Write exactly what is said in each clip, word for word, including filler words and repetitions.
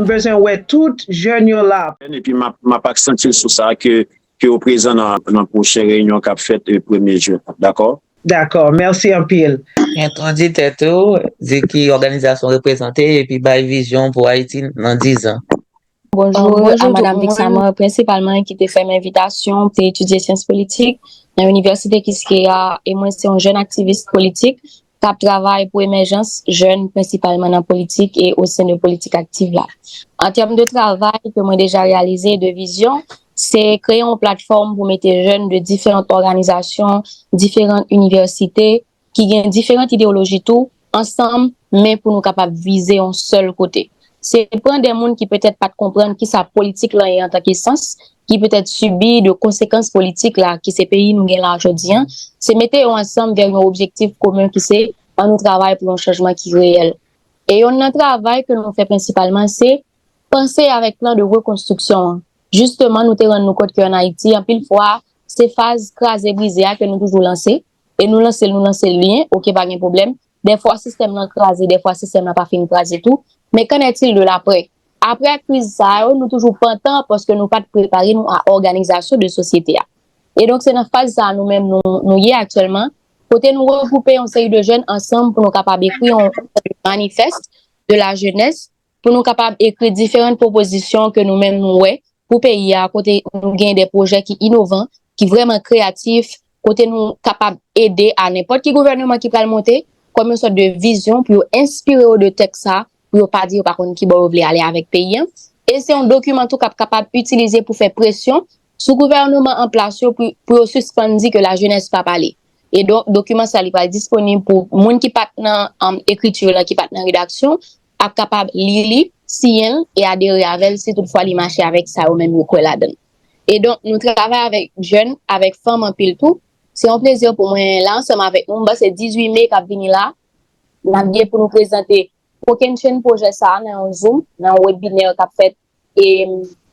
Bezwen wè tout jèn yo la. Epi m ap, m ap aksantye sou sa ke, ke yo prezan nan, nan pwochen reyinyon k ap fèt, eh, premye jen. Dakò? Dakò, mèsi anpil. Entwodui tèt ou, di ki òganizasyon w reprezante, epi bay vizyon pou Ayiti nan diz an. Bonjou, Madam Vixamar, prensipalman ki te fè m envitasyon pou te etidye syans politik nan Inivèsite Kiskeya, e mwen se yon jèn aktivis politik k ap travay pou emèjans jèn, prensipalman nan politik e o sen de politik aktiv la. An tèm de travay ke mwen deja reyalize, de vizyon, se kreye yon platfòm pou mete jèn de diferan òganizasyon, diferan inivèsite, ki gen diferan ideyoloji tou, ansanm, men pou nou kapab vize yon sèl kote. Se pran de moun ki petèt pa t konprann kisa politik lan ye antanke sans, ki petèt sibi de konsekans politik la, ki se peyi nou gen la jodi an, se mete yo ansanm vè yon objektif komen ki se an nou travay pou yon chanjman ki reyèl. E yonn nan travay ke nou fè prensipalman se panse avèk plan de rekonstriksyon an. Jisteman, nou te rann nou kont ke an Ayiti, anpil fwa, se faz kraze brize a ke nou toujou lanse, e nou lanse l, nou lanse l byen, oke, pa gen pwoblèm. Dèfwa sistèm lan kraze, dèfwa sistèm lan pa fin kraze tou. Men qu'en est-il de l'après? Aprè kriz sa yo, nou toujou pantan paske nou pa t prepare nou a òganizasyon de sosyete a. E donk, se nan faz sa a nou menm nou, nou ye aktyèlman, kote nou regwoupe yon seri de jèn ansanm pou nou kapab ekri yon manifest de la jeunesse, pou nou kapab ekri diferan pwopozisyon ke nou menm nou wè pou peyi a, kote nou gen de pwojè ki inovan, ki vrèman kreyatif, kote nou kapab ede a nenpòt ki gouvènman ki pral monte, kòm yon sòt de vizyon pou yo enspire yo de tèks sa, pou yo pa di yo pa konn ki bò yo vle ale avèk peyi an. E se yon dokiman tou k ap kapab itilize pou fè presyon sou gouvènman an plas yo pou, pou yo sispann di ke lajenès pa pale. E donk, dokiman sa li pral disponib pou moun ki pa t nan um, ekriti la, ki pa t nan redaksyon, ap kapab li li, siyen l e adere avè l si toutfwa li mache avèk sa yo menm yo kwè ladan l. E donk, nou travay avèk jèn, avèk fanm anpil tou. Se yon plezi pou mwen la ansanm avèk nou. M panse dizuit me k ap vini la, n ap gen pou nou prezante kokennchenn pwojè sa a nan yon Zoom, nan yon webinè k ap fèt e,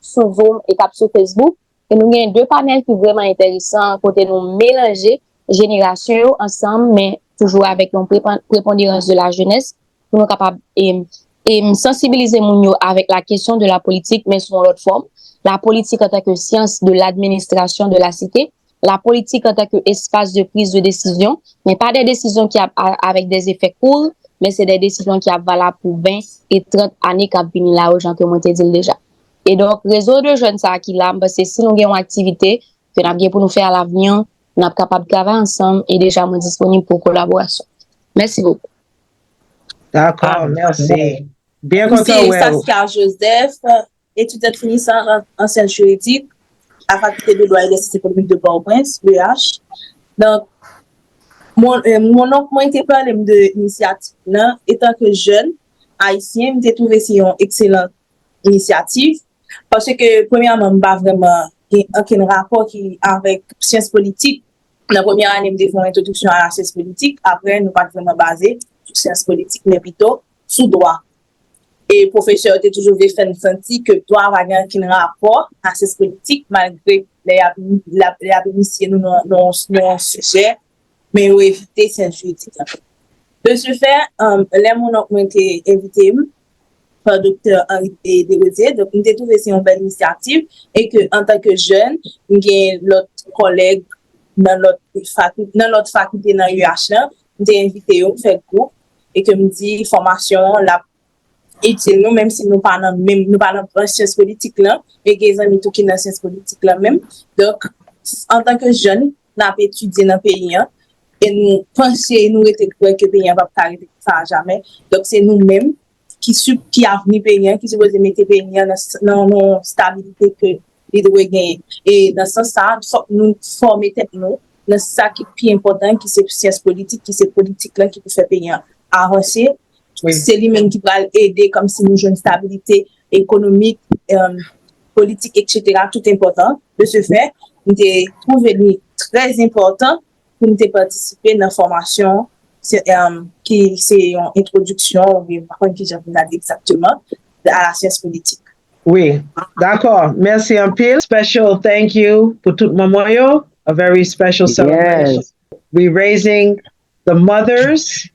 sou Zoom e k ap sou Facebook. E nou gen de panèl ki vrèman enteresan kote nou melanje jenerasyon yo ansanm, men toujou avèk yon prepan- preponderans de la jeunesse pou nou kapab e, e, sansibilize moun yo avèk la kesyon de la politik, men sou yon lòt fòm. La politik antanke syans de ladministrasyon de la site, la politik antanke espas de priz de desizyon, men pa de desizyon ki ap avèk de efè kour, men se de desizyon ki ap valab pou ven e trant ane k ap vini la yo, jan ke mwen te di l deja. E donk, rezo de jèn sa a ki la, m panse si nou gen yon aktivite ke n ap gen pou nou fè alavni an, n ap kapab travay ansanm e deja mwen disponib pou kolaborasyon. Mèsi bokou. Dakò, mèsi. Byen kontan wè w. Saskia Joseph, étudiante finissante en sciences juridiques à la Faculté de Droit et des Sciences Économiques de Port-au-Prince, l'E H. Donk, mon, euh, mon oncle mwen te pale m de inisyativ lan, etan ke jèn ayisyen, m te twouve se yon ekselan inisyativ, paske premyèman, m pa vrèman gen ankenn rapò ki avèk syans politik. Nan premyè ane, m te fè yon entwodiksyon a la syans politik, apre, nou pa t vrèman baze sou syans politik, men pito sou dwa. E pwofesè yo te toujou vle fè n santi ke dwa pa gen ankenn rapò a syans politik, malgre lè y ap, lè y ap inisye nou nan, nan, nan yon sijè, men yo evite syans jiridik lan. De ce fait, um, lè mon oncle mwen te envite m, pa Doktè Henri Desrosiers, donk, m te twouve se yon bèl inisyativ, e ke antanke jèn, m gen lòt kòlèg nan lòt fakilte, nan lòt fakilte nan U H lan, m te envite yo, m fè gwoup, e ke m di fòmasyon an, l ap itil nou, menm si nou pa nan menm, nou pa nan branch syans politik lan, e gen zanmi tou ki nan syans politik lan menm. Donk, antanke jèn, n ap etidye nan peyi an, e nou panse, nou rete kwè ke peyi an p ap ka rete konsa a jamè. Donk, se nou menm ki, ki avni peyi an, ki sipoze mete peyi an nan, nan yon stabilite ke li dwe genyen. E nan sans sa, fòk nou fòme tèt nou nan sa ki pi enpòtan, ki se syans politik, ki se politik lan ki pou fè peyi an avanse. Se li menm ki pral ede kòmsi nou jwenn stabilite ekonomik, politik, etsetera, tout enpòtan. De ce fait, m te twouve li trè enpòtan pou m te patisipe nan fòmasyon ki se yon entwodiksyon, oubyen m pa konn kijan pou m ta di egzakteman, a la syans politik. Wi, dakò. Mèsi anpil. Special thank you pou tout manman yo. A very special celebration. We raising the mothers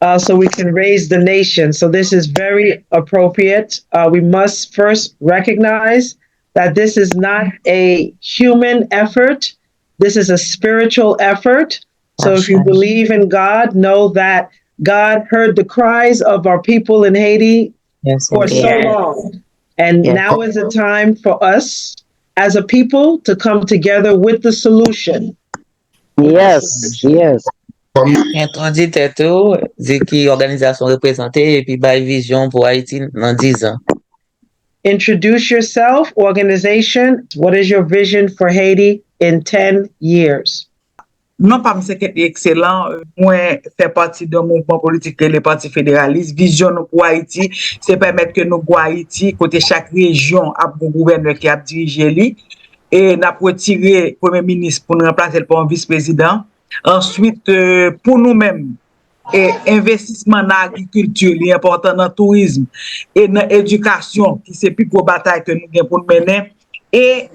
uh, so we can raise the nation. So this is very appropriate. Uh, we must first recognize that this is not a human effort. This is a spiritual effort. So if you believe in God, know that God heard the cries of our people in Haiti for so long. And now is the time for us as a people to come together with the solution. Yes, yes. Entwodui tèt ou, di ki òganizasyon w reprezante, epi bay vizyon pou Ayiti nan diz an. Introduce yourself, organization. What is your vision for Haiti in ten years? Non pa m se Ketly Excellent, mwen fè pati de yon mouvman politik rele Pati Federalis. Vizyon nou pou Ayiti, se pèmèt ke nou gwo Ayiti, kote chak rejyon ap gwo gouvènè ki ap dirije li. E n ap retire premye minis pou n ranplase l pa yon vis prezidan. Answit, pou nou menm, e envestisman nan agrikilti, li enpòtan, nan tourizm e nan edikasyon, ki se pi gwo batay ke nou gen pou n mennen. E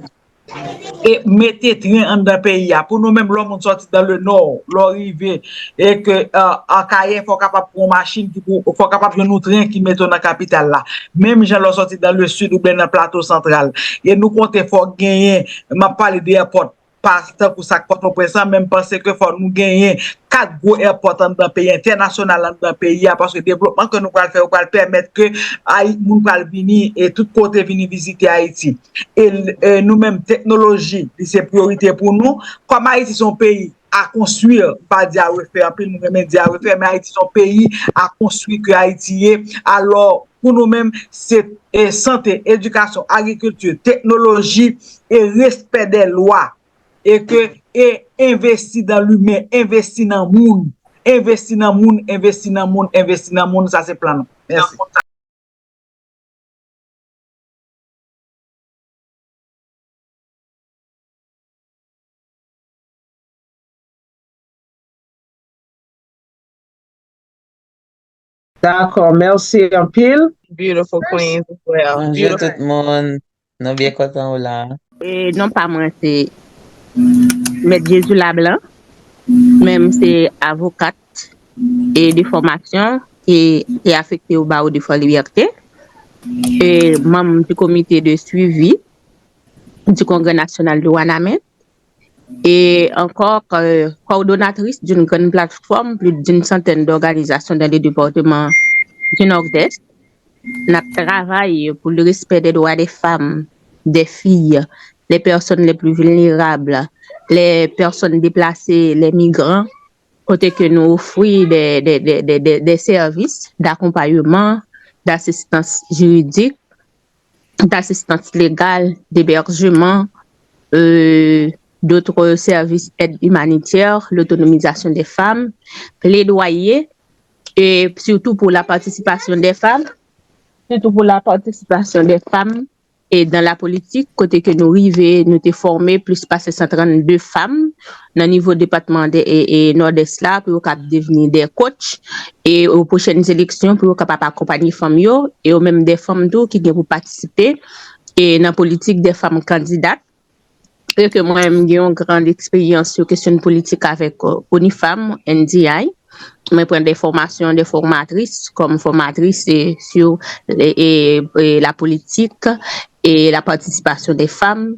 e mete tren anndan peyi a. Pou nou menm, lè yon moun sòti dan le nò, lè w rive e ke an Kayè, fò w kapab pran yon machin ki pou, fò w kapab jwenn yon tren ki mete w nan kapital la. Menm jan lè w sòti dan le sid oubyen nan Plato Santral. E nou konte fò genyen, m ap pale de èpòt, pa tankou sa k Pòtoprens lan, men m panse ke fò nou genyen kat gwo èpòt anndan peyi, entènasyonal anndan peyi a, paske devlopman ke nou pral fè yo pral pèmèt ke Ayi, moun pral vini e tout kote vini vizite Ayiti. E nou menm, teknoloji, li se priyorite pou nou. Kòm Ayiti se yon peyi a konstwi, m pa di a refè, anpil moun renmen di a refè, men Ayiti se yon peyi a konstwi ke Ayiti ye. Alò, pou nou menm, se sante, edikasyon, agrikilti, teknoloji e respè dè lwa. E ke e envesti nan limen, envesti nan moun, envesti nan moun, envesti nan moun, envesti nan moun, sa se plan nou. Mèsi. Dakò, mèsi anpil. Beautiful queens as well. Bonjou tout moun. Nou byen kontan w la. E non pa mwen se Mèt Jezi Lablan. Mwen se avokat e de fòmasyon ki te afekte au barreau de Fort Liberté. E manm du comité de suivi du Congrès national de Wanament. Et encore euh, coordonnatrice d'une grande plateforme, plus d'une centaine d'organisations dans les départements du Nord-Est. N ap travay pour le respect des droits des femmes, des filles, les personnes les plus vulnérables, les personnes déplacées, les migrants, kote ke nou ofri de, de, de, de, de, de sèvis d'akompayman, d'asistans jiridik, d'asistans legal, d'ebèjman, euh, d'autres services, aide humanitaire, l'autonomisation des femmes, plaidoyer, et surtout pour la participation des femmes, surtout pour la participation des femmes et dans la politique, kote ke nou rive, nou te fòme plis pase san trannde fanm nan nivo depatman de, e, e Nòdès la pou yo kab devni de coach. E o pwochèn eleksyon pou yo kapab akonpanye fanm yo, e yo menm de fanm tou ki gen pou patisipe e nan politik de fanm kandidat. E ke mwen menm gen yon gran eksperyans sou kesyon politik avèk euh, ONIFAM, N D I. Mwen pran de fòmasyon de fòmatris kòm fòmatris e, sou e, e, e, la politik e la participation des femmes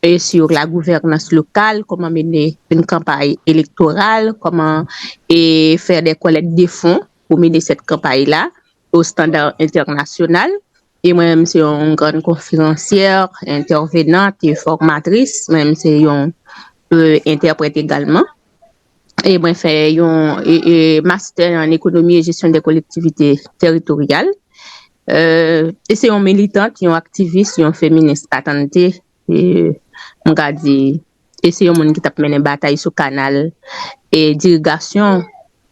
et sur la gouvernance locale, comment mener une campagne électorale, comment et faire des collectes de fonds pour mener cette campagne-là au standard international. E mwen menm se yon gran konferansyè, entèvenant e fòmatris. Mwen menm se yon euh, entèprèt egalman. E mwen fè yon e, e master en économie et gestion des collectivités territoriales. Euh, e se yon militant, yon aktivis, yon feminis patante. E, m ka di, e se yon moun ki t ap mennen batay sou kanal e dirigasyon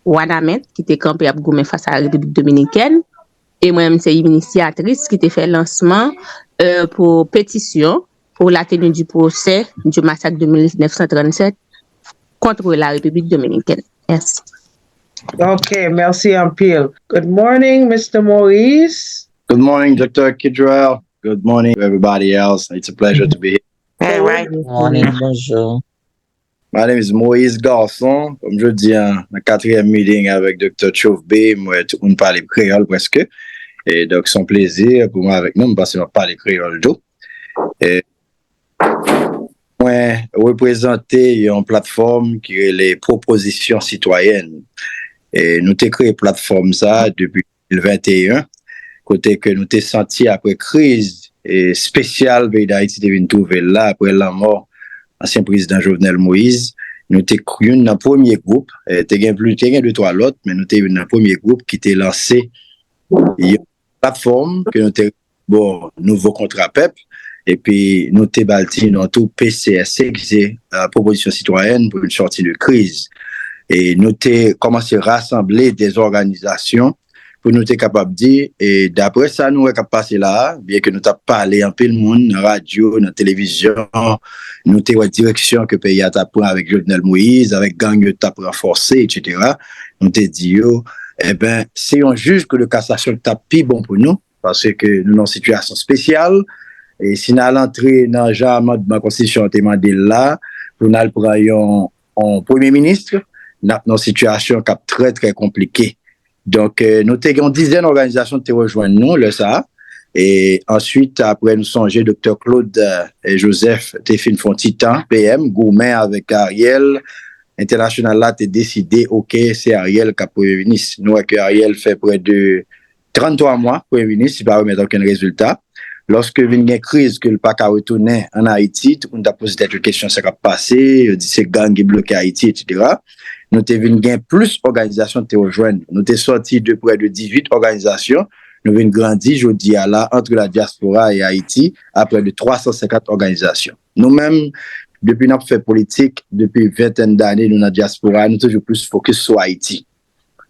Wanament ki te kanpe ap goumen fas a Repiblik Dominikèn. E mwen menm se inisyatris ki te fè lansman euh, pou petisyon pour la tenue du procès du massacre de mille neuf cent trente-sept contre la République dominicaine. Merci. Ok, mèsi anpil. Good morning, Mister Maurice. Good morning, Doctor Kidrell. Good morning to everybody else. It's a pleasure to be here. All right. Morning, bonjou. My name is Moïse Garçon. Kòm jodi a, nan katriyèm meeting avèk Doktè Tchofbe, m wè tout moun pale kreyòl prèske. E donk, se yon plezi pou mwen avèk nou. M panse m ap pale kreyòl tou. E mwen reprezante yon platfòm ki rele Pwopozisyon Sitwayèn. E nou te kreye platfòm sa a depi de mil venteyen, kote ke nou te santi apre kriz e espesyal peyi Dayiti te vin twouve l la, apre lanmò ansyen prezidan Jovenel Moïse, nou te k- youn nan premye gwoup, e te gen pli, te gen de twa lòt, men nou te youn nan premye gwoup ki te lanse yon platfòm ke nou te rele Nouvo Kontra Pèp, epi nou te ba l ti non tou P C S C, ki se, euh, Pwopozisyon Sitwayèn pou yon sòti de kriz. E nou te kòmanse rasanble de òganizasyon pou nou te kapab di, e daprè sa nou wè k ap pase la a, byen ke nou t ap pale anpil moun nan radyo, nan televizyon, nou te wè direksyon ke peyi a t ap pran avèk Jovenel Moïse, avèk gang yo t ap ranfòse, etsetera. Nou te di yo, enben, se yon jij kou de kasasyon ki t ap pi bon pou nou, paske nou nan yon sitiyasyon espesyal. E si n al antre nan jan amandman konstitisyon an te mande l la, pou n al pran yon, yon premye minis, n ap nan yon sitiyasyon k ap trè, trè konplike. Donk, eh, nou te gen yon dizèn òganizasyon ki te rejwenn nou lè sa a. E answit, apre nou sonje Doktè Claude, eh, Joseph te fin fè yon ti tan P M, goumen avèk Ariel, entènasyonal la te deside, oke, se Ariel k ap premye minis. Nou wè ke Ariel fè prè de tranntwa mwa premye minis, li pa remèt okenn rezilta. Lòske vin gen kriz ke l pa ka retounen ann Ayiti, tout moun t ap poze tèt yo kesyon sa k ap pase, yo di se gang ki bloke Ayiti, etsetera. Nou te vin gen plis òganizasyon ki te rejwenn nou. Nou te sòti de prè de dizuit òganizasyon, nou vin grandi jodi a la, ant la dyaspora e Ayiti, a prè de twa san senkant òganizasyon. Nou menm, depi n ap fè politik, depi ventèn dane nou nan dyaspora, nou toujou plis fokis sou Ayiti.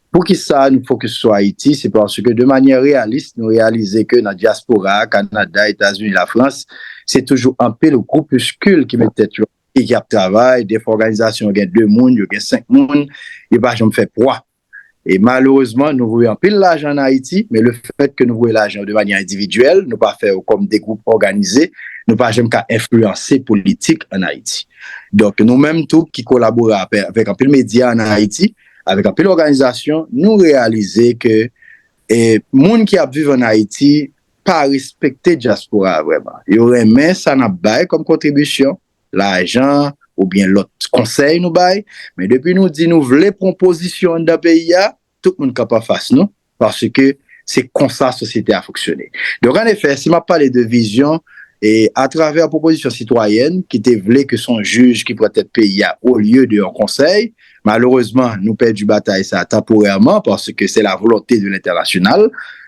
Poukisa nou fokis sou Ayiti? Se paske de manyè reyalis, nou reyalize ke nan dyaspora a, Kanada, Etazini, Lafrans, se toujou anpil groupiskil ki met tèt yo, ki, ki ap travay. Defwa òganizasyon yo gen de moun, yo gen senk moun, yo pa janm fè pwa. E malerezman, nou voye anpil lajan ann Ayiti, men lefètke nou voye lajan yo de manyè endividyèl, nou pa fè yo kòm de gwoup òganize, nou pa janm ka enfliyanse politik ann Ayiti. Donk, nou menm tou ki kolabore apè- avèk anpil medya ann Ayiti, avèk anpil òganizasyon, nou reyalize ke, e, moun ki ap viv ann Ayiti pa respekte dyaspora a vrèman. Yo renmen sa n ap bay kòm kontribisyon, lajan oubyen lòt konsèy nou bay, men depi nou di nou vle pran pozisyon anndan peyi a, tout moun kanpe anfas nou, paske se konsa sosyete a fonksyone. Donk, annefè, si m ap pale de vizyon, e atravè pwopozisyon sitwayèn ki te vle ke se yon jij ki pran tèt peyi a olye de yon konsèy, malerezman, nou pèdi batay sa a tanporèman, paske se la volonte de lentènasyonal.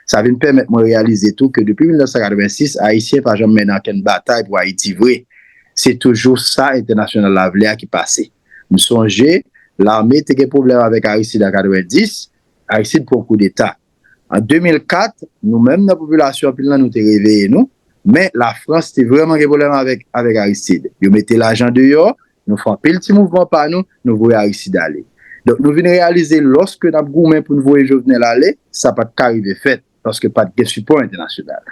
Sa vin pèmèt mwen reyalize tou ke depi mil nèf san katrevensis, Ayisyen pa janm mennen ankenn batay pou Ayiti vre. Se toujou sa entènasyonal la vle a ki pase. M sonje, lame te gen pwoblèm avèk Aristide an katrevendis, Aristide pran koudeta. An de mil kat, nou menm nan popilasyon, anpil nan nou te reveye nou, men Lafrans te vrèman gen pwoblèm avèk, avèk Aristide. Yo mete lajan deyò, nou fè anpil ti mouvman pa nou, nou voye Aristide ale. Donk, nou vin reyalize, lòske n ap goumen pou n voye Jovenel ale, sa pa t ka rive fèt, paske pa t gen sipò entènasyonal.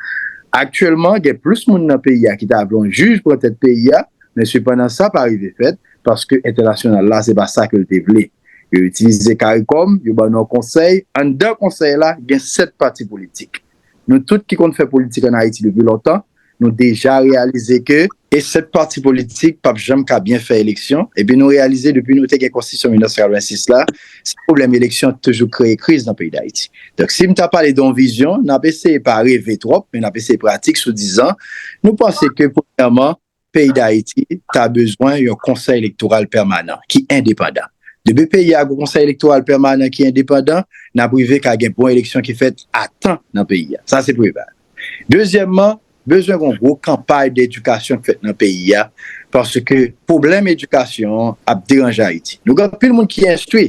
Aktyèlman, gen plis moun nan peyi a ki ta vle yon jij pran tèt peyi a, men sepandan sa pa rive fèt, paske entènasyonal la, se pa sa ke l te vle. Yo itilize CARICOM, yo ban nou yon konsèy, anndan konsèy la, gen sèt pati politik. Nou tout ki konn fè politik ann Ayiti depi lontan, nou deja reyalize ke e sèt pati politik p ap janm ka byen fè eleksyon, epi nou reyalize depi nou te gen konstitisyon mil nèf san katrevensis la, se pwoblèm eleksyon ki toujou kreye kriz nan peyi Dayiti. Donk, si m ta pale de yon vizyon, n ap eseye pa reve twòp, men n ap eseye pratik sou dizan. Nou panse ke, premyèman, peyi Dayiti ta bezwen yon konsèy elektoral pèmanan ki endepandan. Depi peyi a gon konsèy elektoral pèmanan ki endepandan, n ap rive ka gen bon eleksyon ki fèt a tan nan peyi a. Sa se premye bagay. Dezyèmman, bezwen gon gwo kanpay de edikasyon k fèt nan peyi a, paske pwoblèm edikasyon an ap deranje Ayiti. Nou gen anpil moun ki enstwi,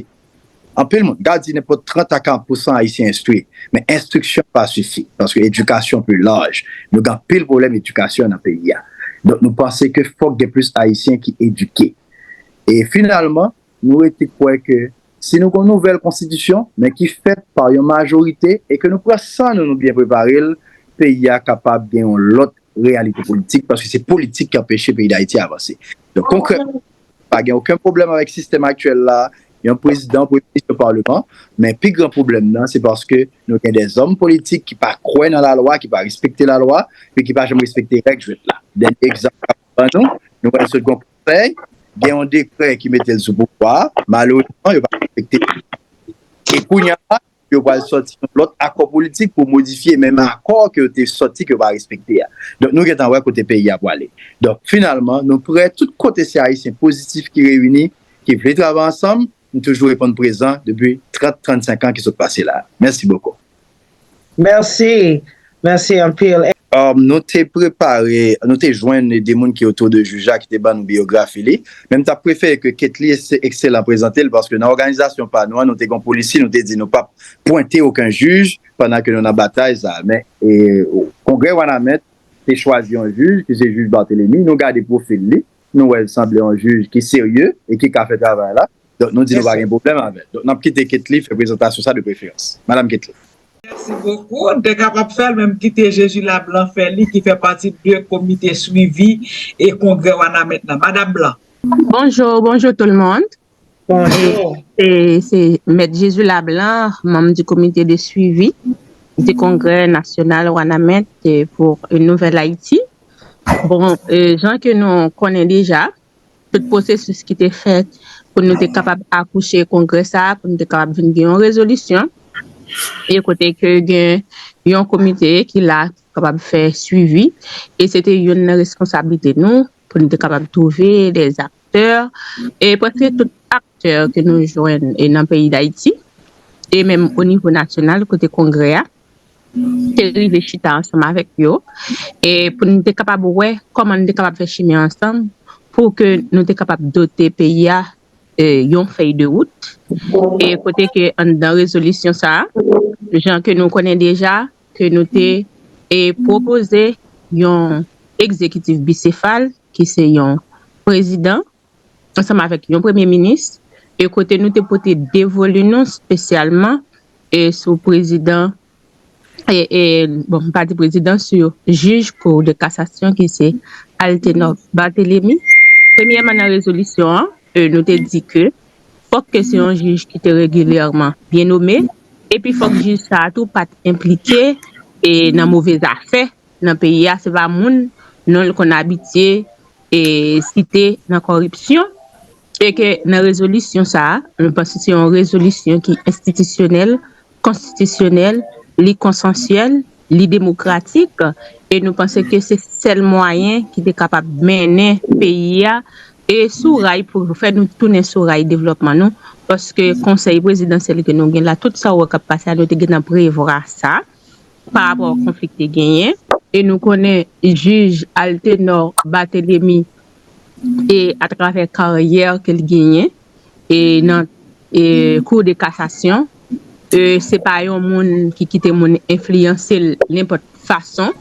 anpil moun, ka di nenpòt trant a karant pousan Ayisyen enstwi, men enstriksyon pa sifi, paske edikasyon pli laj. Nou gen anpil pwoblèm edikasyon nan peyi a. Donk, nou panse ke fòk gen plis Ayisyen ki edike. E finalman, nou rete kwè ke si nou gen yon nouvèl konstitisyon, men ki fèt pa yon majorite, e ke nou pran san nou, nou byen prepare l, peyi a kapab gen yon lòt reyalite politik, paske se politik ki anpeche peyi Dayiti avanse. Donk, konkrètman, pa gen okenn pwoblèm avèk sistèm aktyèl la, yon prezidan, premye minis, yon palman, men pi gran pwoblèm nan, se paske nou gen de zòm politik ki pa kwè nan lalwa, ki pa respekte lalwa, e ki pa janm respekte règ jwèt la. Dènye egzanp k ap ban nou, nou wè sot gon konsèy, gen yon dekrè ki mete l sou pouvwa, malerezman, yo pa respekte. E kounye a, yo pral sòti yon lòt akò politik pou modifye menm akò ke yo te sòti ke yo pa respekte a. Donk, nou gentan wè kote peyi a pwale. Donk, finalman, nou prè tout kote se Ayisyen pozitif ki reyini, ki vle travay ansanm, nou toujou reponn prezan depi trant, trannsenk an ki sot pase la. Mèsi bokou. Mèsi. Mèsi anpil. Um, nou te prepare, nou te jwenn de moun ki otou de jij la ki te ban nou biyografi li. Men m t ap prefere ke Ketly ekselan prezante l, paske nan òganizasyon pa nou an, nou te gen yon polisi, nou te di nou p ap pwente okenn jij pandan ke nou nan batay sa a. Men e, Kongrè Wanament te chwazi yon jij ki se jij Barthélemy. Nou gade pwofil li, nou wè l sanble yon jij ki serye e ki ka fè travay la. Donk, nou di nou pa gen pwoblèm avè l. Donk, n ap kite Ketly fè prezantasyon sa de preferans. Madanm Ketly. Mèsi bokou. M te kapab fè l, men m kite Jezi Lablan fè li, ki fè pati de komite swivi e kongrè Wanament nan. Madanm Blan. Bonjou, bonjou tout le monde. Bonjou. E se Mèt Jezi Lablan, manm di komite de swivi di kongrè nasyonal Wanament pour une nouvelle Haïti. Bon, e, jan ke nou konnen deja, tout pwosesis ki te fèt pou nou te kapab akouche kongrè sa a, pou nou te kapab vin gen yon rezolisyon. E kote ke gen yon komite ki la, ki kapab fè swivi. E se te youn nan responsablite nou, pou nou te kapab twouve de aktè. E prèske tout aktè ke nou jwenn e nan peyi Dayiti, e menm o nivo nasyonal, kote kongrè a, te rive chita ansanm avèk yo, e pou nou te kapab wè kòman nou te kapab fè chimen ansanm pou ke nou te kapab dote peyi a e, yon fèy de wout. E kote ke anndan rezolisyon sa a, jan ke nou konnen deja, ke nou te e, pwopoze yon egzekitif bisefal, ki se yon prezidan, ansanm avèk yon premye minis, e kote nou te pote de voli nou espesyalman e, sou prezidan e, e, bon, m pa di prezidan, sou jij Cour de cassation ki se Altenor Barthélemy. Premyèman, nan rezolisyon an, e, nou te di ke fòk ke se yon jij ki te regilyèman byen nome, epi fòk jij sa a tou pa t enplike e, nan move zafè nan peyi a, se pa moun non l konn abitye e, site nan kòripsyon, e ke nan rezolisyon sa a, nou panse se yon rezolisyon ki enstitisyonèl, konstitisyonèl, li konsansyèl, li demokratik, e nou panse ke se sèl mwayen ki te kapab mennen peyi a e sou ray pou fè nou tounen sou ray devlòpman nou, paske konsèy prezidansyèl ke nou gen la, tout sa w wè k ap pase a, nou te gentan prevwa sa pa rapò a konfli ki te genyen, e nou konnen jij Altenor Barthélemy e atravè karyè ke l genyen e nan e, Cour de cassation, e, se pa yon moun ki kite moun enfliyanse l nenpòt fason.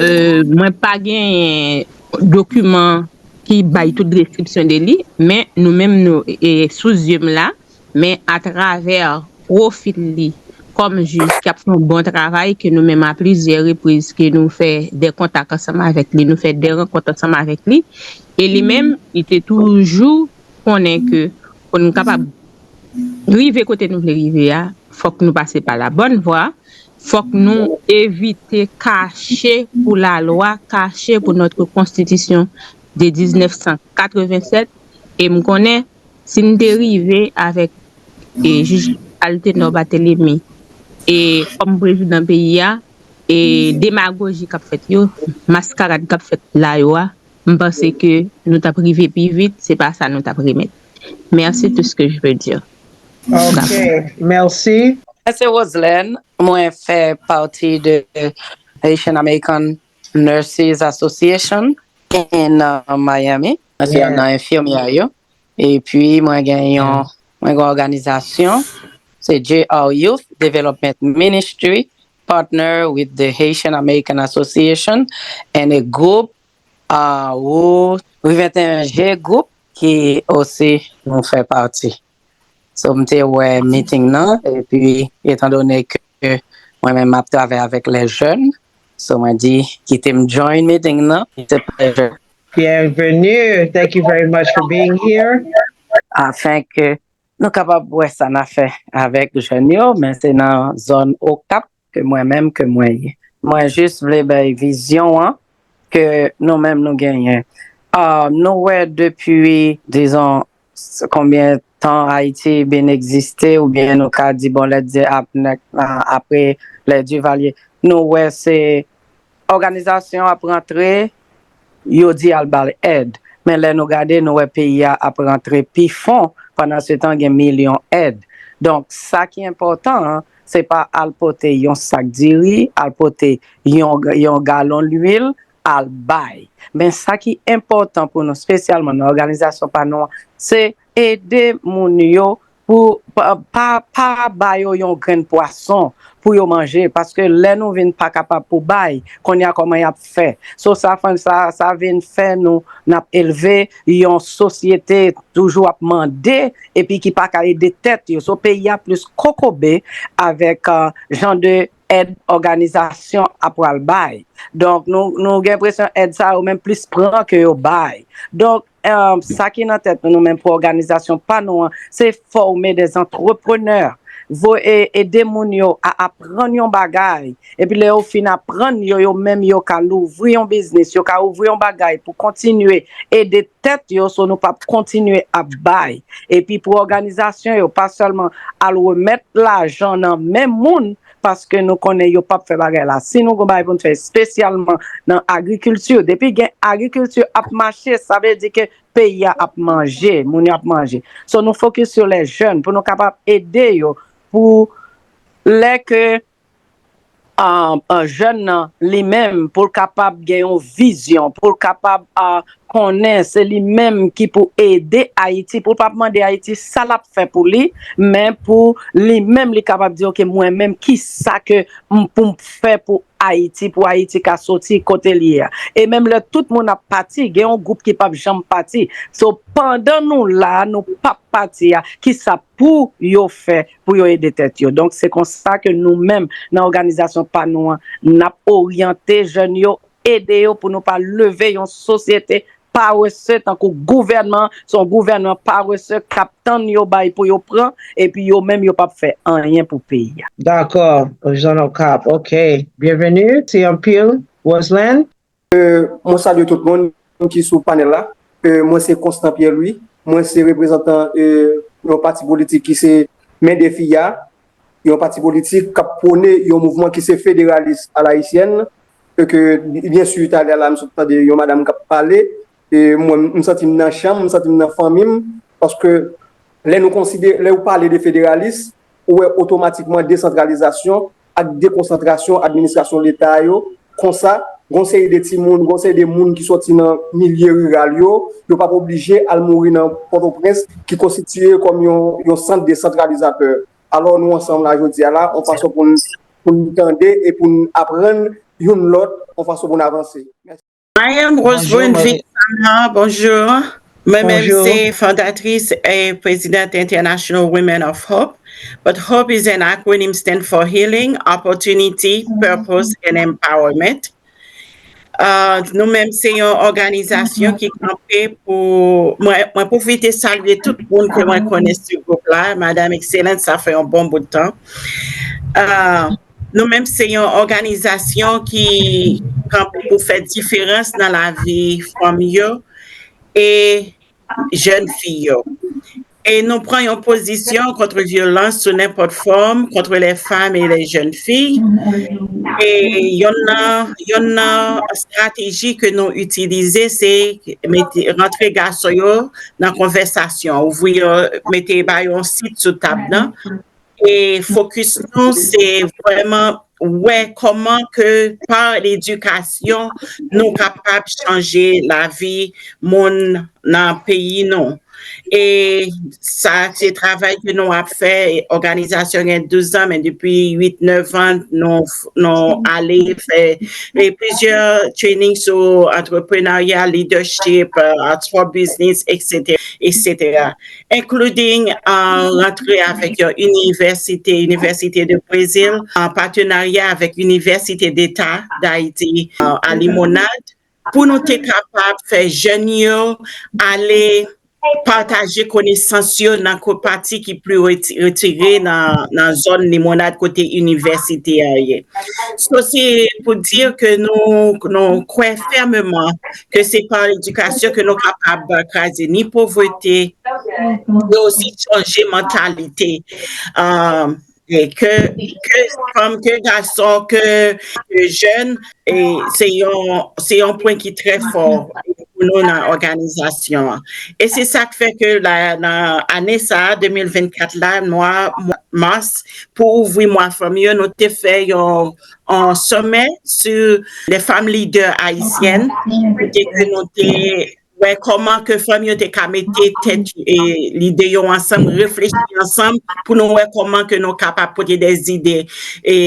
E, mwen pa gen dokiman ki bay tout deskripsyon de li, men nou menm nou e, sou zye m la, men atravè pwofil li kòm jij k ap fè yon bon travay, ke nou menm a plizyè repriz ke nou fè de kontak ansanm avèk li, nou fè de rankont ansanm avèk li, e li menm, li te toujou konnen ke pou nou kapab rive kote nou vle rive a, fòk nou pase pa la bòn vwa, fòk nou evite kache pou lalwa, kache pou notre constitution de diznèf san katrevennsèt, e m konnen si n te rive avèk e, jij Altenor Barthélemy e, kòm prezidan peyi a, e demagoji k ap fèt yo, maskarad k ap fèt la yo a, m panse ke nou t ap rive pi vit, se pa sa nou t ap remèt. Merci, tout ce que je peux dire. Ok, merci. Mwen se Roselène, mwen fè pati de Haitian American Nurses Association in uh, Miami. Mwen se youn nan enfimyè yo. Epi mwen gen yon mwen gen yon òganizasyon, se J R Youth Development Ministry, partner with the Haitian American Association and a group uh, ou Rue venteyen J group ki osi nou fè pati. So m te wè meeting nan epi etandone ke mwen menm m ap travay avèk les jeunes, so mwen di kite m join meeting nan, se pa les jeunes. Bienvenue. Thank you very much for being here. Afin ke nou kapab wè sa n a fè avèk jèn yo, men se nan zòn Okap ke mwen menm ke mwen ye. Mwen jis vle bay vizyon an ke nou menm nou genyen. Ah, nou wè depi, dizon, konbyen tan Ayiti bin egziste, oubyen nou ka di, bon, lè di ap nèk, ah, apre lè Duvalier, nou wè se òganizasyon ap rantre, yo di al ba l èd. Men lè nou gade, nou wè peyi a ap rantre pi fon, pandan se tan gen milyon èd. Donk, sa ki enpòtan an, se pa al pote yon sak diri, al pote yon, yon galon lwil, al bay. Men sa ki enpòtan pou nou, espesyalman nan òganizasyon pa nou an, se ede moun yo pou pa, pa, pa ba yo yon grenn pwason pou yo manje, paske lè nou vin pa kapab pou bay, kounye a kòman y ap fè? So, sa, sa, sa vin fè nou, n ap elve yon sosyete toujou ap mande, epi ki pa ka ede tèt yo. So, peyi a plis kokobe avèk, uh, jan de èd òganizasyon ap pral bay. Donk, nou, nou gen enpresyon èd sa yo menm plis pran ke yo bay. Donk, um, sa ki nan tèt nou, nou menm pou òganizasyon pa nou an, se fòme de antrepenè, vo-, e-, ede moun yo a aprann yon bagay. Epi lè yo fin aprann yo, yo menm yo ka louvri yon biznis, yo ka ouvri yon bagay pou kontinye ede tèt yo, so nou p ap kontinye ap bay. Epi pou òganizasyon yo, pa sèlman al remèt lajan nan men moun, paske nou konnen yo p ap fè bagay la. Si nou gon bagay pou n fè, espesyalman nan agrikilti, depi gen agrikilti ap mache, sa vle di ke peyi a ap manje, moun yo ap manje. So, nou fokis sou lè jèn pou nou kapab ede yo pou lè ke, ah, ah, jèn nan li menm, pou l kapab gen yon vizyon, pou l kapab, ah, konnen se li menm ki pou ede Ayiti, pou l p ap mande Ayiti sa l ap fè pou li, men pou li menm li kapab di, oke, mwen menm, ki sa ke m pou m fè pou Ayiti, pou Ayiti ka soti kote l ye a. E menm lè tout moun ap pati, gen yon gwoup ki p ap janm pati. So, pandan nou la, nou p ap pati a, ki sa pou yo fè pou yo ede tèt yo? Donk, se konsa ke nou menm, nan òganizasyon pa nou an, n ap oryante jèn yo, ede yo pou nou pa leve yon sosyete parese tankou gouvènman, se yon gouvènman parese k ap tann yo bay pou yo pran, epi yo menm yo p ap fè anyen pou peyi a. Dakò, Jean Ocap, ok. Byenveni, se anpil, Roseland. Mwen salye tout moun ki sou panèl la. Mwen se Constant Pierre Louis. Mwen se reprezantan yon pati politik ki se Men Defi a, yon pati politik k ap pwone yon mouvman ki se federalis a la ayisyèn, e ke, byen si, talè a la, m sot tande yon madanm k ap pale, e mwen, m santi m nan chanm, m santi m nan fanmi m, paske lè nou konsidere, lè ou pale de federalis, ou wè otomatikman desantralizasyon ak dekonsantrasyon administrasyon Leta yo. Konsa, gon seri de timoun, gon seri de moun ki soti nan milye riral yo, yo p ap oblije al mouri nan Pòtoprens, ki konstitiye kòm yon, yon sant desantralizatè. Alò, nou ansanm la jodi a la, yon fason pou n, pou n tande e pou n aprann youn lòt, yon fason pou n avanse. Mèsi. I am Rose Brunvik Samar, bonjou. Mwen menm se fondatris e prezidant International Women of Hope. But hope is an acronym stand for healing, opportunity, purpose and empowerment. Uh, nou menm se yon òganizasyon ki kanpe pou, mwen, mwen pwofite salye tout moun ke mwen konnen sou gwoup la, Madam Excellence, sa fè yon bon bout tan. Uh, nou menm se yon òganizasyon ki kanpe pou fè diferans nan lavi fanm yo e jèn fi yo. E nou pran yon pozisyon kont vyolans sou nenpòt fòm kont les femmes et les jeunes filles. E yonn nan, yonn nan estrateji ke nou itilize, se mete, rantre gason yo nan konvèsasyon, ouvri yo, mete ba yo yon sit sou tab nan. E fokis nou, se vrèman wè kòman ke pa ledikasyon nou kapab chanje lavi moun nan peyi nou. E sa se travay ke nou ap fè. Òganizasyon gen douz an, men depi uit, nèf an, nou, nou ale fè e plizyè training sou entrepreneuriat, leadership, uh, arts for business, et cetera, et cetera. Including, uh, rantre avèk yon inivèsite, Inivèsite de Brezil, an patenarya avèk Inivèsite Deta Dayiti, uh, a Limonad. pou nou te kapab fè jèn yo ale pataje konesans yo nan ko- pati ki pli reti- retire nan, nan zòn Limonad kote inivèsite a ye. So, se pou di ke nou, nou kwè fèmeman ke se pa ledikasyon ke nou kapab kraze ni povrete, e osi chanje mantalite. Um, e ke, ke fanm, ke gason, ke, ke jèn, e se yon, se yon pwen ki trè fò pou nou nan òganizasyon an. E se sa k fè ke la, nan ane sa a, de mil vennkat la, mwa, mwa mas, pou ouvri mwa fanm yo, nou te fè yon, yon sommet sur les femmes leaders haïtiennes, kote ke nou te wè kòman ke fanm yo te ka mete tèt e lide yo ansanm, reflechi ansanm pou nou wè kòman ke nou kapab pote de zide e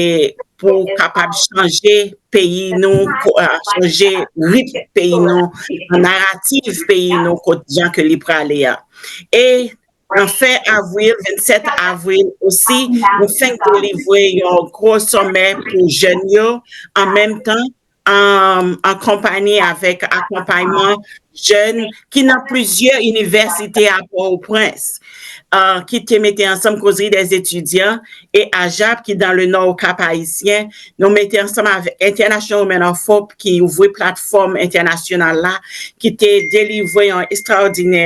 pou kapab chanje peyi nou, chanje rit peyi nou, naratif peyi nou, kot jan ke li prale a. E nan fen avril, vennsèt avril osi, nou fenk delivre yon gwo somè pou jèn yo, an menm tan, an, an konpanyi avèk akonpayman jèn ki nan plizyè inivèsite a Pòtoprens, uh, ki te mete ansanm Causerie des étudiants e AJAP ki dans le Nord au Cap Haïtien. Nou mete ansanm avèk International Women of Hope ki ouvri platfòm entènasyonal la, ki te delivre yon ekstraòdinè,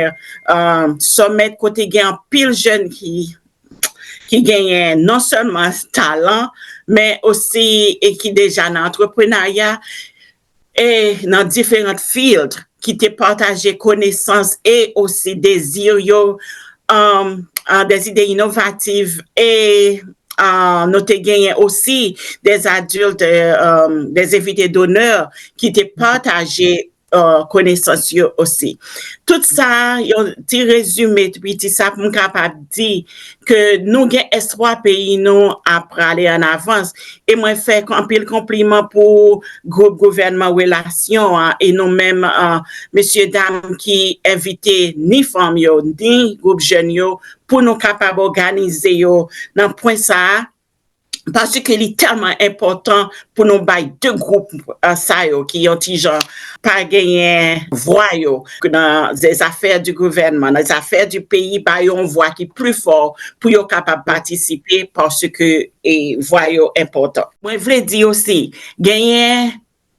uh, somè kote gen anpil jèn ki ki genyen non sèlman talan, men osi e ki deja nan antreprenarya e nan diferan field ki te pataje konesans e osi dezi yo, um, uh, des idées innovatives e uh, nou te genyen osi des adultes, um, des invités d'honneur ki te pataje uh, konesans yo osi. Tout sa, yon ti rezime piti sa pou m kapab di ke nou gen espwa peyi nou ap prale an avans. E mwen fè anpil konpliman pou gwoup gouvènman relasyon an e nou menm, uh, mesye dam ki envite ni fanm yo, ni gwoup jèn yo pou nou kapab òganize yo nan pwen sa a. Paske li tèlman enpòtan pou nou bay de gwoup, uh, sa yo ki yon ti jan pa genyen vwa yo nan zafè di gouvènman, nan zafè di peyi, ba yo yon vwa ki pli fò pou yo kapab patisipe paske e vwa yo enpòtan. Mwen vle di osi, genyen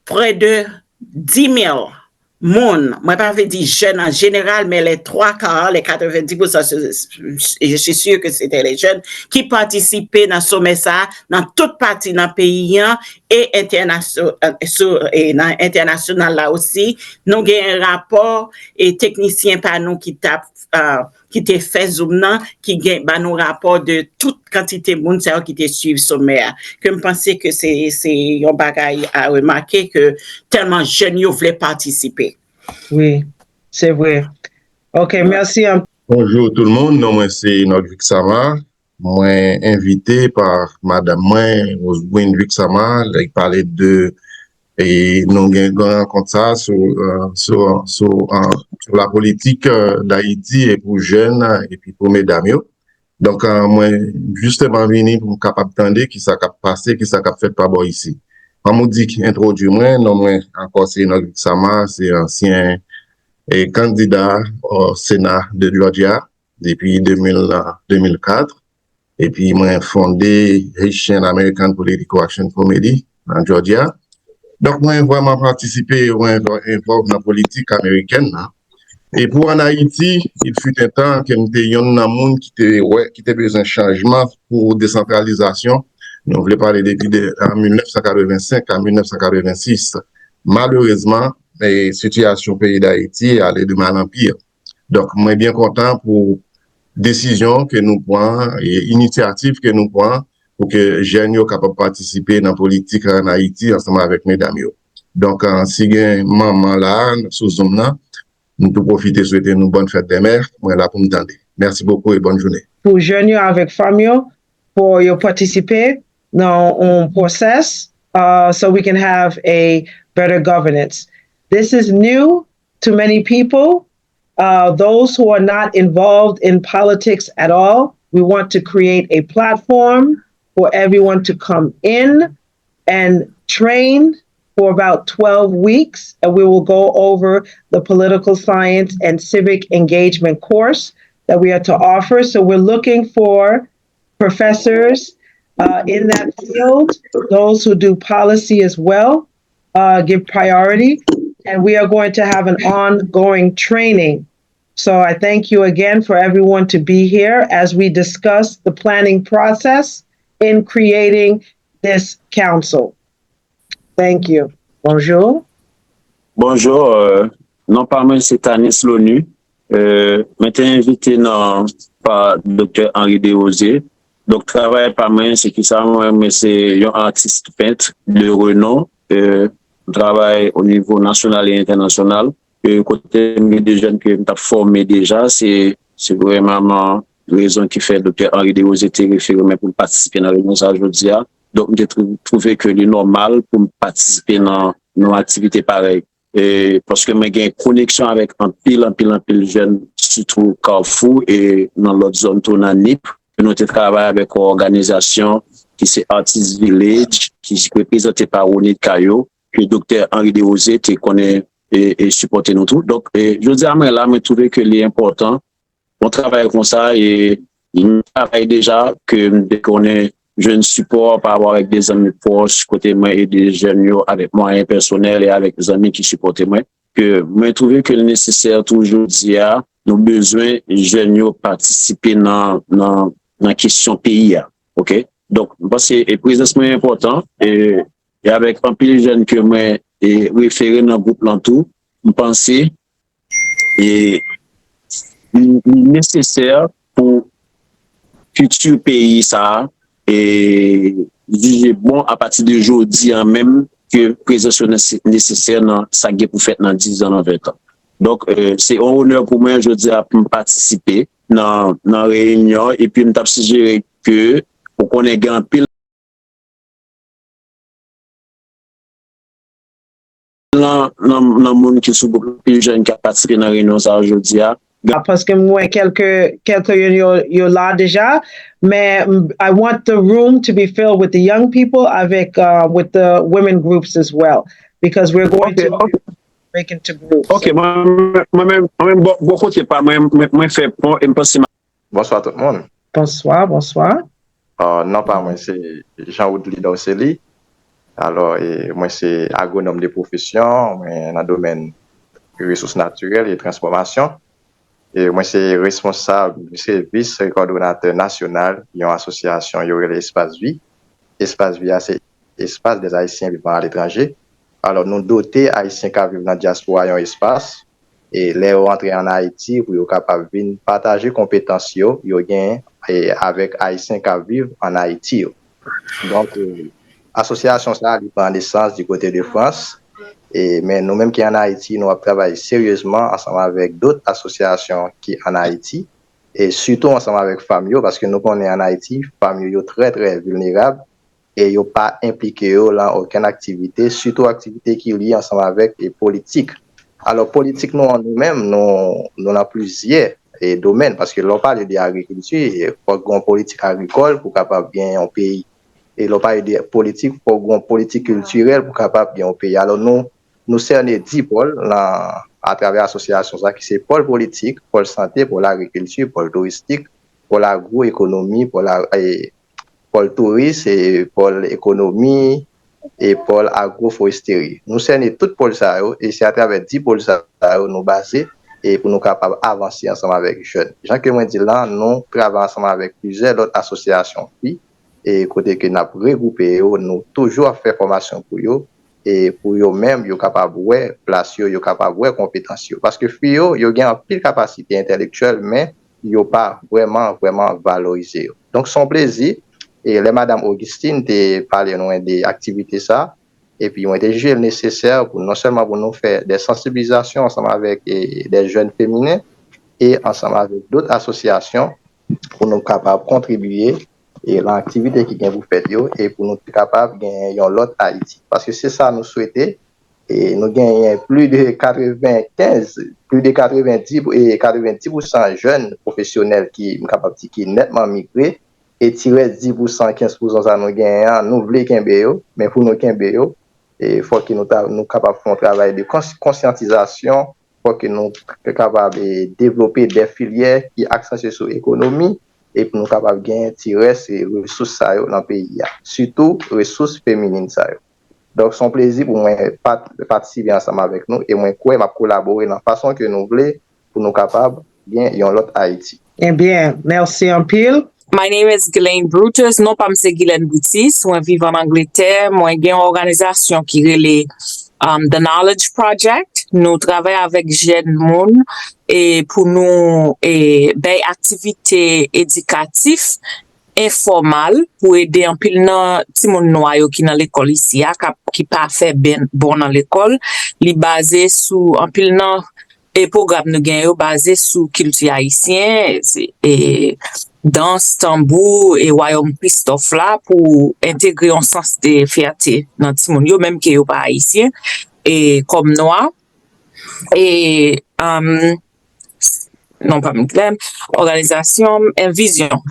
prè de dis mil moun, mwen pa vle di jèn an jeneral, men les trois quarts, les quatre-vingt-dix pour cent, je suis sûr que c'était les jeunes, ki patisipe nan somè sa a, nan tout pati nan peyi an, e entènasyo- e nan entènasyonal la osi. Nou gen rapò e teknisyen pa nou ki t ap, uh, ki te fè Zoom nan, ki gen ba nou rapò de tout kantite moun sa yo ki te swiv somè a. Ke m panse ke se, se yon bagay a remake ke tèlman jèn yo vle patisipe. Wi, se vre. Ok, mèsi anpil. Bonjou tout moun, non mwen se Nordric Samar. Mwen envite pa madanm mwen, Rosebrune Luc Samar, lè l pale de e nou gen gran rankont sa sou, uh, sou, sou, uh, sou la politik, uh, Dayiti e pou jèn epi pou medam yo. Donk, uh, mwen jisteman vini pou m kapab tande kisa k ap pase, kisa k ap fèt pa bò isi. An m di ki entwodui mwen, non mwen ankò se Nordric Samar, se ansyen e kandida o Sena de Georgia depi de mil, de mil kat. Epi mwen fonde Haitian American Political Action Committee nan Georgia. Donk mwen vrèman patisipe, mwen envòlv nan politik amerikèn nan. E pou an Ayiti, il fut un temps ke m te yonn nan moun ki te wè, ki te bezwen chanjman pou desantralizasyon. Nou vle pale depi de, an mil nèf san katrevensenk a mil nèf san katrevensis. Malerezman, e sitiyasyon peyi Dayiti ale de mal an pi. Donk mwen byen kontan pou desizyon ke nou pran, e inisyativ ke nou pran pou ke jèn yo kapab patisipe nan politik an Ayiti ansanm avèk medam yo. Donk, uh, si gen manman la sou Zoom nan, m tou pwofite swete nou bòn fèt dè mè, mwen la pou m tande. Mèsi bokou e bòn jounen. Pou jèn yo avèk fanm yo, pou yo patisipe nan yon pwosès, uh, so we can have a better governance. This is new to many people. Uh, those who are not involved in politics at all, we want to create a platform for everyone to come in and train for about twelve weeks, and we will go over the political science and civic engagement course that we are to offer. So we're looking for professors uh, in that field, those who do policy as well, uh, give priority. And we are going to have an ongoing training. So I thank you again for everyone to be here as we discuss the planning process in creating this council. Thank you. Bonjour. Bonjou, euh, non pa mwen se Tanis Lonu. Euh, mwen te envite nan pa Doktè Henri Desrosiers. Donk travay pa mwen se kisa mwen, mwen se yon atis pent de renon. Euh, mwen travay o nivo nasyonal e entènasyonal. Euh, kote m gen de jèn ke m t ap fòme deja, se se vrèman rezon ki fè Doktè Henri Desrosiers te refere mwen pou m patisipe nan reyinyon sa a jodi a. Donk m te twouve ke li nòmal pou m patisipe nan yon aktivite parèy. E paske mwen gen koneksyon avèk anpil anpil anpil jèn, sitou Kafou e nan lòt zòn tou nan Nip. Nou te travay avèk yon òganizasyon ki se Artist Village, ki reprezante pa Ronit Caillot, ke Doktè Henri Desrosiers te konnen e, e sipòte nou tou. Donk, e, jodi a mwen la, mwen twouve ke li enpòtan yon travay konsa e yon travay deja ke m te konnen jwenn sipò pa rapò avèk de zanmi pwòch kote mwen ede jèn yo avèk mwayen pèsonèl e avèk zanmi ki sipòte mwen, ke mwen twouve ke l nesesè tou jodi a, nou bezwen jèn yo patisipe nan, nan, nan kesyon peyi a. Oke? Donk, m panse e prezans mwen enpòtan e, e avèk anpil jèn ke mwen e refere nan gwoup lan tou, m panse e li nesesè pou fiti peyi sa a e jije bon apati de jodi a menm ke prezans yo nesesè nan sa k gen pou fèt nan diz an, nan ven an. Donk, se yon onè pou mwen jodi a pou m patisipe nan, nan reyinyon epi m t ap sijere ke ou konnen gen anpil nan, nan, nan moun ki sou gwoup lan, pi jèn ki ap patisipe nan reyinyon sa a jodi a. Paske m wè kèlke, kèlke youn yo, yo la deja, men I want the room to be filled with the young people avec uh, with the women groups as well because we're going okay, to okay. break into groups. Ok, mwen menm bò kote pa mwen, mwen fè pon e m panse. Bonswa tout moun. Bonswa, bonswa. Non pa mwen se Jean Woodly Dorcely. Alò, e, mwen se agwonòm de pwofesyon, mwen nan domèn resous natirèl e transfòmasyon. E mwen se responsab, mwen se vis kòdonatè nasyonal yon asosyasyon yo rele Espas Vi. Espas Vi a se espas des Haïtiens vivant à l'étranger. Alò, nou dote Ayisyen k ap viv nan dyaspora yon espas e lè yo antre ann Ayiti pou yo kapab vin pataje konpetans yo yo genyen avèk Ayisyen k ap viv ann Ayiti yo. Donk, asosyasyon sa a li pran nesans di kote de Frans, e, men nou menm ki ann Ayiti, nou ap travay seryezman ansanm avèk dòt asosyasyon ki ann Ayiti, e sitou ansanm avèk fanm yo, paske nou konnen ann Ayiti, fanm yo, yo trè, trè vilnerab, e yo pa enplike yo lan okenn aktivite, sitou aktivite ki lye ansanm avèk e politik. Alò, politik nou an nou menm, nou, nou nan plizyè e domèn, paske lè w pale de agrikilti, fòk gen yon politik agrikòl pou kapab gen yon peyi. E lè w pale de politik, fòk gen yon politik kiltirèl pou kapab gen yon peyi. Alò, nou, nou sène dis pòl atravè asosyasyon sa, ki se pòl politik, pòl sante, pòl agrikilti, pòl touristik, pòl agwoekonomi, pòl pòl touris, e pòl ekonomi, e pòl agwoforesteri. Nou sène tout pòl sa yo, e se atravè dis pòl sa yo nou baze, e pou nou kapab avanse ansanm avèk jèn. Jan ke mwen di l lan, nou travay ansanm avèk plizyè lòt asosyasyon fi, e kote ke n ap regwoupe yo, nou toujou ap fè fòmasyon pou yo, e pou yo menm, yo kapab wè plas yo, yo kapab wè konpetans yo. Paske fi yo, yo gen anpil kapasite entèlektyèl, men yo pa vrèman, vrèman valorize yo. Donk, se yon plezi, e lè Madanm Augustine te pale nou de aktivite sa, epi mwen te jije l nesesè pou non sèlman pou nou fè de sansibilizasyon ansanm avèk e de jèn feminen e ansanm avèk dòt asosyasyon pou nou kapab kontribiye e lan aktivite ki gen pou fèt yo e pou nou te kapab gen yon lòt Ayiti. Paske se sa nou swete, e nou genyen plis de katrevenkenz, plis de katrevendis, e katrevendis pousan jèn pwofesyonèl ki, m kapab di, ki nètman migre, e ti rès dis pousan, kenz pousan sa nou genyen an, nou vle kenbe yo, men pou nou kenbe yo, E fòk ke nou, ta, nou kapab fè yon travay de kons, konsyantizasyon, fòk ke nou k, kapab e, devlope de filyè ki aksantye sou ekonomi, epi nou kapab gen ti rès e resous sa yo nan peyi a. Sitou resous feminin sa yo. Donk, se yon plezi pou mwen pat, patisipe ansanm avèk nou e mwen kwè m ap kolabore nan fason ke nou vle pou nou kapab gen yon lòt Ayiti. Ebyen, mèsi anpil. My name is Ghislaine Brutus. Non pa m se Guylaine Brutus. Mwen viv an Angletè. Mwen gen yon òganizasyon ki rele um, The Knowledge Project. Nou travay avèk jèn moun e pou nou e, bay aktivite edikatif enfòmal pou ede anpil nan timoun nwa yo ki nan lekòl isi a, k ap, ki pa fè ben, bon nan lekòl. Li baze sou anpil nan e pwogram nou gen yo baze sou kilti ayisyen, e, dans, tanbou, e wayòm Kristòf la pou entegre yon sans de fyète nan timoun yo, menm ke yo pa ayisyen, e kòm nwa. E, um, non pa m klè, òganizasyon m, Envizyon.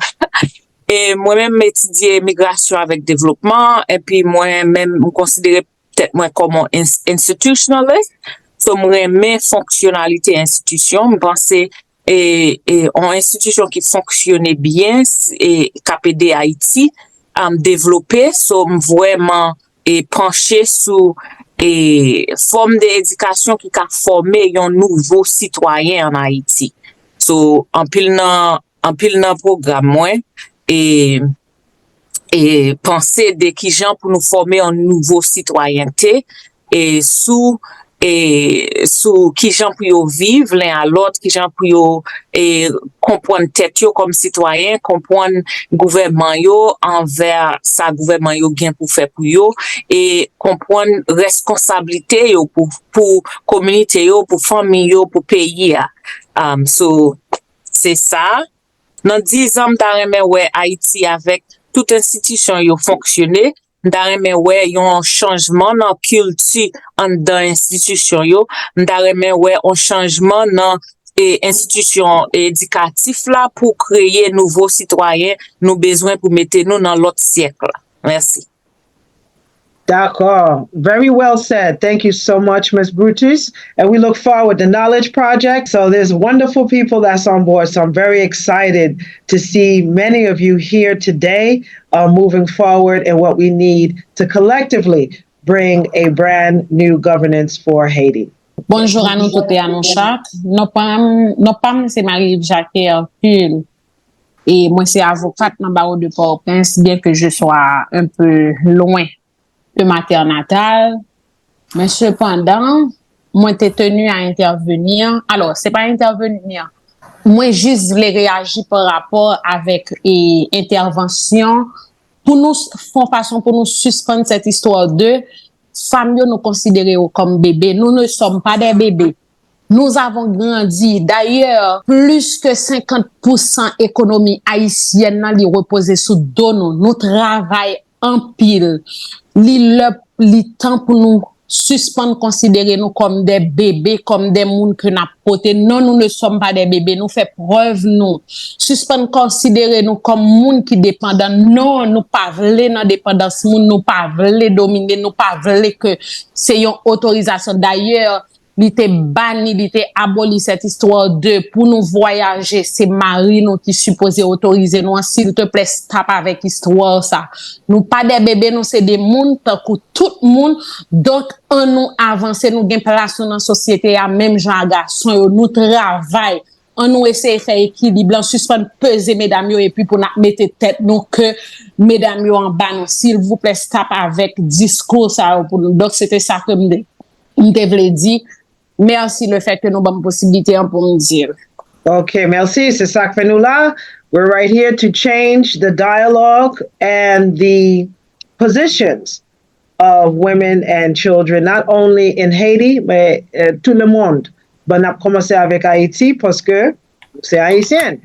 E mwen menm, m etidye migrasyon avèk devlopman, epi mwen menm, m konsidere tèt mwen kòm yon ins, institutionalist. So, m renmen fonksyonalite enstitisyon. M panse e, e yon enstitisyon ki fonksyone byen, e k ap ede Ayiti um, devlope. So, m vrèman e, panche sou e, fòm de edikasyon ki ka fòme yon nouvo sitwayen an Ayiti. So, anpil nan, anpil nan pwogram mwen e, e panse de kijan pou nou fòme yon nouvo sitwayènte e sou e sou kijan pou yo viv len a lòt, kijan pou yo e konprann tèt yo kòm sitwayen, konprann gouvènman yo anvè sa gouvènman yo gen pou fè pou yo, e konprann reskonsablite yo pou, pou kominote yo, pou fanmi yo, pou peyi a. Um, so, se sa. Nan diz an, m ta renmen wè Ayiti avèk tout enstitisyon yo fonksyone. M ta renmen wè yon chanjman nan kilti anndan enstitisyon yo. M ta renmen wè yon chanjman nan e, enstitisyon edikatif la pou kreye nouvo sitwayen nou bezwen pou mete nou nan lòt syèk la. Mèsi. D'accord. Very well said. Thank you so much, Miss Brutus. And we look forward to Knowledge Project. So there's wonderful people that's on board. So I'm very excited to see many of you here today, uh, moving forward and what we need to collectively bring a brand new governance for Haiti. Bonjou a nou tout e a nou chak. Non pa m, non pa m se Marie-Yves Jacques Hercule. E mwen se avokat nan bawo de Pòtoprens, byen ke je swa un peu lwen de ma tè natal. Men sepandan, mwen te tenu a entèveni. Alò, se pa entèveni. Mwen jis vle reyaji pa rapò avèk e, entèvansyon pou nou fè yon fason pou nou sispann cette histoire de femmes yo, nous considérons comme bébés. Nous ne sommes pas des bébés. Nous avons grandi. D'ailleurs, plus que cinquante pour cent économie haïtienne nan, li repoze sou do nou. Nou travay anpil. Li lè, li tan pou nou sispann konsidere nou kòm de bebe, kòm de moun ke n ap pote. Non, nous ne sommes pas des bébés. Nou fè prèv nou. Sispann konsidere nou kòm moun ki depandan. Non, nou pa vle nan depandans moun, nou pa vle domine, nou pa vle ke se yon otorizasyon. Dayè, li te bani, li te aboli cette histoire de pou nou vwayaje, se mari nou ki sipoze otorize nou an, silteplè stop avèk istwa sa. Nou pa de bebe, nou se de moun tankou tout moun, donk ann nou avanse, nou gen plas nou nan sosyete a menm jan a gason yo, nou travay, ann nou eseye fè ekilib lan, sispann peze medam yo epi pou n ap mete tèt nou ke medam yo anba nou, silvouplè stop avèk diskou sa yo pou nou. Donk se te sa ke m te, m te vle di. Mèsi le fèt ke nou ban m posiblite an pou m di l. Ok, mèsi. Se sa k fè nou la. We're right here to change the dialogue and the positions of women and children, not only in Haiti, men uh, tout le monde. Bon, n ap kòmanse avèk Ayiti paske se Ayisyen.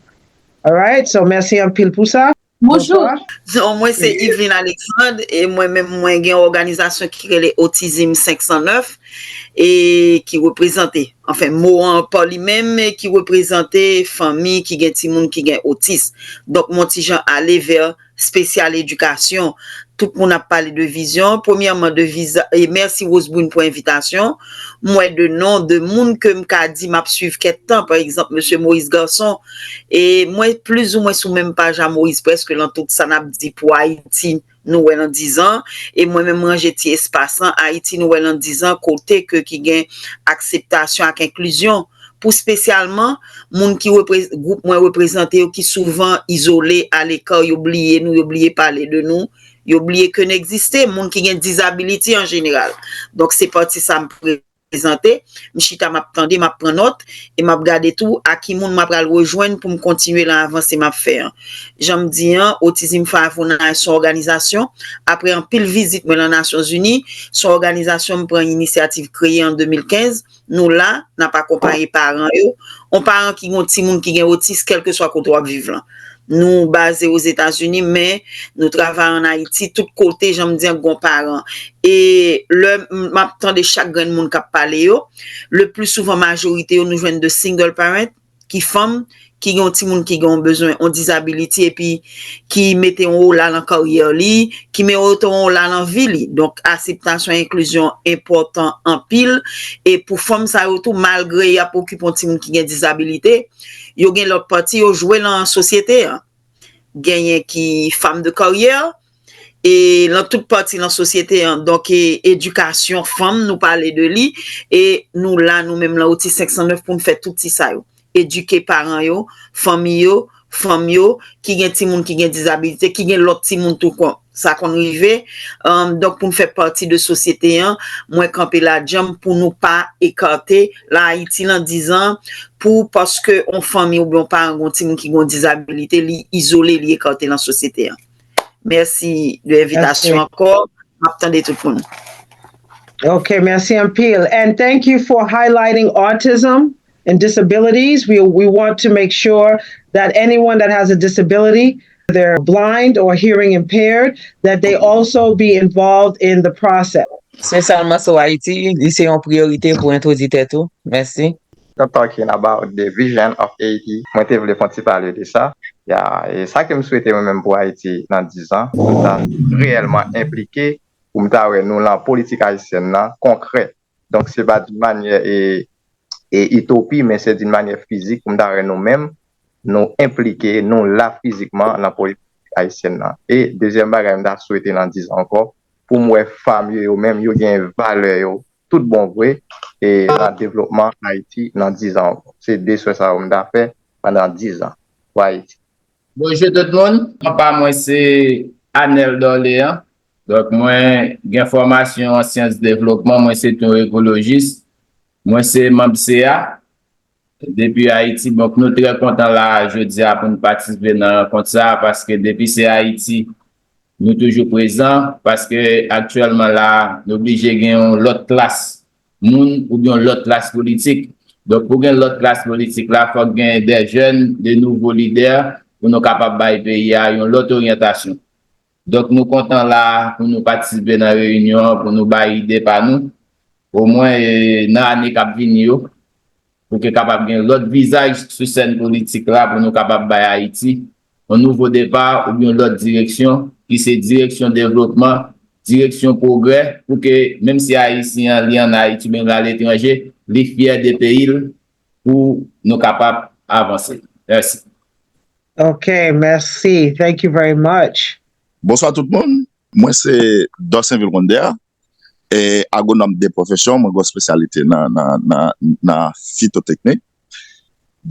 Alright, so mèsi anpil pou sa. Bonjou. Non, mwen se Yveline Alexandre e mwen menm mwen gen yon òganizasyon ki rele Autism senk san nèf e ki reprezante, anfen, mo an pa li menm, ki reprezante fanmi ki gen timoun ki gen otis. Donk, mwen ti jan ale vè espesyal edikasyon. Tout moun ap pale de vizyon. Premyèman, de viza, e mèsi Rose Brune pou envitasyon. M wè de non de moun ke m ka di m ap swiv kèk tan, pa egzanp, mesye Moïse Garçon. E mwen, plizoumwen sou menm paj a Moïse, prèske lan tout sa n ap di pou Ayiti, nou wè lan dizan. E mwen menm, m ranje ti espas lan, Ayiti, nou wè lan dizan, kote ke ki gen akseptasyon ak enklizyon. Pou espesyalman, moun ki repre-, gwoup mwen reprezante yo, ki souvan izole, aleka, yo bliye nou, yo bliye pale de nou, yo bliye ke n egziste, moun ki gen disability an jeneral. Donk, se pati sa m prezante. M chita, m ap tande, m ap pran nòt, e m ap gade tou a ki moun m ap pral rejwenn pou m kontinye lan avanse m ap fè an. Jan m di an, Autism Five oh nine se yon òganizasyon, apre anpil vizit mwen lan Nasyonzini, se yon òganizasyon m pran inisyativ kreye an de mil kenz. Nou la, n ap akonpaye paran yo. On paran ki gen yon timoun ki gen otis, kèlkeswa kote w ap viv lan. Nou baze Ozetazini, men nou travay ann Ayiti, tout kote, jan m di an, gen yon paran. E lè m ap tande chak grenn moun k ap pale yo, le pli souvan, majorite yo, nou jwenn de single parent, ki fanm, ki gen yon timoun ki gen yon bezwen, yon disability, epi ki mete yon ola lan karyè li, ki mete yon ola lan vi li. Donk, akseptasyon, enklizyon enpòtan anpil. E pou fanm sa yo tou, malgre y ap okipe yon timoun ki gen dizabilite, yo gen lòt pati, yo jwe lan sosyete an. Genyen ki fanm de karyè, e lan tout pati lan sosyete an. Donk, e, edikasyon fanm, nou pale de li, e nou la, nou menm lan Autism senk san nèf pou n fè tout ti sa yo. Edike paran yo, fanmi yo, fanm yo, ki gen timoun ki gen dizabilite, ki gen lòt timoun tou kon, sa konn rive. Em, donk, pou n fè pati de sosyete an, mwen kanpe la djanm pou nou pa ekate la Ayiti lan dizan, pou paske on fanmi oubyen on paran gen on timoun ki gen on dizabilite, li izole, li ekate lan sosyete an. Mèsi de envitasyon ankò. M ap tande tout moun. Ok, mèsi anpil. And thank you for highlighting autism and disabilities. We, we want to make sure that anyone that has a disability, they're blind or hearing impaired, that they also be involved in the process. Se sèlman sou Ayiti, li se yon priyorite pou entwodui tèt ou. Mèsi. You're talking about the vision of Haiti. Mwen te vle fè yon ti pale de sa. Ya, e sa ke m swete mwen menm pou Ayiti nan dizan, pou m ta reyèlman enplike, pou m ta wè nou lan politik ayisyèn nan konkrè. Donk, se pa d'une manière e, e itopi, men se d'une manière physique, pou m ta wè nou menm, nou enplike, nou la fizikman lan politik ayisyèn nan. E dezyèm bagay, m ta swete lan dizan ankò, pou m wè fanm yo, yo menm, yo gen valè yo, tout bon vre, e lan devlopman Ayiti nan dizan ankò. Se de swè sa yo m ta fè pandan dizan pou Ayiti. Bonjou tout moun, non pa mwen se Anel Dorlean. Donk mwen gen fòmasyon an syans devlopman, mwen se tou ekolojis. Mwen se manm sea depi Ayiti. Donk nou trè kontan la jodi a pou n patisipe nan rankont sa, paske depi se Ayiti, nou toujou prezan, paske aktyèlman la, nou oblije gen yon lòt klas moun oubyen yon lòt klas politik. Donk pou gen lòt klas politik la, fòk gen de jèn, de nouvo lidè pou nou kapab bay peyi a yon lòt oryantasyon. Donk nou kontan la pou nou patisipe nan reyinyon an, pou nou bay ide pa nou. Omwen e, nan ane k ap vini yo, pou ke kapab gen lòt vizaj sou sèn politik la, pou nou kapab bay Ayiti yon nouvo depa oubyen yon lòt direksyon, ki se direksyon devlopman, direksyon pwogrè, pou ke menm si Ayisyen an li ann Ayiti oubyen l aletranje, li fyè de peyi l, pou nou kapab avanse. Mèsi. Ok, mèsi. Thank you very much. Bonswa tout moun. Mwen se Dorsainville Wonder, e agwonòm de pwofesyon, mwen gen yon espesyalite nan, nan, nan, nan fitoteknik.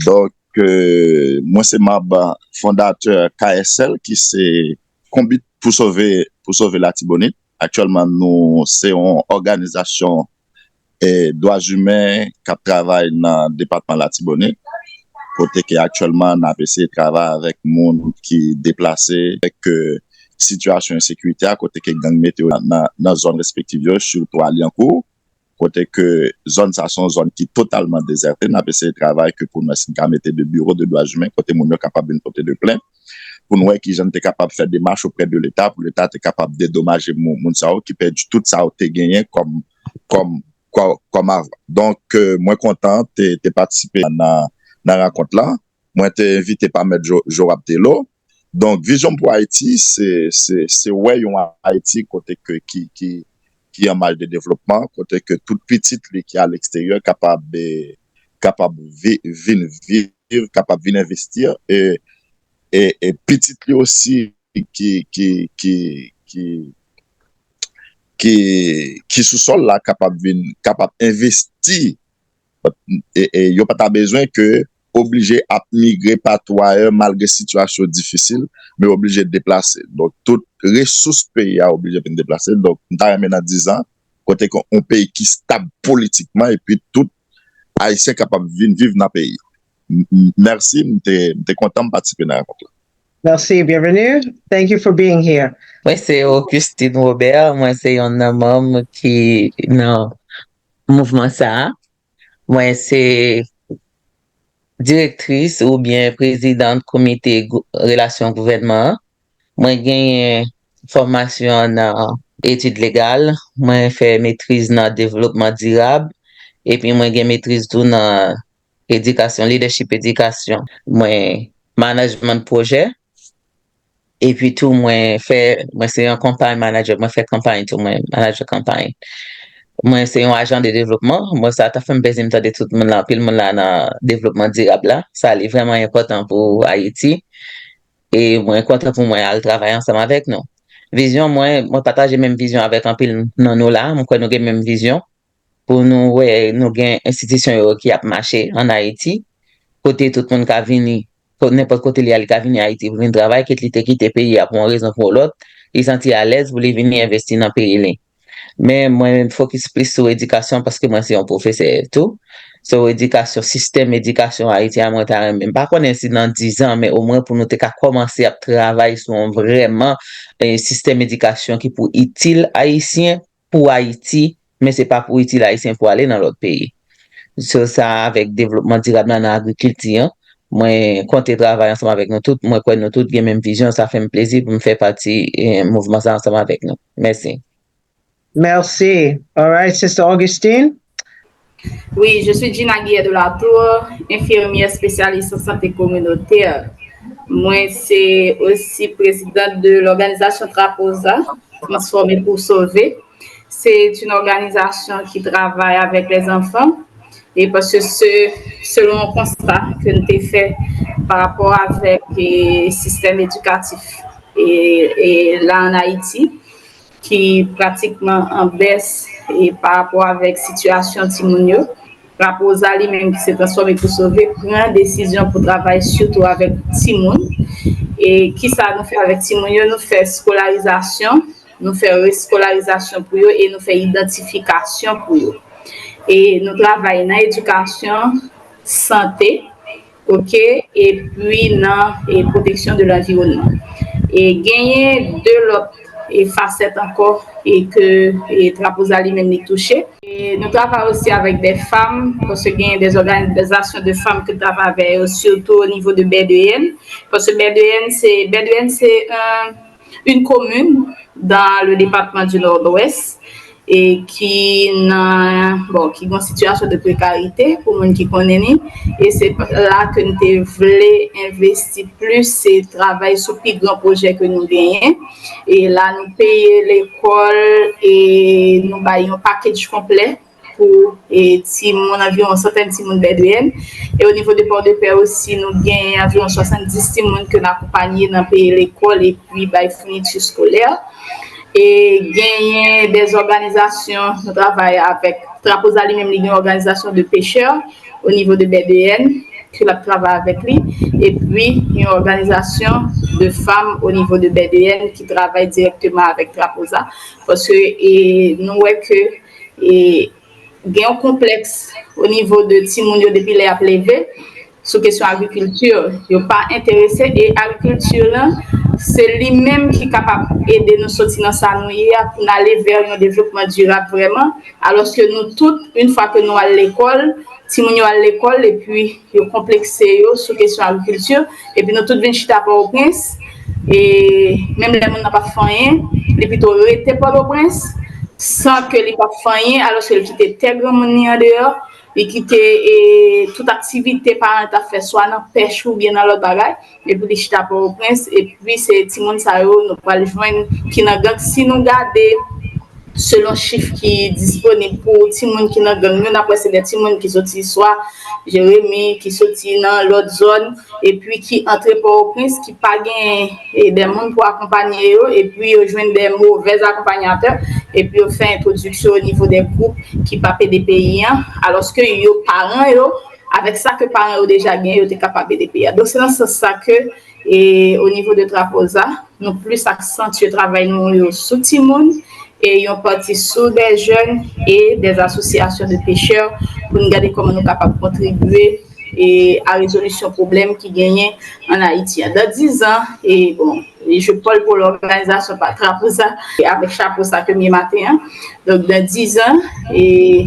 Donk, e, mwen se manm fondatè K S L, ki se Konbit pou Sove, pou Sove Latibonit. Aktyèlman, nou se yon òganizasyon e dwa imen k ap travay nan depatman Latibonit, kote ke aktyèlman n ap eseye travay avèk moun ki deplase, avèk, e, sitiyasyon ensekirite a, kote ke gang mete yo nan, nan, nan zòn respektif yo, sitou a Lyankou, kote ke zòn sa se yon zòn ki totalman dezète. N ap eseye travay ke pou n wè si n ka mete de biwo de dwa imen kote moun yo kapab vin pote de plent, pou n wè kijan n te kapab fè demach oprè de Leta, pou Leta te kapab dedomaje moun, moun sa yo ki pèdi tout sa yo te genyen kòm, kòm, kò-, kòm avan. Donk, e, mwen kontan te, te patisipe nan, nan rankont la. Mwen te envite pa Mèt Jo-, Jorab Telo. Donk, vizyon pou Ayiti, se, se, se wè yon Ayiti kote ke, ki, ki, ki an maj de devlopman, kote ke tout pitit li ki a leksteryè kapab, eh, kapab vi, vin viv, kapab vin envesti, e, e, e pitit li osi ki, ki, ki, ki, ki, ki sou sòl la kapab vin, kapab envesti. E, e yo pa ta bezwen ke oblije ap migre pa twayè malgre sitiyasyon difisil, men oblije deplase. Donk, tout resous peyi a oblije vin deplase. Donk, m ta renmen nan diz an, kote ke yon peyi ki stab politikman, epi tout Ayisyen kapab vin viv nan peyi. M, m, mèsi, m te, m te kontan m patisipe nan rankont la. Merci, bienvenue. Thank you for being here. Mwen se Augustine Robert, mwen se yon nan manm ki nan mouvman sa a. Mwen se direktris oubyen prezidant komite gou- relasyon gouvènman an. Mwen genyen fòmasyon nan etid legal, mwen fè metriz nan devlopman dirab, epi mwen gen metriz tou nan edikasyon, leadership edikasyon. Mwen management pwojè, epi tou mwen fè, mwen se yon kanpay manager, mwen fè kanpay tou, mwen manager kanpay. Mwen se yon ajan de devlopman, mwen sa ta fè m plezi m tande tout moun la, anpil moun la nan devlopman dirab la, sa li vrèman enpòtan pou Ayiti. E mwen kontan pou mwen al travay ansanm avèk nou. Vizyon mwen, mwen pataje menm vizyon avèk anpil nan nou la, mwen kwè nou gen menm vizyon pou nou wè nou gen enstitisyon yo ki ap mache an Ayiti, kote tout moun ka vini, nenpòt kote li a, li ka vini Ayiti pou vin travay, kit li te kite peyi a pou yon rezon pou yon lòt, li santi alèz pou li vini envesti nan peyi li. Men mwen fokis plis sou edikasyon paske mwen se yon pwofesè tou. So, edikasyon, sistèm edikasyon Ayiti a, mwen ta renmen, m pa konnen si nan diz an, men omwen pou nou te ka kòmanse ap travay sou yon vrèman eh, sistèm edikasyon ki pou itil Ayisyen, pou Ayiti, men se pa pou itil Ayisyen pou ale nan lòt peyi. So, sa avèk devlopman dirab la nan agrikilti an, mwen konte travay ansanm avèk nou tout, mwen kwè nou tout gen menm vizyon, sa fè m plezi pou m fè pati eh, mouvman sa ansanm avèk nou. Mèsi. Merci. All right, Sister Augustine. Oui, je suis Gina Guillet de la Tour, infirmière spécialiste en santé communautaire. Mwen se osi prezidant de lòganizasyon Trapoza, Transformer pour Sauver. C'est une organisation qui travaille avec les enfants et parce que ce, selon un constat que nous avons fait par rapport avec le système éducatif et, et là en Haïti, ki pratikman an bès e pa rapò avèk sitiyasyon timoun yo. Rapoza li menm ki se Transformer pour Sauver pran desizyon pou travay sitou avèk timoun. E kisa nou fè avèk timoun yo? Nou fè skolarizasyon, nou fè reskolarizasyon pou yo e nou fè idantifikasyon pou yo. E nou travay nan edikasyon, sante, oke, epi nan e pwoteksyon de lanviwònman. E genyen de lòt e fasèt ankò e ke e Trapoza li menm li touche. E nou travay osi avèk de fanm, paske genyen de òganizasyon de fanm ke travay avè yo, sitou o nivo de B deux N, paske B deux N se, B deux N se yon une commune dans le département du Nord-Ouest e ki nan, bon, ki gen sitiyasyon de prekarite pou moun ki konnen li. E se la ke nou te vle envesti plis, se travay sou pi gran pwojè ke nou genyen. E la nou peye lekòl e nou bay yon package konplè pou e, timoun, anviwon santèn timoun B deux N. E o nivo de Pòdepè osi, nou gen anviwon swasanndis timoun ke n akonpaye nan peye lekòl epi bay founiti eskolè. E genyen de òganizasyon, nou travay avèk Trapoza li menm, li gen òganizasyon de pechè o nivo de B deux N ke l ap travay avèk li, epi yon òganizasyon de fanm o nivo de B deux N ki travay dirèkteman avèk Trapoza, paske e, nou wè ke e, gen yon konplèks o nivo de timoun yo depi lè y ap leve sou kesyon agrikilti. Yo pa enterese e agrikilti lan, se li menm ki kapab ede nou soti nan sa nou ye a pou n ale vè yon devlopman dirab vrèman. Alòske nou tout, yon fwa ke nou al lekòl, timoun yo al lekòl epi yo konplekse yo sou kesyon agrikilti, epi nou tout vin chita Pòtoprens, e menm lè moun nan p ap fè anyen, li pito rete Pòtoprens, san ke li p ap fè anyen, alòske li kite tè granmoun li andeyò, Li kite e, tout aktivite paran t ap fè, swa nan pèch oubyen nan lòt bagay, epi li chita Pòtoprens, epi se timoun sa yo nou pral jwenn ki nan gang. Si nou gade selon chif ki disponib pou timoun ki nan gang yo, n ap wè se de timoun ki soti swa Jeremi, ki soti nan lòt zòn, epi ki antre Pòtoprens, ki pa gen e, de moun pou akonpanye yo, epi yo jwenn de movèz akonpanyatè, epi yo fè entwodiksyon o nivo de gwoup ki p ap ede peyi an, alòske yo paran yo, avèk sa ke paran yo deja gen, yo te kapab ede peyi a. Donk, se nan sans sa ke, e, o nivo de Trapoza, nou plis aksantye travay nou yo sou timoun, e yon pati sou de jèn e de asosyasyon de pechè pou n gade kòman nou kapab kontribye e a rezolisyon pwoblèm ki genyen an Ayiti an. Dan dizan, e bon, e je pòl pou lòganizasyon pa Trapoza, e avèk chapo sa ke m ye maten an. Donk, dan dizan, e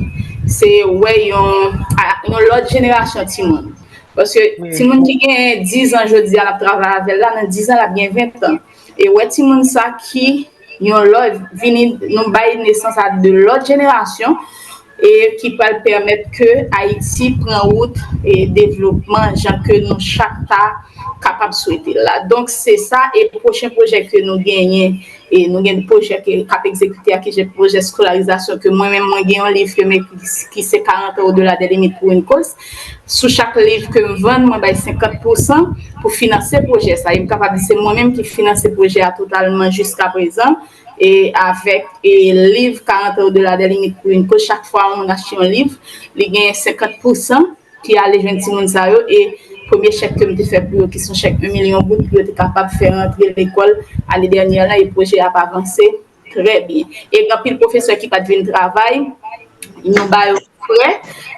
se wè yon, a, yon lòt jenerasyon timoun. Paske timoun ki gen dizan jodi a, n ap travay avè l la, nan dizan, l ap gen ventan. E wè timoun sa ki yon lòt, vini, nou bay nesans a de lòt jenerasyon, e ki pral pèmèt ke Ayiti pran wout e devlopman jan ke nou chak ta kapab swete l la. Donk, se sa, e pwochen pwojè ke nou genyen, e nou gen pwojè ke, k ap egzekite a, ki se pwojè skolarizasyon, ke mwen menm, mwen gen yon liv ke m ekri, ki se quarante euros au-delà des limites pour une cause. Sou chak liv ke m vann, mwen bay senkant pousan pou finanse pwojè sa. E m kapab di se mwen menm ki finanse pwojè a totalman jiska prezan. E avèk e liv quarante euros au-delà des limites pour une cause, chak fwa yon moun achte yon liv, li gen senkant pousan ki ale jwenn timoun sa yo. E premye chèk ke m te fè pou yo, ki se yon chèk yon milyon goud, pou yo te kapab fè rantre lekòl ane dènyè lan, e pwojè a ap avanse trè byen. E gen anpil pwofesè ki pa t vin travay, nou ba yo frè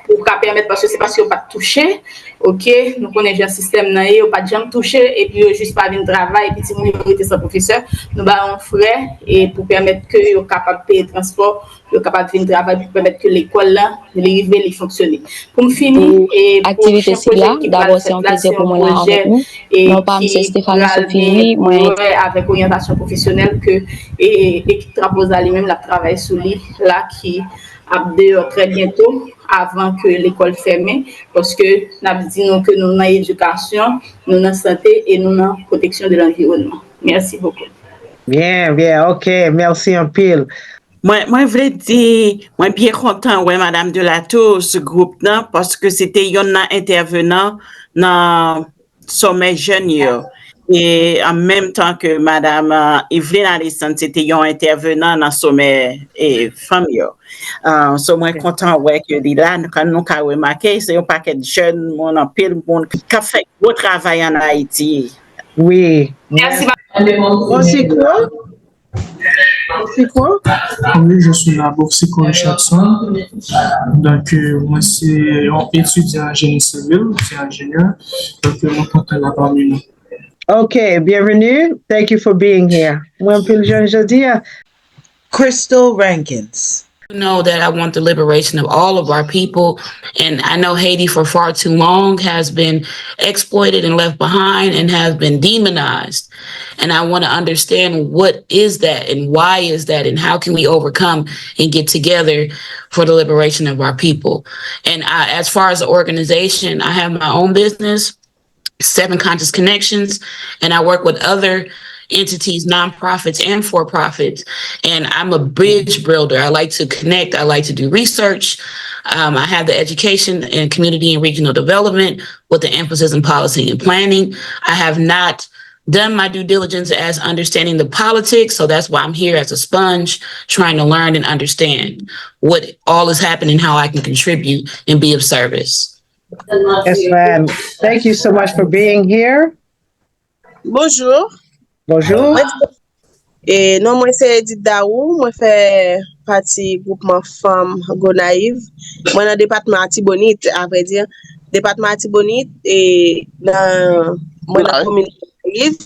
pou ka pèmèt, paske se paske yo pa t touche, oke, nou konnen jan sistèm nan ye, yo pa t janm touche, epi yo jis pa vin travay, epi timoun yo rete san pwofesè, nou ba yo yon frè, e pou pèmèt ke yo kapab peye transpò, yo kapab vin travay, pou pèmèt ke lekòl lan, li rive, li fonksyone. Pou m fini, e pwochen pwojè ki pral fèt la, se yon pwojè e ki pral gen pou wè avèk oryantasyon pwofesyonèl ke e, ekip Trapoza li menm l ap travay sou li la, ki ap deyò trè byento, avan ke lekòl fèmen, paske n ap di nou ke nou nan edikasyon, nou nan sante e nou nan pwoteksyon de lanviwònman. Mèsi bokou. Byen, byen, oke, mèsi anpil. Mwen, mwen vle di, mwen byen kontan wè Madam Delatour sou gwoup nan, paske se te yonn nan entèvenan nan somè jèn yo. E an menm tan ke Madam, uh, Evelyn Alexandre, se te yon entèvenan nan somè e fanm yo. Uh, so, mwen kontan wè ke li la, nou ka, nou ka remake, se yon pakèt jèn moun, anpil moun k ap fè gwo travay ann Ayiti. Wi. Mèsi, Madam. Bon, se kwa? Siko? Oui, je suis là, Boursicot Richardson. Donc, euh, mwen se yon etidyan an jeni sivil, se enjenyè. Donk, euh, mwen kontan la pami nou. Ok, bienvenue. Thank you for being here. Mwen anpil jèn jodi a. Crystal Rankins. Know that I want the liberation of all of our people. And I know Haiti for far too long has been exploited and left behind and has been demonized. And I want to understand what is that and why is that and how can we overcome and get together for the liberation of our people. And I, as far as the organization, I have my own business, Seven Conscious Connections, and I work with other entities, nonprofits and for-profits. And I'm a bridge builder. I like to connect. I like to do research. Um, I have the education in community and regional development with the emphasis in policy and planning. I have not done my due diligence as understanding the politics, so that's why I'm here as a sponge, trying to learn and understand what all is happening, how I can contribute and be of service. Yes, ma'am. Thank you so much for being here. Bonjou. Bonjou. Mwen, e, non mwen se Edith Daou, mwen fè pati gwoupman fanm Gonayiv. Mwen nan depatman Atibonit, a vrè di. Depatman Atibonit, e, nan, mwen nan komin Gonayiv.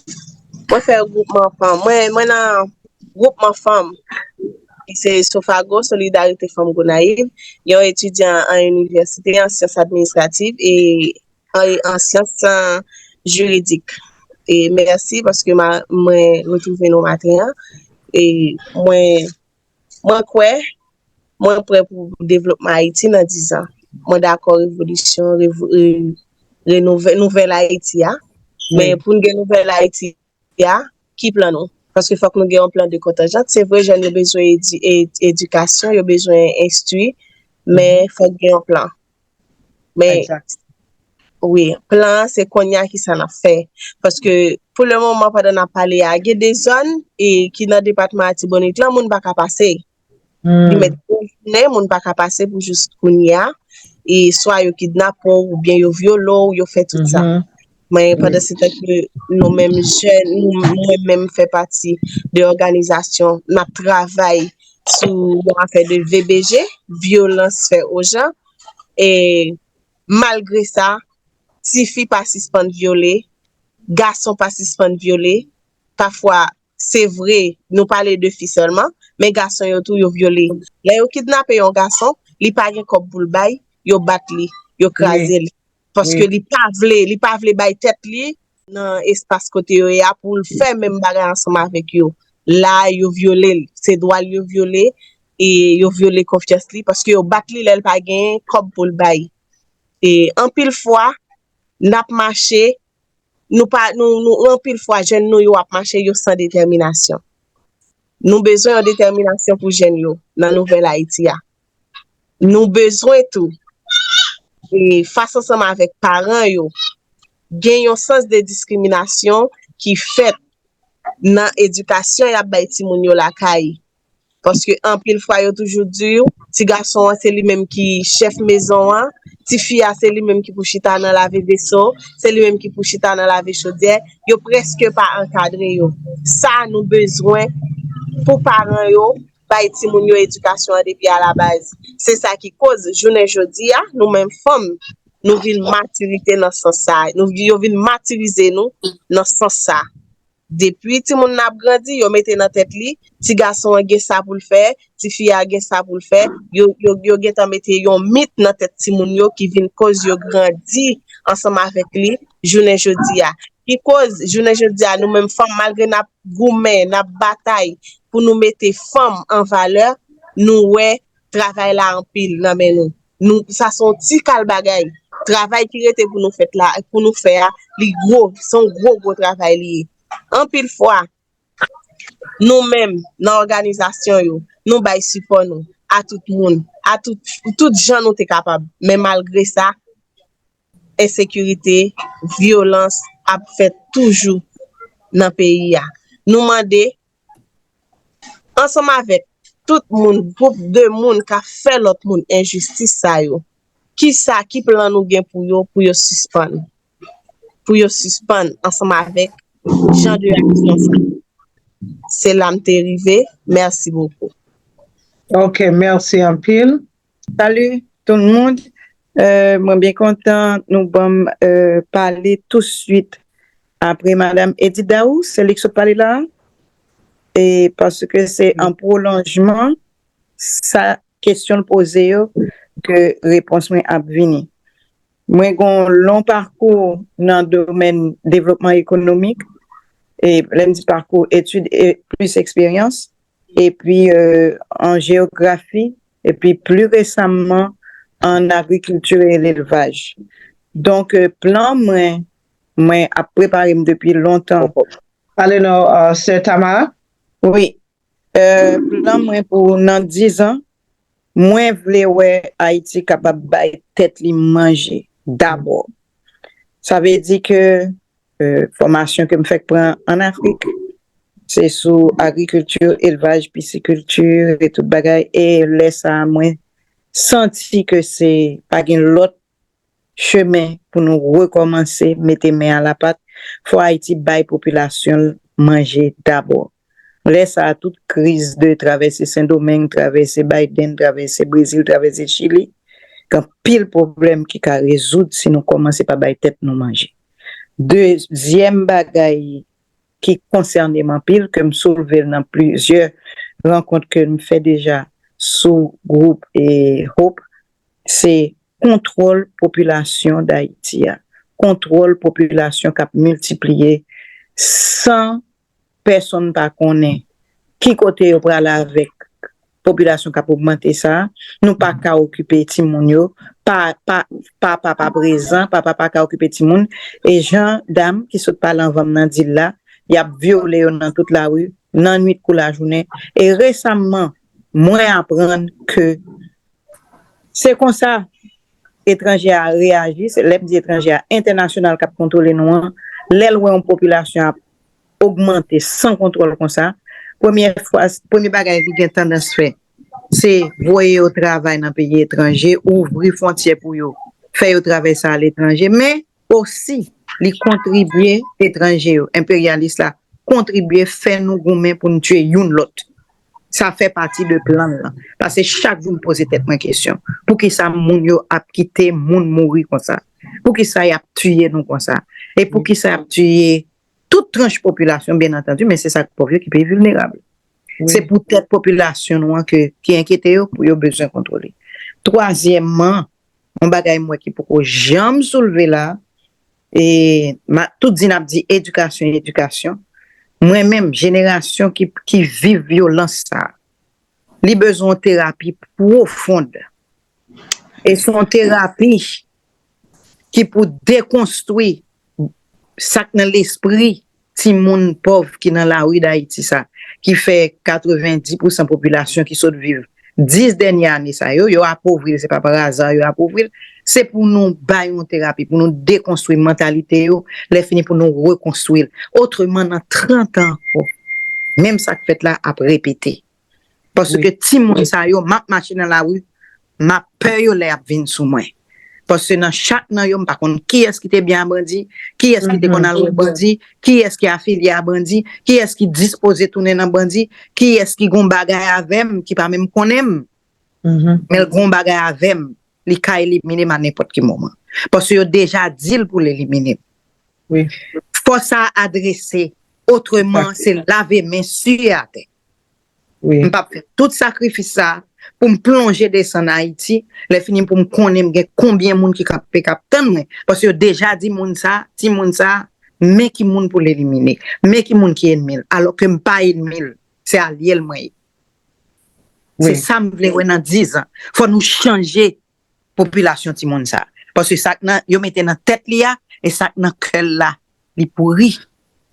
Mwen fè gwoupman fanm. Mwen, mwen nan gwoupman fanm. Ki se Sofago, Solidarite Fanm Gonayiv. Yon etidyan an inivèsite an syans administrativ e an, an syans, an, jiridik. E mèsi paske ma, mwen retwouve nou maten an. E mwen, mwen kwè, mwen prè pou devlopman Ayiti nan dizan. Mwen dakò revolisyon, revo- e, renouvè- nouvèl Ayiti a. Men pou n gen nouvèl Ayiti a, ki plan nou? Paske fòk nou gen yon plan de kontanjant. Se vre, jèn yo bezwen edi- e- edikasyon, yo bezwen enstwi, men fòk gen yon plan. Men, wi, plan an se kounye a ki sa n ap fè. Paske, pou le moman, pandan n ap pale a, gen de zòn e ki nan depatman Latibonit lan, moun pa ka pase. Li mèt yon jounen, moun pa ka pase pou jis kounye a. E swa yo kidnape w, oubyen yo vyole w, yo fè tout sa. Men pandan se tan ke nou menm jèn, nou, mwen menm fè pati de òganizasyon, n ap travay sou yon afè de V B G, vyolans fè ojan. E malgre sa, tifi pa sispann vyole, gason pa sispann vyole. Pafwa, se vre, nou pale de fi sèlman, men gason yo tou, yo vyole. Lè yo kidnape yon gason, li pa gen kòb pou l bay, yo bat li, yo kraze l. Paske li pa vle, li pa vle bay tèt li nan espas kote yo ye a pou l fè menm bagay ansanm avèk yo. La, yo vyole l. Se dwa l yo vyole, e yo vyole konfyans li, paske yo bat li lè l pa gen kòb pou l bay. E anpil fwa, n ap mache, nou pa, nou, nou, anpil fwa, jèn nou yo ap mache, yo san detèminasyon. Nou bezwen yon detèminasyon pou jèn yo nan nouvèl Ayiti a. Nou bezwen tou, e fas ansanm avèk paran yo, gen yon sans de diskriminasyon ki fèt nan edikasyon y ap bay timoun yo lakay. Paske anpil fwa, yo toujou di w, ti gason an, se li menm ki chèf mezon an, ti fi a, se li menm ki pou chita nan lave veso, se li menm ki pou chita nan lave chodyè. Yo prèske pa ankadre yo. Sa nou bezwen pou paran yo bay timoun yo edikasyon an depi alabaz. Se sa ki koz, jounen jodi a, nou menm fanm, nou vin matirite nan sans sa. Nou, yo vin matirize nou nan sans sa. Depi timoun nan ap grandi, yo mete nan tèt li, ti gason an gen sa pou l fè, ti fi a gen sa pou l fè. Yo, yo, yo gentan mete yon mit nan tèt timoun yo ki vin koz yo grandi ansanm avèk li jounen jodi a. Ki koz, jounen jodi a, nou menm fanm, malgre n ap goumen, n ap batay pou nou mete fanm an valè, nou wè travay la anpil nan men nou. Nou, sa se yon ti kal bagay. Travay ki rete pou nou fèt la, pou nou fè a, li gwo, se yon gwo, gwo travay li ye. Anpil fwa, nou menm, nan òganizasyon yo, nou bay sipò nou a tout moun, a tout, tout jan nou te kapab. Men malgre sa, ensekirite, vyolans ap fèt toujou nan peyi a. Nou mande, ansanm avèk tout moun, gwoup de moun k ap fè lòt moun enjistis sa yo, kisa, ki plan nou gen pou yo, pou yo sispann? Pou yo sispann ansanm avèk jan de aksyon sa yo. Se la m te rive. Mèsi bokou. Ok, mèsi anpil. Salut tout le monde. Euh, mwen byen kontan nou ban m euh, pale touswit apre Madanm Edith Daou, se li k sot pale la. E paske se an pwolonjman sa kesyon l poze yo ke repons mwen ap vini. Mwen gen yon lon pakou nan domèn devlopman ekonomik, e lè m di pakou, etid e plis eksperyans, epi euh, an jeyografi, epi pli resamman an agrikilti e lelvaj. Donk, euh, plan mwen, mwen ap prepare m depi lontan. Pale non, euh, sè Tamara? Wi. Euh, plan mwen pou nan diz an, mwen vle wè Ayiti kapab bay tèt li manje dabò. Sa vle di ke euh, fòmasyon ke m fèk pran an Afrik, se sou agrikilti, elvaj, pisikilti e tout bagay. E lè sa a, mwen santi ke se pa gen lòt chemen pou nou rekòmanse mete men a lapat. Fò Ayiti bay popilasyon l manje dabò. Lè sa a, tout kriz de travèse Sendomeng, travèse Biden, travèse Brezil, travèse Chili, gen anpil pwoblèm ki ka rezoud si nou kòmanse pa bay tèt nou manje. Dezyèm bagay ki konsène m anpil, ke m soulve l nan plizyè rankont ke m fè deja sou gwoup e Hope, se kontwòl popilasyon Dayiti a. Kontwòl popilasyon k ap miltipliye san pèsonn pa konnen ki kote yo prale avèk popilasyon k ap ogmante sa a. Nou pa ka okipe timoun yo, pa, pa, papa pa prezan, papa pa ka okipe timoun. E jan dam ki sot pale anvan m nan di l la, y ap vyole yo nan tout lari, nan nwit kou lajounen. E resamman, mwen aprann ke se konsa etranje a reyaji, se lè m di etranje a, entènasyonal k ap kontwole nou an, lè l wè yon popilasyon ap ogmante san kontwòl konsa, premye fwa, premye bagay li gen tandans fè, se voye yo travay nan peyi etranje, ouvri fwontyè pou yo, fè yo travèse aletranje, men osi li kontribye, etranje yo, enperyalis la, kontribye fè nou goumen pou n tiye youn lòt. Sa fè pati de plan l lan. Paske chak jou m poze tèt mwen kesyon. Poukisa moun yo ap kite moun mouri konsa? Poukisa y ap tiye nou konsa? E poukisa y ap tiye tout tranch popilasyon, byen antandi, men se sa k pòv yo ki pi vilnerab. Se poutèt popilasyon nou an ke, ki enkyete yo, pou yo bezwen kontwole. Twazyèmman, yon bagay m wè ki poko janm soulve la, e ma, tout di n ap di edikasyon, edikasyon. Mwen menm, jenerasyon ki, ki viv vyolans sa, li bezwen yon terapi pwofond. E se yon terapi ki pou dekonstwi sa k nan lespri timoun pòv ki nan lari Dayiti sa, ki fè katrevenndis pousan popilasyon ki sot viv dis dènye ane sa yo, yo apovri l, se pa pa aza yo apovri l, se pou nou bay yon terapi, pou nou dekonstwi mantalite yo, lè fini pou nou rekonstwi l. Otreman, nan trant an ankò, menm sa k fèt la ap repete. Paske timoun sa yo, m ap mache nan lari, m ap pè yo lè y ap vin sou mwen. Paske nan chak nan yo, m pa konn kiyès ki te byen a bandi, kiyès ki te konn al wè bandi, kiyès ki afilye a bandi, kiyès ki dispoze tounen nan bandi, kiyès ki gon bagay avè m, ki pa menm konnen m, men l gon bagay avè m, li ka elimine m a nenpòt ki moman. Paske yo deja di l pou l elimine m. Fò sa adrese, otreman, se lave men si atè. M p ap fè tout sakrifis sa pou m plonje desann Ayiti, lè fini pou m konnen m gen konbyen moun ki kanpe k ap tann mwen. Paske yo deja di moun sa, timoun sa, men ki moun pou l elimine, men ki moun ki ènmi l, alò ke m pa ènmi l, se alye l mwen ye. Se sa m vle wè nan dis an. Fò nou chanje popilasyon timoun sa. Paske sa k nan, yo mete nan tèt li a, e sa k nan kè l la, li pouri.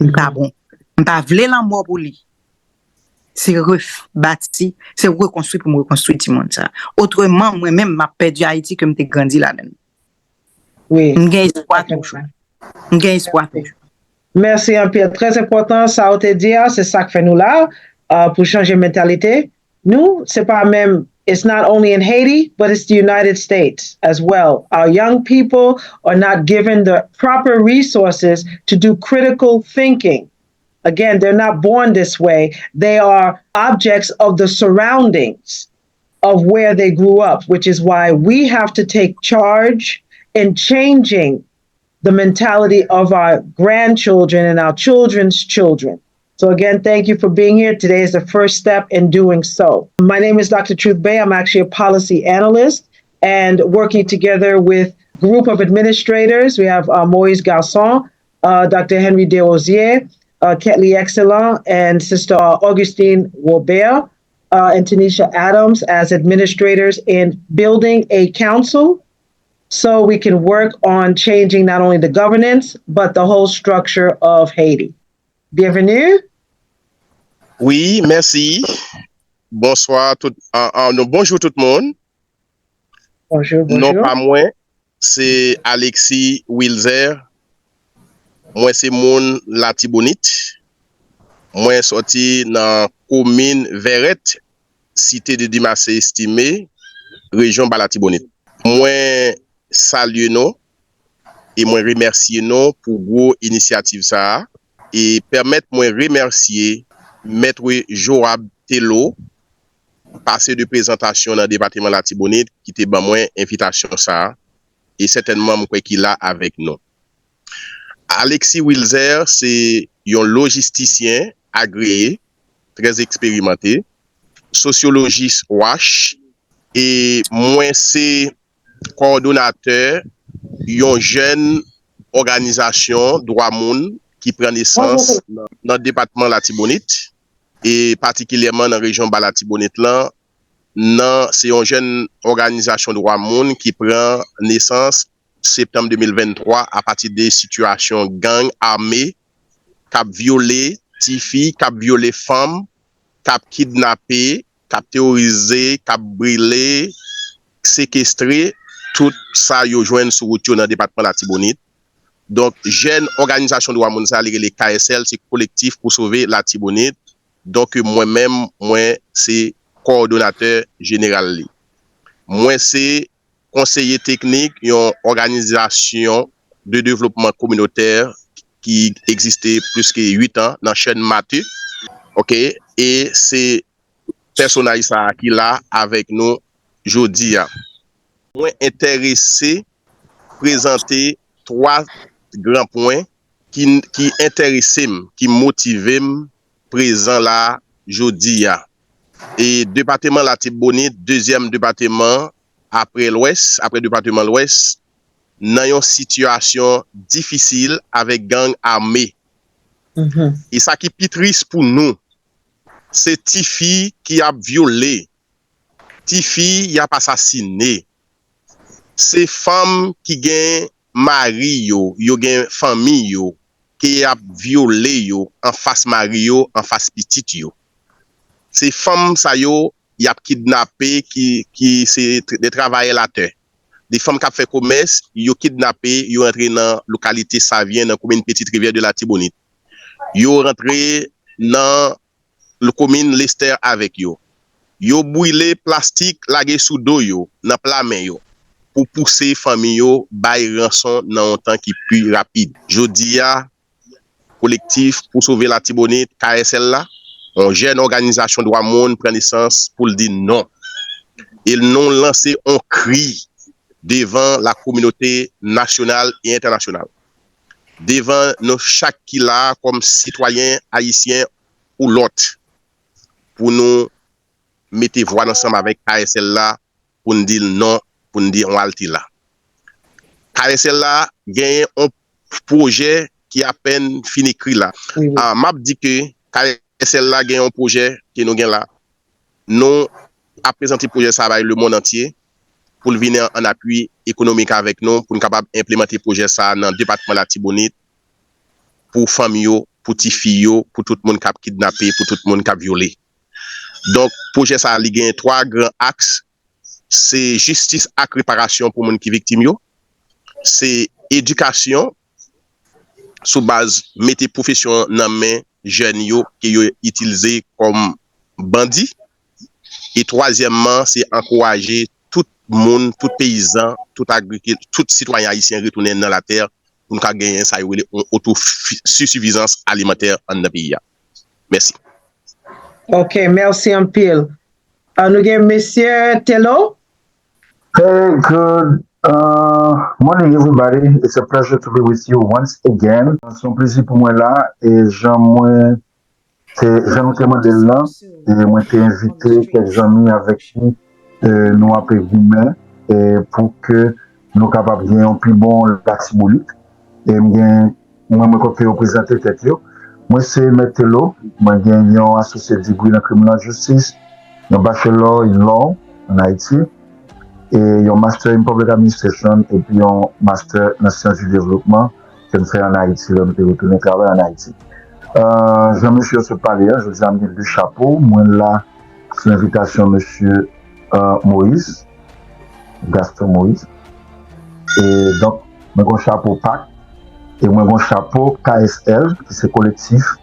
Li pa bon. M pa vle lanmò pou li. Se rebati, se rekonstwi pou m rekonstwi timoun sa. Otreman, mwen menm, m ap pèdi Ayiti ke m te grandi ladan l. M gen espwa toujou. M gen espwa toujou. Mèsi anpil. Trè enpòtan sa w te di a, se sa k fè nou la, pou chanje mantalite nou. Se pa menm, it's not only in Haiti, but it's the United States as well. Our young people are not given the proper resources to do critical thinking. Again, they're not born this way. They are objects of the surroundings of where they grew up, which is why we have to take charge in changing the mentality of our grandchildren and our children's children. So, again, thank you for being here. Today is the first step in doing so. My name is Doctor Truth Bay. I'm actually a policy analyst and working together with a group of administrators. We have uh, Maurice Garcon, uh, Doctor Henry Desrosiers, uh, Ketly Excellent, and Sister uh, Augustine Robert uh, and Tanisha Adams as administrators in building a council so we can work on changing not only the governance, but the whole structure of Haiti. Bienvenue. Wi, mèsi. Bonswa tout, uh, uh, non, bonjou tout moun. Bonjou, bonjou. Non pa mwen, se Alexis Wilzer. Mwen se moun Latibonit. Mwen sòti nan komin Vèrèt, Cité de Dumarsais Estimé, rejyon Ba Latibonit. Mwen salye nou e mwen remèsye nou pou gwo inisyativ sa a. E pèmèt mwen remèsye Mèt Joab Telo, pase de prezantasyon nan depatman Latibonit, ki te ban mwen envitasyon sa a. E sètènman, m kwè ki la avèk nou. Alexis Wilzer se yon lojistisyen agreye, trè eksperimante, sosyolojis WASH, e mwen se kowòdonatè yon jèn òganizasyon dwa moun ki pran nesans nan depatman Latibonit, e patikilyèman nan rejyon Ba Latibonit lan, nan, se yon jèn òganizasyon dwa moun ki pran nesans septanm de mil venntwa apati de sitiyasyon gang ame k ap vyole tifi, k ap vyole fanm, k ap kidnape, k ap teworize, k ap brile, sekestre tout sa yo jwenn sou wout yo nan depatman Latibonit. Donk, jèn òganizasyon dwa moun sa, li rele K S L, se Kolektif pou Sove Latibonit. Donk, mwen menm, mwen se kowòdonatè jeneral li. Mwen se konseye teknik yon òganizasyon de devlopman kominotè ki egziste plis ke uit an nan chèn Mate. Oke, e se pèsonaj sa a ki la avèk nou jodi a. Mwen enterese prezante twa gran pwen ki, ki enterese m, ki motive m prezan la jodi a. E depatman Latibonit, dezyèm depatman apre Lwès, apre depatman Lwès, nan yon sitiyasyon difisil avèk gang ame. E sa ki pi tris pou nou, se tifi ki ap vyole, tifi y ap asasine, se fanm ki gen mari yo, yo gen fanmi yo, ke y ap vyole yo anfas mari yo, anfas pitit yo. Se fanm sa yo, y ap kidnape, ki, ki se tr-, de travayè latè. De fanm k ap fè komès, yo kidnape, yo rantre nan lokalite Savyen, nan komin Petite Rivière de Latibonite. Yo rantre nan l-, komin Lestè avèk yo. Yo brile plastik lage sou do yo, nan pla men yo, pou pouse fanmi yo bay ranson nan yon tan ki pi rapid. Jodi a, Kolektif pou Sove Latibonit, K S L la, yon jèn òganizasyon dwa moun pran nesans pou l di non. E nou lanse yon kri devan la kominote nasyonal e entènasyonal. Devan nou chak ki la kòm sitwayen ayisyen ou lòt, pou nou mete vwa n ansanm avèk K S L la, pou n di l non, pou n di yon alte la. K S L la genyen yon pwojè ki apèn fin ekri la. Wi, wi. Ah, m ap di ke K S L la gen yon pwojè ke nou gen la. Nou ap prezante pwojè sa a bay lemonn antye pou l vin an, an apui ekonomik avèk nou, pou n kapab enplimante pwojè sa a nan depatman Latibonit, pou fanmi yo, pou tifi yo, pou tout moun k ap kidnape, pou tout moun k ap vyole. Donk, pwojè sa a, li gen twa gran aks. Se jistis ak reparasyon pou moun ki viktim yo. Se edikasyon sou baz mete pwofesyon nan men jèn yo ke yo itilize kòm bandi. E twazyèmman, se ankouraje tout moun, tout peyizan, tout agrikil-, tout sitwayen ayisyen retounen nan latè pou n ka genyen sa yo rele yon oto-, sisifizans alimantè anndan peyi a. Mèsi. Ok, mèsi anpil. Ah, nou gen Mesye Telo. Hey, good uh, morning, everybody. It's a pleasure to be with you once again. Se yon plezi pou mwen la, e jan mwen te, jan nou te mande l lan, e mwen te envite kèk zanmi avèk ki, e, nou ape goumen, e, pou ke nou kapab gen yon pi bon Latibonit. E m gen, mwen, mwen kwè ke yo prezante tèt yo. Mwen se Mèt Telo, mwen gen yon associate degree nan criminal justice, yon bachelor in law an Ayiti, e yon master in public administration, epi yon master nan syans di devlopman ke m fè an Ayiti lè m te retounen travay an Ayiti. Euh, jan mesye yo sot pale a, jodi a m gen de chapo. Mwen la sou envitasyon mesye euh, Moïse, Gaston Moïse. E donk, mwen gen chapo pak, e mwen gen chapo K S L, ki se Kolektif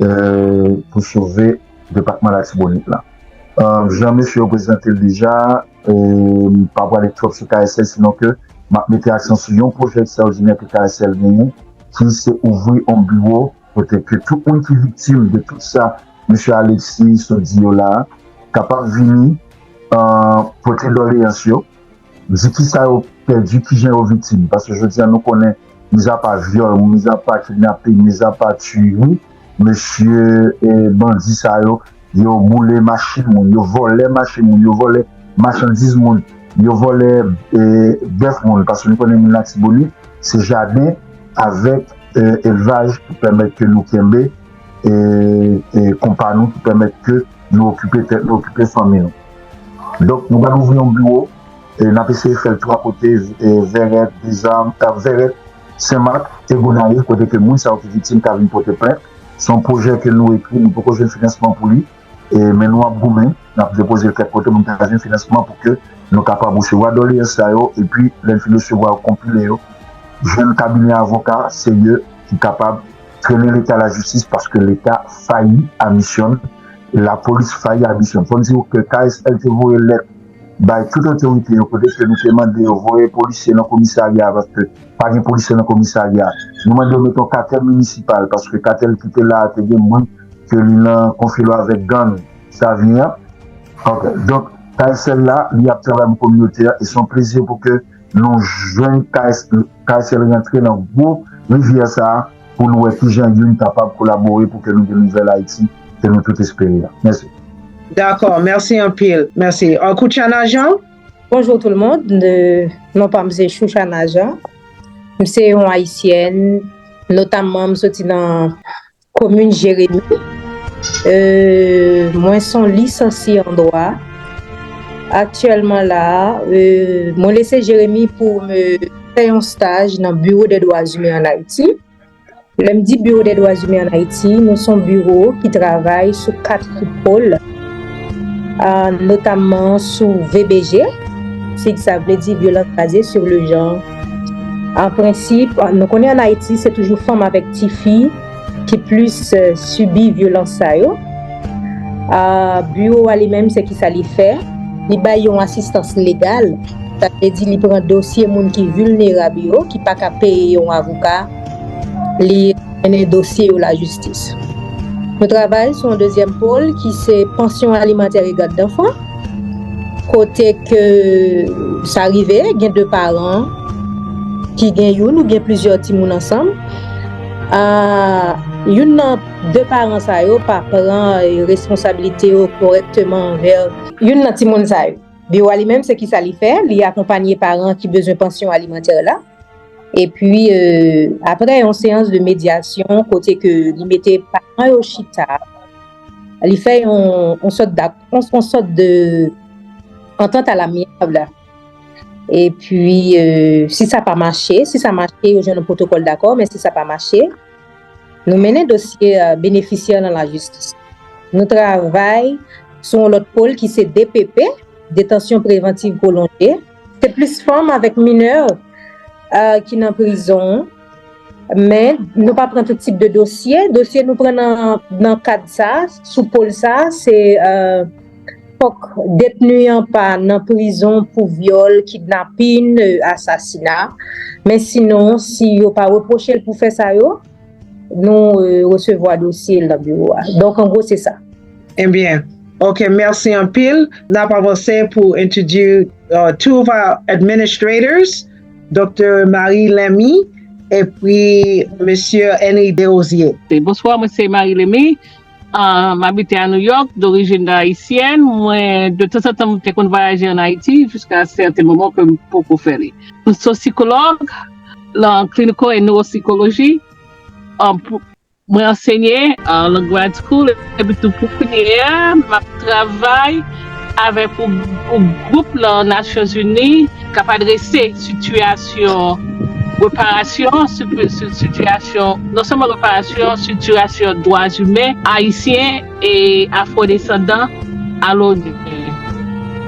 euh, pou Sove Depatman Latibonit la. Euh, jan mesye yo prezante l deja, euh, m pa prale twòp sou K S L, sinon ke m ap mete aksan sou yon pwojè ekstraòdinè ke K S L genyen, ki se ouvri yon biwo kote ke tout moun ki viktim de tout sa mesye Alexis sot di yo la a kapab vini, euh, pote doleyans yo, di kisa yo pèdi, kijan yo viktim. Paske jodi a nou konnen, mizapa vyòl, mizapa kidnaping, mizapa tiyri, mesye, eh, bandi sa yo, yo boule machin moun, yo vòlè machin moun, yo vòlè machandiz moun, yo vòlè, eh, bèf moun. Paske nou konnen moun Latibonit, se jaden avèk, eh, elvaj ki pèmèt ke nou kenbe, eh, eh, konpa nou, ki pèmèt ke nou okipe tèt nou, okipe fanmi nou. Donk, nou pral ouvri yon biwo, e n ap eseye fè l twa kote, e, Vèrèt, Dezam, e, Vèrèt, Senmak e Gonayiv, kote ke moun sa yo ki viktim ka vin pote plent. Se yon pwojè ke nou ekri, nou poko jwenn finansman pou li, e, men nou ap goumen, n ap depoze l kèk kote pou n ka jwenn finansman pou ke nou kapab resevwa doleyans sa yo, epi lè n fin resevwa yo, konpile yo, jwenn kabinè avoka serye ki kapab trennen Leta lajistis, paske Leta fayi a misyon l, lapolis fayi a misyon l. Fò n di w ke K S L te voye lèt bay tout otorite yo, kote ke nou te mande yo voye polisye nan komisarya, paske pa gen polisye nan komisarya. Nou mande yo mete yon katèl minisipal, paske katèl ki te la a te gen moun ke li nan konfli avèk gang Savyen an. Ok. Donk, K S L la, li ap travay pou kominote a, e se yon plezi pou ke nou jwenn K S L, K S L rantre nan gwo rivyè sa a, pou nou wè kijan youn kapab kolabore pou ke nou gen nouvèl Ayiti ke nou tout espere a. Mèsi. Dakò, mèsi anpil. Mèsi. An Koutchana Jean? Bonjou tout le monde. Euh, non pa m se Chouchana Jean. M se yon Ayisyèn, notamman m soti nan komin Jeremi. Euh, mwen se yon lisansye an dwa. Aktyèlman la, euh, mwen lese Jeremi pou m fè yon staj nan Bureau des droits humains en Haïti. Lè m di Bureau des droits humains en Haïti, nou se yon biwo ki travay sou kat kout pòl, euh, notamman sou V B G, sig sa vle di violence basée sur le genre. An prensip, nou konnen an Ayiti, se toujou fanm avèk tifi ki plis, euh, sibi vyolans sa yo. Euh, biwo a li menm, se ki sa li fè? Li bay yon asistans legal, sa vle di li pran dosye moun ki vilnerab yo, ki pa ka peye yon avoka, li mennen dosye yo lajistis. Nou travay sou yon dezyèm pòl ki se pansyon alimantè e gad danfan, kote ke sa rive, gen de paran ki gen youn oubyen plizyè timoun ansanm. Ah, youn nan de paran sa yo pa pran, eh, responsablite yo kòrèkteman anvè youn nan timoun sa yo. Biwo a li menm, se ki sa li fè, li akonpanye paran ki bezwen pansyon alimantè la. Epi, euh, apre yon seyans de medyasyon, kote ke li mete paran yo chita, li fè yon, yon sòt dak-, yon, yon sòt de antant alamyab la. Epi, euh, si sa pa mache, si sa mache, yo jwenn yon pwotokòl dakò, men si sa pa mache, nou mennen dosye, euh, benefisyè nan lajistis. Nou travay sou yon lòt pòl ki se D P P, detansyon prevantiv pwolonje. Se plis fanm avèk minè, euh, ki nan prizon. Men, nou pa pran tout tip de dosye. Dosye nou pran nan, nan kad sa, sou pòl sa, se, euh, fòk detni an pa nan prizon pou vyòl, kidnapin, euh, asasina. Men sinon, si yo pa repwoche l pou fè sa yo, nou, euh, resevwa dosye l nan biwo a. Donk, an gwo, se sa. Ebyen, ok, mèsi anpil. N ap avanse pou introduce, uh, two of our administrators, Doktè Marie Lemy epi Mesye Henry Desrosiers. Bonswa, mwen se Marie Lemy. Ah, m abite a New York, dorijin ayisyèn. Mwen, de tanzantan, mwen te konn vwayaje an Ayiti, jiska sèten moman ke m poko fè li. M se sikològ, lan clinical and neuropsychology. Ah, pou, mwen ansenye, ah, lan grad school, epi tou pou kounye a, m ap travay avèk yon, yon gwoup lan Nasyonzini k ap adrese sitiyasyon reparasyon, si-, si-, sitiyasyon, non sèlman reparasyon, sitiyasyon dwa imen ayisyen e afwodesandan a l'ONU.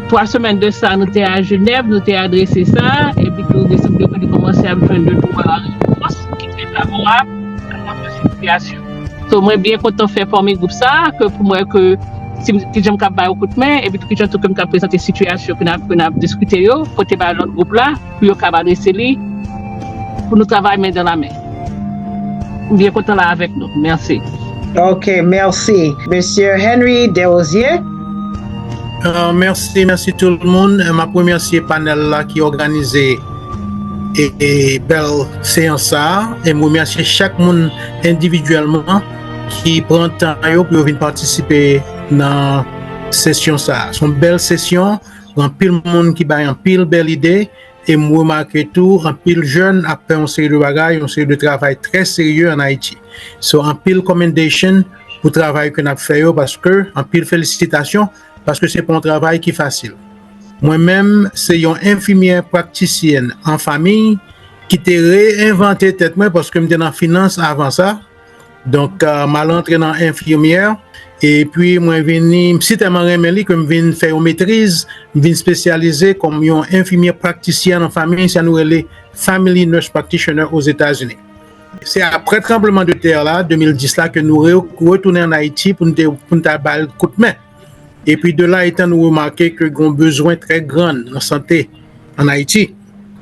Twa semèn de sa, nou te a Jenèv, nou te adrese sa, epi tou, resanble ke nou kòmanse ap jwenn de twa repons ki trè favorab a sitiyasyon. So, mwen byen kontan fè pami gwoup sa, ke pou mwen ke si m, kijan m kab bay yon kout men, epi tou kijan tou ke m kab prezante sitiyasyon ke n ap, ke n ap diskite yo, pote bay lòt gwoup la, pou yo kab adrese li, pou nou travay men dan la men. M byen kontan la avèk nou. Mèsi. Ok, mèsi. Mesye Henry Desrosiers. Ah, mèsi, mèsi tout le monde. Ah, m ap remèsye panèl la ki òganize e, e bèl seyans sa a. E m remèsye chak moun endividyèlman ki pran tan yo pou yo vin patisipe nan sesyon sa a. Se yon bèl sesyon, anpil moun ki bay anpil bèl ide. E m remake tou, anpil jèn ap fè yon seri de bagay, yon seri de travay trè serye an Ayiti. So, anpil commendation pou travay ke n ap fè yo, paske, anpil felisitasyon, paske se pa yon travay ki fasil. Mwen menm, se yon enfimyè pratisyèn an fanmi ki te reenvante tèt mwen paske m te nan finans avan sa. Donk, euh, m al antre nan enfimyè. Epi mwen vini, m si tèlman renmen li ke m vin fè yon metriz, m vin espesyalize kòm yon enfimyè pratisyèn an fanmi, sa nou rele Family Nurse Practitioner Ozetazini. Se apre tranbleman de tè la, de mil dis la, ke nou re- retounen ann Ayiti pou n te, pou n ta ba l kout men. Epi de la etan nou remake ke gen yon bezwen trè gran nan sante ann Ayiti.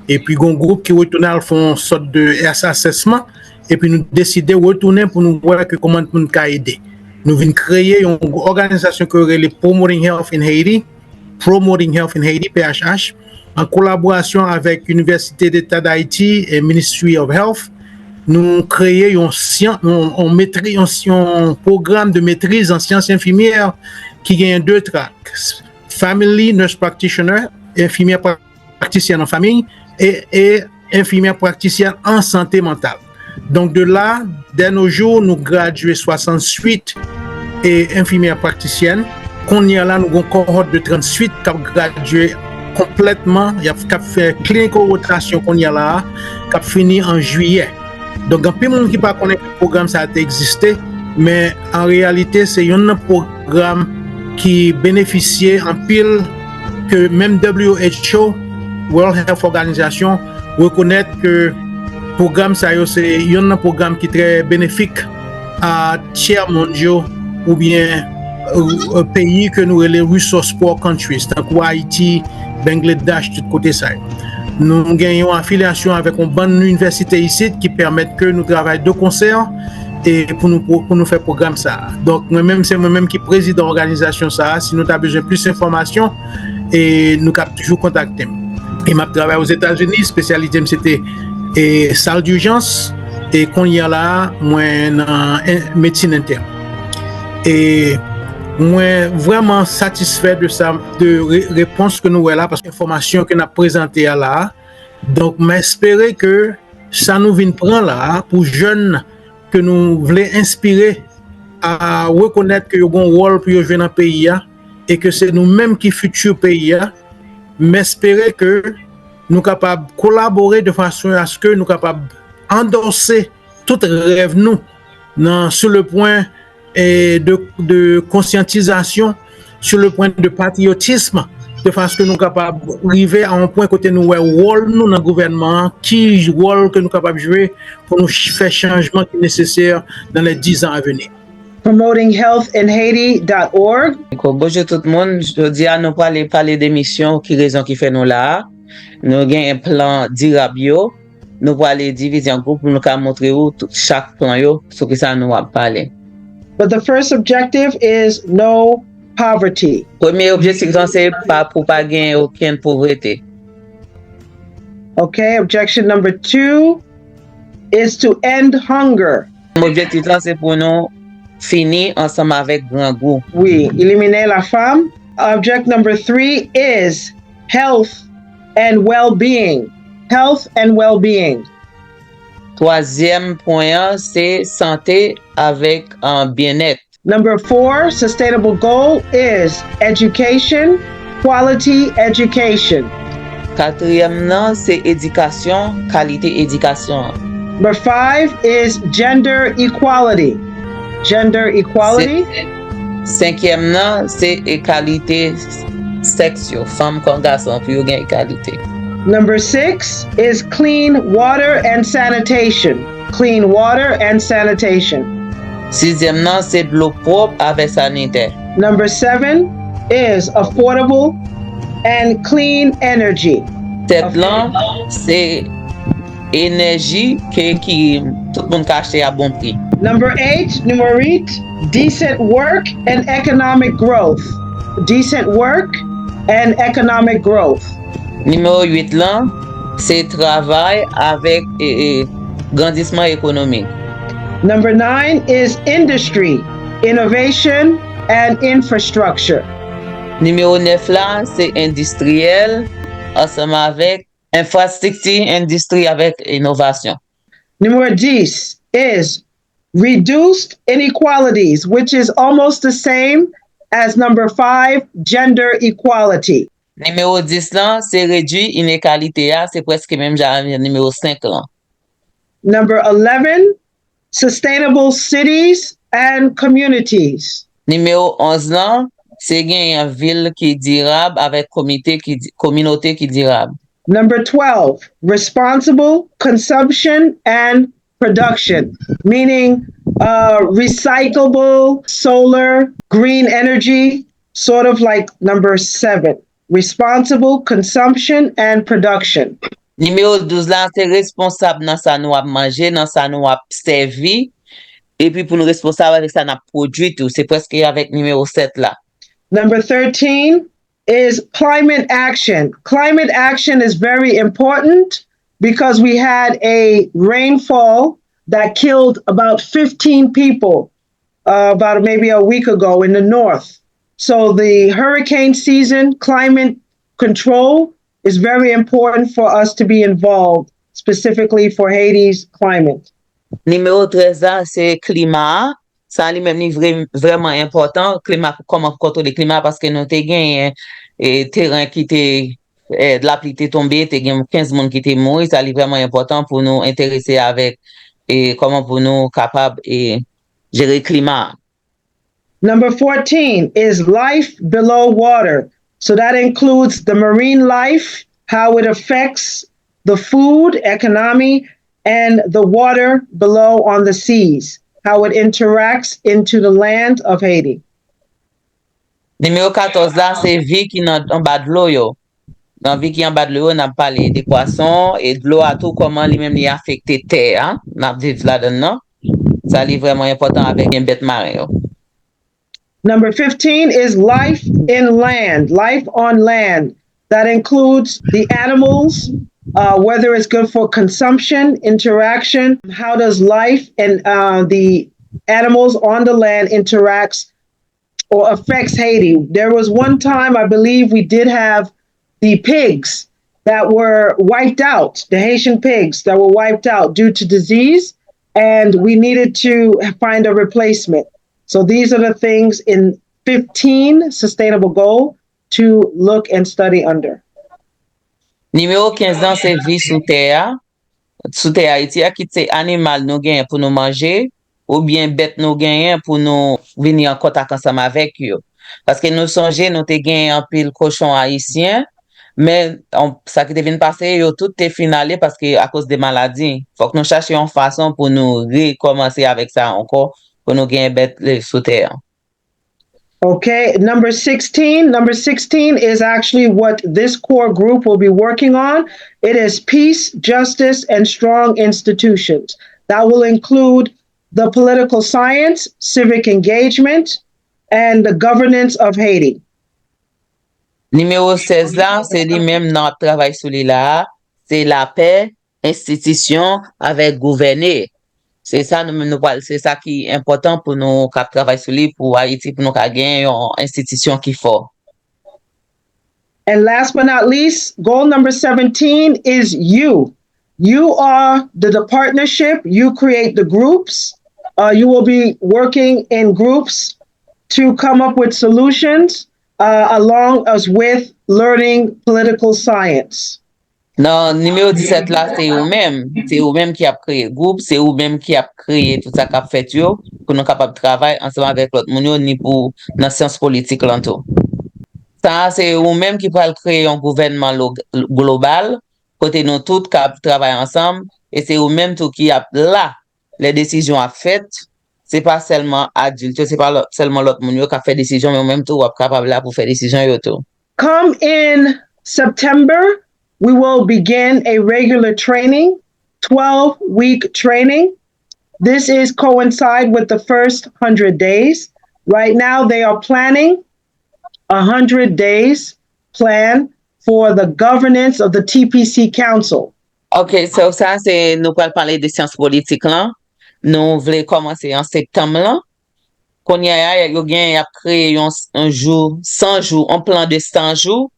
Epi gen yon gwoup ki retounen al fè yon sòt de assessment, epi nou deside retounen pou nou wè ke kòman nou ka ede. Nou vin kreye yon òganizasyon ke yo rele Promoting Health in Haiti, Promoting Health in Haiti, P H H, an kolaborasyon avèk Université d'État d'Haïti et Ministry of Health. Nou kreye yon syan, yon, yon metri- yon, yon pwogram de metriz an syans enfimyè ki genyen de trak, Family Nurse Practitioner, enfimyè pratisyèn an fanmi, e, e enfimyè pratisyèn an sante mantal. Donk, de la, dè no jou, nou gradye swasantuit e enfimyè pratisyèn. Kounye a la, nou gen yon kòhòt de tranntuit k ap gradye konplètman, y ap, k ap fè clinical rotasyon kounye a la, k ap fini an jiyè. Donk, gen anpil moun ki pa konnen ke pwogram sa a te egziste, men an reyalite, se youn nan pwogram ki benefisye anpil, ke menm W H O, World Health Organization, rekonèt ke pwogram sa yo se youn nan pwogram ki trè benefik a tyè mond yo oubyen, euh, peyi ke nou rele resource poor countries, tankou Ayiti, Bangladesh, tout kote sa yo. Nou gen yon afilyasyon avèk yon bann inivèsite isit ki pèmèt ke nou travay de konsè e pou nou, pou nou fè pwogram sa a. Donk, mwen menm, se mwen menm ki prezidan òganizasyon sa a. Si nou ta bezwen plis enfòmasyon, e nou kab toujou kontakte m. E m ap travay Ozetazini, espesyalite m se te, e, sal dijans, e kounye a la, mwen nan en- medsin entèn. E mwen vrèman satisfè de sa, de re- repons ke nou wè la, paske enfòmasyon ke n ap prezante a la a. Donk, m espere ke sa nou vin pran la a pou jèn ke nou vle enspire a rekonèt ke yo gen yon wòl pou yo jwe nan peyi a e ke se nou menm ki fiti peyi a. M espere ke nou kapab kolabore de fason aske nou kapab andòse tout rèv nou nan, sou le pwen, e, de, de konsyantizasyon, sou le pwen de patriyotism, de fason ke nou kapab rive a yon pwen kote nou wè wòl nou nan gouvènman an, ki wòl ke nou kapab jwe pou nou ch- fè chanjman ki nesesè dans les dix ans à venir. Promoting health in Haiti dot org. Bonjou tout moun, jodi a nou prale pale de misyon, ki rezon ki fè nou la a. Nou gen plan dirab yo. Nou prale divize an gwoup pou nou ka montre ou tout, chak plan yo, sou ki sa nou ap pale. But the first objective is no poverty. Premye objektif lan se pa pou pa gen okenn povrete. Okay, objection number two is to end hunger. Objektif lan se pou nou fini ansanm avèk grangou. Wi, éliminer la faim. Object number three is health and well-being. Health and well-being. Twazyèm pwen an se sante avèk, uh, byennèt. Number four sustainable goal is education, quality education. Katriyèm nan se edikasyon, kalite edikasyon an. Number five is gender equality. Gender equality. Se- Senkyèm nan se egalite sèks yo, fanm kon gason, pou yo gen egalite. Number six is clean water and sanitation. Clean water and sanitation. Sizyèm nan se dlo pwòp avèk sanitè. Number seven is affordable and clean energy. Sèt lan se enèji ke ki tout moun ka achte a bon pri. Number eight, nimewo uit, decent work and economic growth. Decent work and economic growth. Nimewo uit lan se travay avèk, e, e, grandisman ekonomik. Number nine is industry, innovation and infrastructure. Nimewo nèf la se endistriyèl ansanm avèk enfrastrikti, endistri avèk inovasyon. Number dix is reduced inequalities, which is almost the same as number five, gender equality. Nimewo dis lan, se redui inekalite a, se prèske menm jan avèk nimewo senk lan. Number eleven, sustainable cities and communities. Nimewo onz lan, se genyen vil ki dirab avèk komite ki di- kominote ki dirab. Number twelve, responsible consumption and production, meaning uh, recyclable, solar, green energy, sort of like number seven. Responsible consumption and production. Nimewo douz la, se responsab nan sa nou ap manje, nan sa nou ap sèvi, epi pou nou responsab avèk sa n ap pwodui tou. Se prèske avèk nimewo sèt la. Number thirteen is climate action. Climate action is very important because we had a rainfall that killed about fifteen people uh, about maybe a week ago in the north. So the hurricane season, climate control is very important for us to be involved, specifically for Haiti's climate. Nimewo trèz la, se klima a. Sa li menm li vre, vrèman enpòtan, klima, kòman pou kontwole klima, paske nou te genyen e, teren ki te, e, lapli te tonbe, te gen kenz moun ki te mouri, sa li vrèman enpòtan pou nou enterese avèk e, kòman pou nou kapab e, jere klima a. Number fourteen is life below water. So that includes the marine life, how it affects the food economy, and the water below on the seas, how it interacts into the land of Haiti. Nimewo katòz la, se vi ki nan anba dlo yo. Nan vi ki anba dlo yo, n ap pale de pwason e dlo a tou, kòman li menm li afekte tè a n ap viv ladan l nan. Sa li vrèman enpòtan avèk gen bèt maren yo. Number fifteen is life in land, life on land. That includes the animals, uh, whether it's good for consumption, interaction, how does life and uh, the animals on the land interacts or affects Haiti. There was one time I believe we did have the pigs that were wiped out, the Haitian pigs that were wiped out due to disease, and we needed to find a replacement. So these are the things in fifteen sustainable goal to look and study under. Nimewo kenz lan se vi sou tè a. Sou tè Ayiti a, kit se animal nou genyen pou nou manje, oubyen bèt nou genyen pou nou vini an kontak ansanm avèk yo. Paske nou sonje nou te genyen anpil kochon ayisyen, men sa ki te vin pase, yo tout te fin ale paske akoz de maladi. Fòk nou chache yon fason pou nou rekòmanse avèk sa ankò, pou nou genyen bèt sou tè an. Okay, number sixteen. Number sixteen is actually what this core group will be working on. It is peace, justice, and strong institutions. That will include the political science, civic engagement, and the governance of Haiti. Nimewo sèz la, se li menm n ap travay sou li la a, se lapè, enstitisyon avèk gouvène. Se sa nou menm nou pral, se sa ki enpòtan pou nou k ap travay sou li pou Ayiti, pou nou ka gen yon enstitisyon ki fò. And last but not least, goal number seventeen is you. You are the, the partnership, you create the groups. Uh, you will be working in groups to come up with solutions uh, along as with learning political science. Nan nimewo disèt la, se ou menm. Se ou menm ki ap kreye gwoup, se ou menm ki ap kreye tout sa k ap fèt yo, pou nou kapab travay ansanm avèk lòt moun yo, ni pou nan syans politik lan tou. Sa a, se ou menm ki pral kreye yon gouvènman global, kote nou tout k ap travay ansanm, e se ou menm tou ki ap la lè desizyon ap fèt, se pa sèlman adilt yo, se pa sèlman lòt moun yo k ap fè desizyon, men ou menm tou w ap kapab la pou fè desizyon yo tou. Come in September, we will begin a regular training, twelve week training. This is coincide with the first hundred days. Right now, they are planning a hundred days plan for the governance of the T P C Council. Ok, so sa se nou pral pale de syans politik lan. Nou vle kòmanse an septanm lan. Kounye a, yo gen y ap kreye yon, yon jou, san jou, yon plan de san jou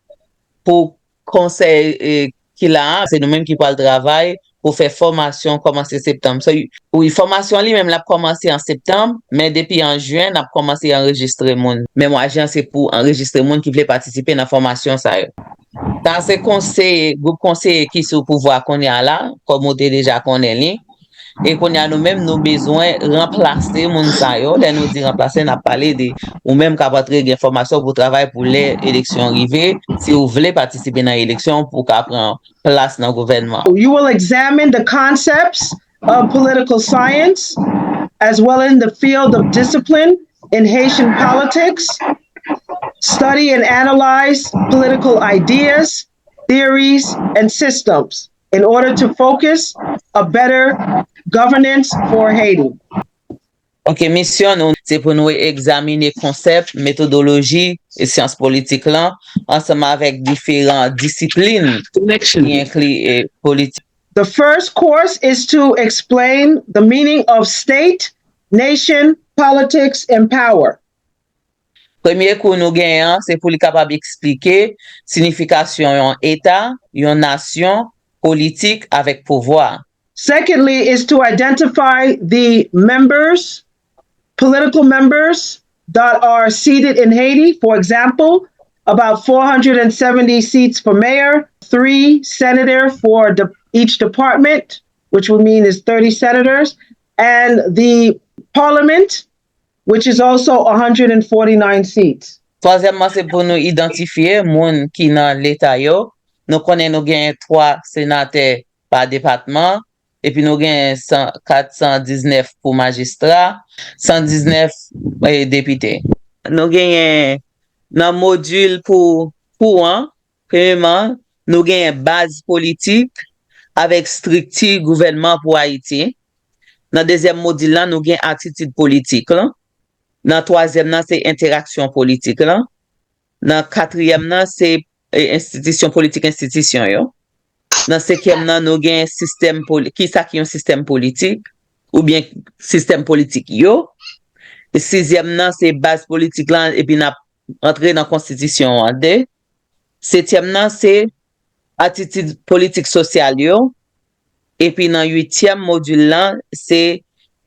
pou konsèy ki la a. Se nou menm ki pral travay pou fè fòmasyon kòmanse septanm. So, wi, fòmasyon li menm l ap kòmanse an septanm, men depi an jen, n ap kòmanse anrejistre moun. Men mwa jen an se pou anrejistre moun ki vle patisipe nan fòmasyon sa yo. Sa se konseye, gwoup konseye ki sou pouvwa kounye a la, kòm ou te deja konnen li. E kounye a nou menm, nou bezwen ranplase moun sa yo. Lè nou di ranplase, n ap pale de ou menm k ap antre gen fòmasyon pou travay pou lè eleksyon rive, si ou vle patisipe nan eleksyon, pou w ka pran plas nan gouvènman. You will examine the concepts of political science, as well in the field of discipline in Haitian politics, study and analyze political ideas, theories, and systems in order to focus a better governance for Haiti. Ok, misyon nou, se pou nou egzamine konsèp, metodoloji e syans politik lan, ansanm avèk diferan disiplin ki enkli e politik. The first course is to explain the meaning of state, nation, politics, and power. Premye kou nou genyen an, se pou li kapab eksplike sinifikasyon yon eta, yon nasyon, politik avèk pouvwa. Secondly, is to identify the members, political members that are seated in Haiti. For example, about four hundred seventy seats for mayor, three senator for the, each department, which would mean is thirty senators, and the parliament, which is also one hundred forty-nine seats. Twazyèmman, se pou nou idantifye moun ki nan leta yo. Nou konnen nou genyen twa senatè pa depatman, epi nou genyen san, kat san diznèf pou majistra, san diznèf, eh, depite. Nou genyen nan modil pou, pou an, premyeman, nou genyen baz politik avèk estrikti gouvènman pou Ayiti. Nan dezyèm modil lan, nou gen atitid politik lan. Nan twazyèm nan, se entèraksyon politik lan. Nan katriyèm nan, se, e, enstitisyon politik, enstitisyon yo. Nan senkyèm nan, nou gen sistèm poli-, kisa ki yon sistèm politik, oubyen sistèm politik yo. Sizyèm nan, se baz politik lan, epi n ap antre nan konstitisyon an. De. Setyèm nan, se atitid politik sosyal yo. Epi nan uityèm modil lan, se,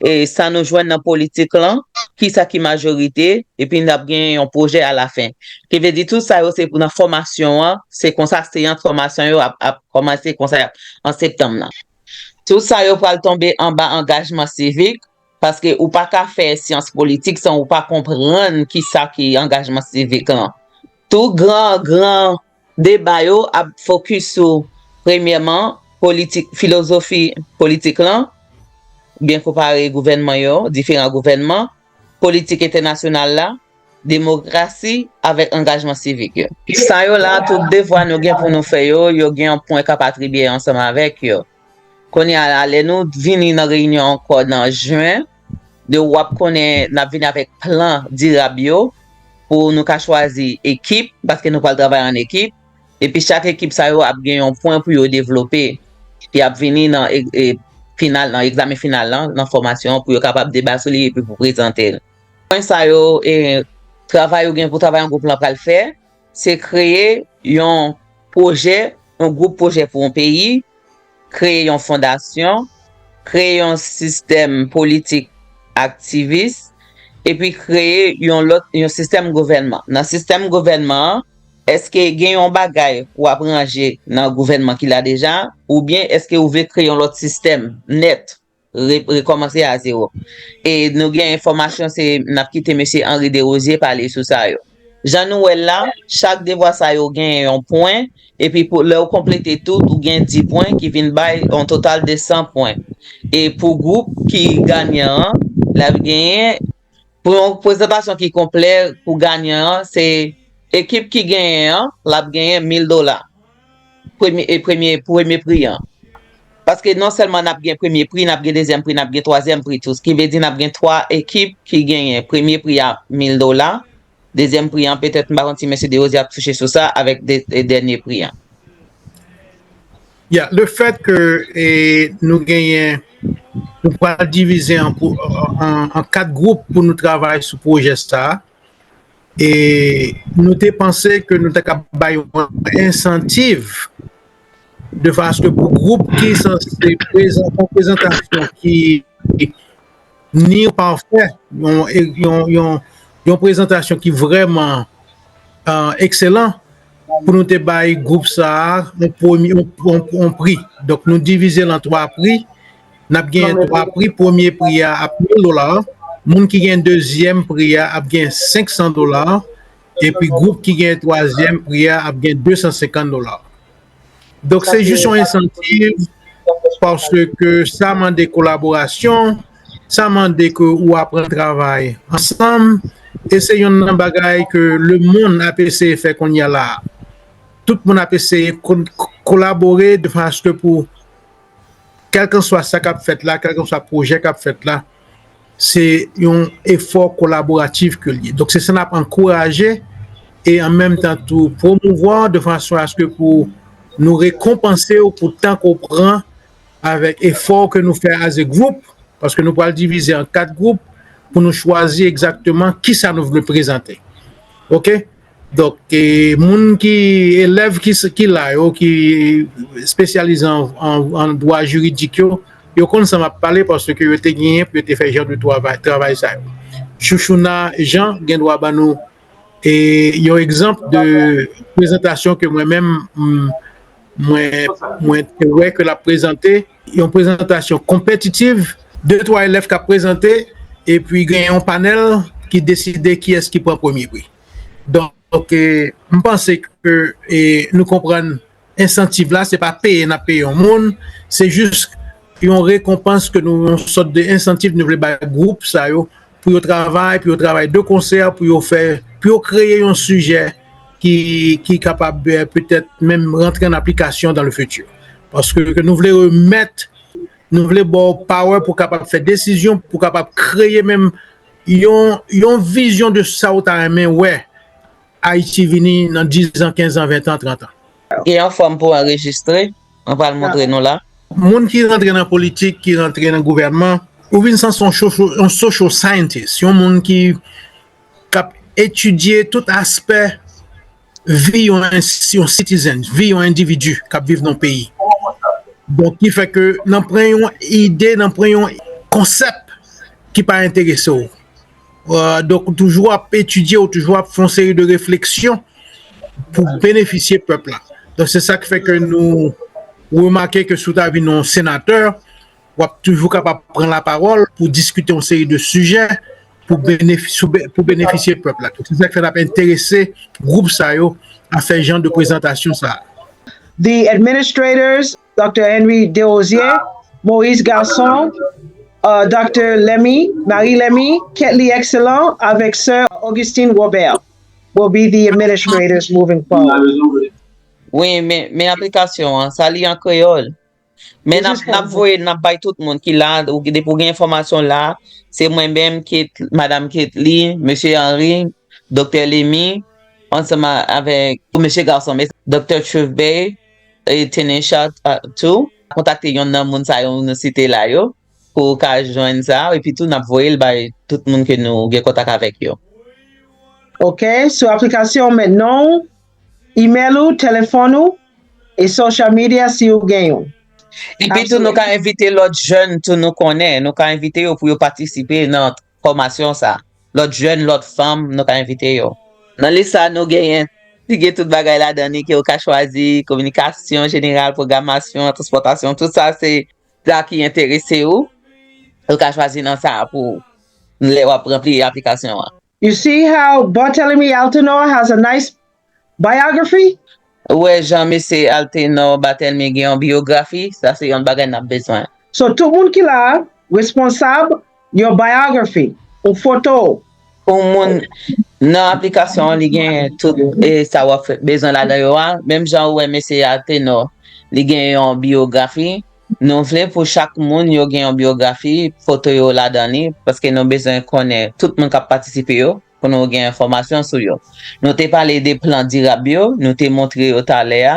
e, sa nou jwenn nan politik lan, kisa ki majorite, epi n ap gen yon pwojè alafen. Ki vle di tout sa yo se pou nan fòmasyon an, se konsa seyans fòmasyon yo ap, ap kòmanse konsa an septanm nan. Tout sa yo pral tonbe anba angajman sivik, paske ou pa ka fè syans politik san ou pa konprann kisa ki angajman sivik lan. Tout gran, gran deba yo ap fokis sou, premyèman, politik, filozofi politik lan, byen konpare gouvènman yo, diferan gouvènman, politik entènasyonal la, demokrasi avèk angajman sivik yo. Sa yo la, tout devwa nou gen pou nou fè yo, yo gen yon pwen k ap atribye ansanm avèk yo. Kounye a la, lè nou vini nan reyinyon ankò nan jen, de w ap konnen n ap vini avèk plan dirab yo pou nou ka chwazi ekip, paske nou pral travay an ekip. Epi chak ekip sa yo ap gen yon pwen pou yo devlope. Y ap vini nan e, e, final, nan egzamen final lan, nan fòmasyon an, pou yo kapab deba sou li epi pou prezante l. Pwen sa yo, e, travay ou gen pou travay an gwoup lan pral fè, se kreye yon pwojè, yon gwoup pwojè pou yon peyi, kreye yon fondasyon, kreye yon sistèm politik aktivis, epi kreye yon lòt, yon sistèm gouvènman. Nan sistèm gouvènman an, èske gen yon bagay w ap ranje nan gouvènman ki la deja, oubyen èske ou vle kreye yon lòt sistèm nèt, re-, rekòmanse a zewo? E nou gen enfòmasyon, se n ap kite mesye Henri Desrosiers pale sou sa yo. Jan nou wè l la, chak devwa sa yo gen yon pwen, epi pou, lè w konplete tout, ou gen dis pwen ki vin bay yon total de san pwen. E pou gwoup ki ganyan an, l ap genyen, pou yon prezantasyon ki konplè pou ganyan an, se ekip ki genyen an, l ap genyen mil dola. Premye, e premye, premye pri an. Paske non sèlman n ap gen premye pri, n ap gen dezyèm pri, n ap gen twazyèm pri tou. Ki vle di n ap gen twa ekip ki genyen premye pri a mil dola, dezyèm pri an, petèt, m pa konn si mesye Desrosiers ap touche sou sa avèk de, de, dènye pri an. Ya, le fèt ke, e, nou genyen, nou pral divize an, pou, an, an kat gwoup pou nou travay sou pwojè sa a. E nou te panse ke nou ta ka bay yon ensantiv de fason ke pou gwoup ki sanse prezante yon prezantasyon ki ni pafè, yon, yon, yon, yon prezantasyon ki vrèman, euh, ekselan, pou nou te bay gwoup sa a yon premye, yon, yon, yon pri. Donk, nou divize l an twa pri. N ap genyen twa pri. Premye pri a ap mil dola. Moun ki gen dezyèm pri a ap gen senk san dola. Epi gwoup ki gen twazyèm pri a ap gen de san senkant dola. Donk, se jis yon ensantiv paske sa mande kolaborasyon, sa mande ke ou aprann travay ansanm, e se yonn nan bagay ke lemonn ap eseye fè kounye a la a. Tout moun ap eseye ko-, kolabore de fason ke pou kèlkanswa sa k ap fèt la, kèlkanswa pwojè k ap fèt la, se yon efò kolaboratif ke l ye. Donk, se sa n ap ankouraje e an menm tan tou pwomouvwa de fason aske pou nou rekonpanse w pou tan ke w pran avèk efò ke nou fè as a group, paske nou pral divize an kat gwoup pou nou chwazi egzakteman kisa nou vle prezante. Oke? Donk, e, moun ki, elèv ki, s- ki la yo, ki espesyalize an, an, an dwa jiridik yo, yo konn sa m ap pale paske yo te genyen pou yo te fè jan de travay, travay sa yo. Chouchouna Jean gen dwa ban nou e, yon egzanp de prezantasyon ke mwen menm, m- mwen, mwen te wè ke l ap prezante, yon prezantasyon konpetitiv, de twa elèv k ap prezante, epi gen yon panèl ki deside kiyès ki pran premye pri. Donk, e, m panse ke, e, nou konprann ensantiv la, se pa peye n ap peye yon moun, se jis yon rekonpans ke nou, yon sòt de ensantiv nou vle bay gwoup sa yo, pou yo travay, pou yo travay de konsè, pou yo fè, pou yo kreye yon sijè ki, ki kapab, e, petèt menm rantre an aplikasyon dans le futur. Paske ke nou vle remèt, nou vle ba w power pou kapab fè desizyon, pou kapab kreye menm yon, yon vizyon de sa w ta renmen wè Ayiti vini nan diz an, kenz an, ven an, trant an. Gen yon fòm pou anrejistre, mwen pral montre nou la. Moun ki rantre nan politik, ki rantre nan gouvènman, ou vin sanse yon social, yon social scientist, yon moun ki k ap etidye tout aspè vi yon, yon citizen, vi yon endividi k ap viv nan yon peyi. Donk, ki fè ke nan pran yon ide, nan pran yon konsèp ki pa enterese w. Euh, donk, ou toujou ap etidye, ou toujou ap fè yon seri de refleksyon pou benefisye pèp la. Donk, se sa k fè ke nou remake ke si w ta vin yon senatè, w ap toujou kapab pran lapawòl pou diskite yon seri de sijè pou benefis-, pou be-, pou benefisye pèp la. Se sa k fè n ap enterese gwoup sa yo a fè jan de prezantasyon sa a. The administrators, Doctor Henry Desrosiers, Maurice Garçon, uh, Doctor Lemy, Marie Lemy, Ketly Excellent, avec Sir Augustin Robert will be the administrators moving forward. Wi, men, men aplikasyon an, sa li an kreyòl. Men n ap, n ap voye, n ap bay tout moun ki la, ou, depi w gen enfòmasyon la, se mwen menm, Ket-, Madanm Ketly, Mesye Henry, Doktè Lemy, ansanm a- avèk Mesye Garçon, men Doktè Truth Bay, e Tenisha, uh, tou. Kontakte yonn nan moun sa yo nou site la yo, pou w ka jwenn sa, epi tou n ap voye l bay tout moun ke nou gen kontak avèk yo. Ok, sou aplikasyon, men non, email ou, telefòn ou, e social media si ou gen yon. Epi tou, nou ka envite lòt jèn tou nou konnen, nou ka envite yo pou yo patisipe nan fòmasyon sa. Lòt jèn, lòt fanm, nou ka envite yo. Nan lis sa, nou genyen, li gen tout bagay ladan li ke ou ka chwazi, kominikasyon jeneral, pwogramasyon, transpòtasyon, tout sa se sa ki enterese ou. Ou ka chwazi nan sa pou lè w ap ranpli aplikasyon an. You see how Barthélemy Altanor has a nice biography? Ou wè jan mesye Altenor Barthélemy gen yon biyografi, sa se yon bagay n ap bezwen. So, tout moun ki la a, responsab, yon biography, yon foto. Pou moun nan aplikasyon an, li gen tout, e, sa w ap fè- bezwen ladan yo a. Menm jan ou wè mesye Altenor, li gen yon biyografi. Nou vle pou chak moun yo gen yon biyografi, foto yo ladan li, paske nou bezwen konnen tout moun k ap patisipe yo, pou nou gen enfòmasyon sou yo. Nou te pale de plan dirab yo, nou te montre yo talè a,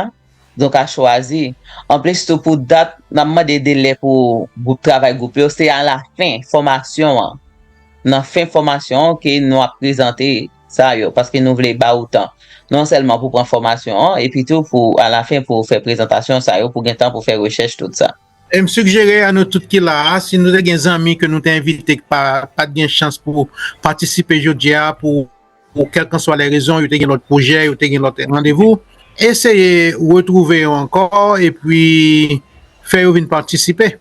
nou ka chwazi. Anplis tou, pou dat, n ap mande delè pou gwoup, travay gwoup yo, se alafen fòmasyon an. Nan fen fòmasyon an ke nou ap prezante sa yo, paske nou vle ba ou tan. Non sèlman pou pran fòmasyon an, epi tou pou alafen pou fè prezantasyon sa yo, pou gen tan pou fè rechèch tout sa. E m sigjere a nou tout ki la a, si nou te gen zanmi ke nou te envite ki pa, pa t gen chans pou patisipe jodi a, pou, pou kèlkanswa lè rezon, yo te gen lòt pwojè, yo te gen lòt randevou, eseye retwouve yo ankò epi fè yo vin patisipe.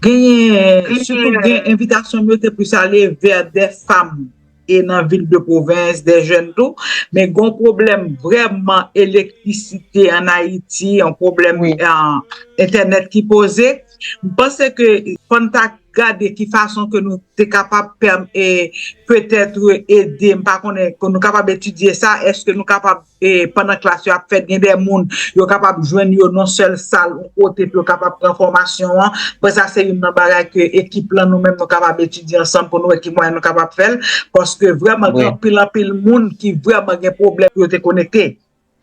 Genyen, sitou gen envitasyon m yo te plis ale vè dè fanm e nan vil de pwovens, dè jèn tou, men gen yon pwoblèm vrèman elektrisite ann Ayiti, yon pwoblèm entènèt ki poze. M panse ke fò n ta gade ki fason ke nou te kapab petèt ede, m pa konnen, ke nou kapab etidye sa, èske nou kapab e pandan klas yo ap fèt, gen de moun yo kapab jwenn yo nan sèl sal yon kote pou yo kapab pran fòmasyon an. Mwen sa se youn nan bagay ke ekip lan nou menm nou kapab etidye ansanm pou nou wè ki mwayen nou kapab fè l, paske vrèman gen anpil anpil moun ki vrèman gen pwoblèm pou yo te konekte.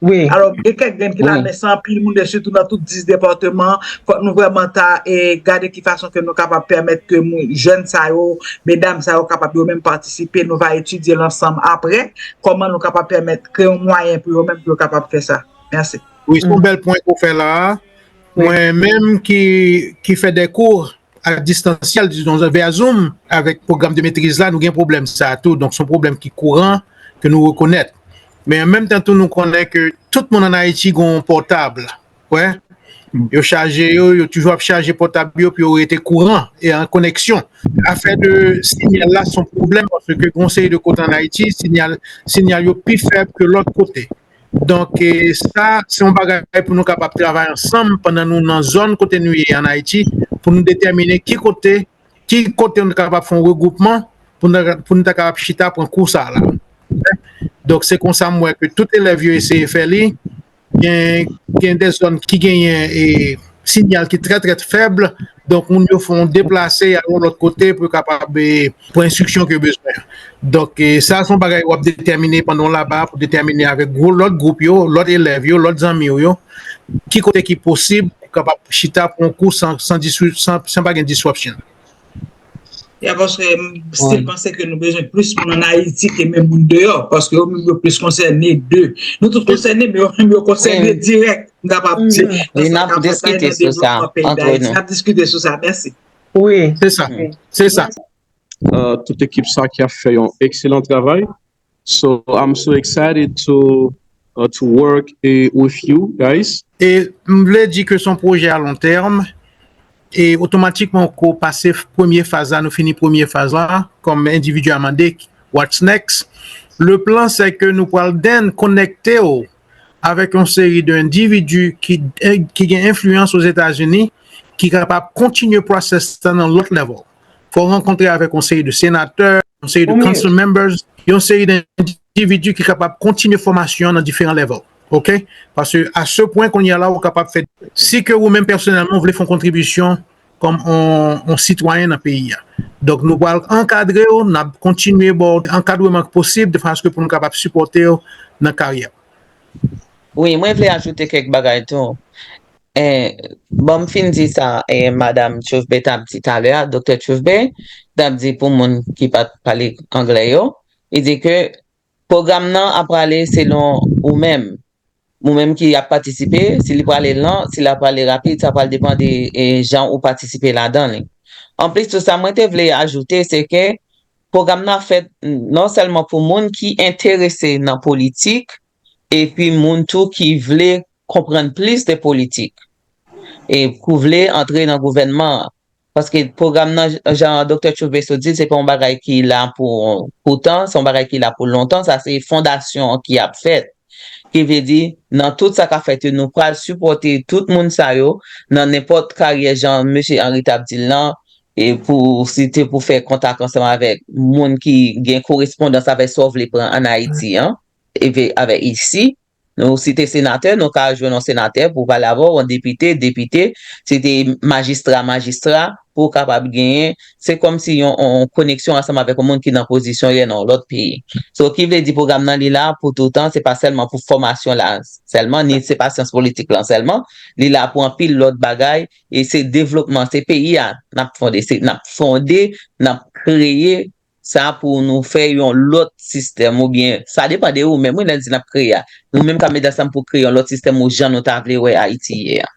Alò gen kèk grenn ki la, men se anpil moun, e sitou nan tout dis depatman, fòk nou vrèman ta e gade ki fason ke nou kapab pèmèt ke moun, jèn sa yo, medam sa yo kapab yo menm patisipe, nou va etidye l ansanm apre, kòman nou kapab pèmèt kreye yon mwayen pou yo menm pou yo kapab fè sa. Mèsi. Wi, se yon bèl pwen ke w fè la a. Mwen menm ki, ki fè de kou a distansyèl, dizon, via Zoom, avèk pwogram de metriz la, nou gen pwoblèm sa a tou. Donk, se yon pwoblèm ki kouran, ke nou rekonèt. Men an menm tan tou, nou konnen ke tout moun ann Ayiti gen yon pòtab. Wè, yo chaje yo, yo toujou ap chaje pòtab yo pou yo rete kouran e an koneksyon. Afè de sinyal la se yon pwoblèm paske gen yon seri de kote ann Ayiti, sinyal, sinyal yo pi fèb ke lòt kote. Donk, e, sa, se yon bagay pou nou kapab travay ansanm pandan nou nan zòn kote nou ye ann Ayiti, pou nou detèmine ki kote, ki kote nou kapab fè yon regwoupman, pou nou, pou nou ta kapab chita pran kou sa a la. Donk, se konsa m wè ke tout elèv yo eseye fè li. Gen, gen de zòn ki genyen e, sinyal ki trè, trè fèb. Donk, moun yo fè yon deplase, y al yon lòt kote pou yo kapab e, pran enstriksyon ke yo bezwen. Donk, e, sa se yon bagay w ap detèmine pandan w laba pou detèmine avèk gwo lòt gwoup yo, lòt elèv yo, lòt zanmi w yo, ki kote ki posib pou kapab chita pran yon kou san, san, disru- san, san pa gen disruption. Ya, paske m still panse ke nou bezwen plis moun ann Ayiti ke menm moun deyò, paske yo menm yo plis konsène de. Nou tout konsène, men yo menm yo konsène dirèk, m kapab di, nan sa k ap fèt la e nan devlopman peyi Dayiti. N ap diskite sou sa. Mèsi. Wi. Se sa. Se sa. Tout ekip sa ki ap fè yon ekselan travay. So I'm so excited to uh, to work uh, with you guys. E m vle di ke se yon pwojè a lon tèm. E otomatikman ke w pase premye faz la, nou fini premye faz la, kòm endividi a mande, what's next? Le plan se ke nou pral then konekte w avèk yon seri de endividi ki, ki gen enfliyans Ozetazini, ki kapab kontinye process la nan lòt level. Fò w rankontre avèk yon seri de senatè, yon seri de council members, yon seri de endividi ki kapab kontinye fòmasyon an nan diferan level. Oke? Paske a se pwen kounye a la ou kapab fè, si ke ou menm pèsonèlman ou vle fè yon kontribisyon kòm yon, yon sitwayen nan peyi a. Donk nou pral ankadre w, n ap kontinye ba w ankadreman k posib de fason pou nou kapab sipòte w nan karyè w. Wi, mwen vle ajoute kèk bagay tou. Bon, m fin di sa madanm Tchouvbe t ap di talè a, doktè Tchouvbe t ap di pou moun ki pa t pale anglè yo, li di ke pwogram nan ap prale selon ou menm. Ou menm ki ap patisipe, si li prale lan, si l ap prale rapid, sa pral depann de jan ou patisipe ladan li. Anplis tou sa, mwen te vle ajoute, se ke pwogram nan ap fèt non sèlman pou moun ki enterese nan politik, epi moun tou ki vle konprann plis de politik e ki vle antre nan gouvènman an. Paske pwogram nan, jan doktè Tchouvbe sot di, se pa yon bagay ki la pou poutan, se yon bagay ki la pou lontan, sa se fondasyon an ki ap fèt. Ki vle di, nan tout sa k ap fèt yo, nou pral sipòte tout moun sa yo nan nenpòt karyè, jan mesye Henry t ap di l lan, e pou, si te pou fè kontak ansanm avèk moun ki gen korespondans avèk sa w vle pran ann Ayiti an, epi avèk isi, nou, si te senatè, nou ka jwenn yon senatè pou pale avè w, yon depite, depite, si te majistra, majistra, pou w kapab genyen, se kòmsi yon, yon koneksyon ansanm avèk yon moun ki nan pozisyon yè nan yon lòt peyi. So, ki vle di pwogram nan li la pou toutan, se pa sèlman pou fòmasyon la sèlman, ni se pa syans politik lan sèlman, li la pou anpil lòt bagay, e se devlopman, se peyi a n ap fonde, se n ap fonde, n ap kreye sa pou nou fè yon lòt sistèm oubyen, sa depann de ou menm wi, lè n di n ap kreye a. Nou menm k ap met ansanm pou kreye yon lòt sistèm ou jan nou ta vle wè Ayiti ye a.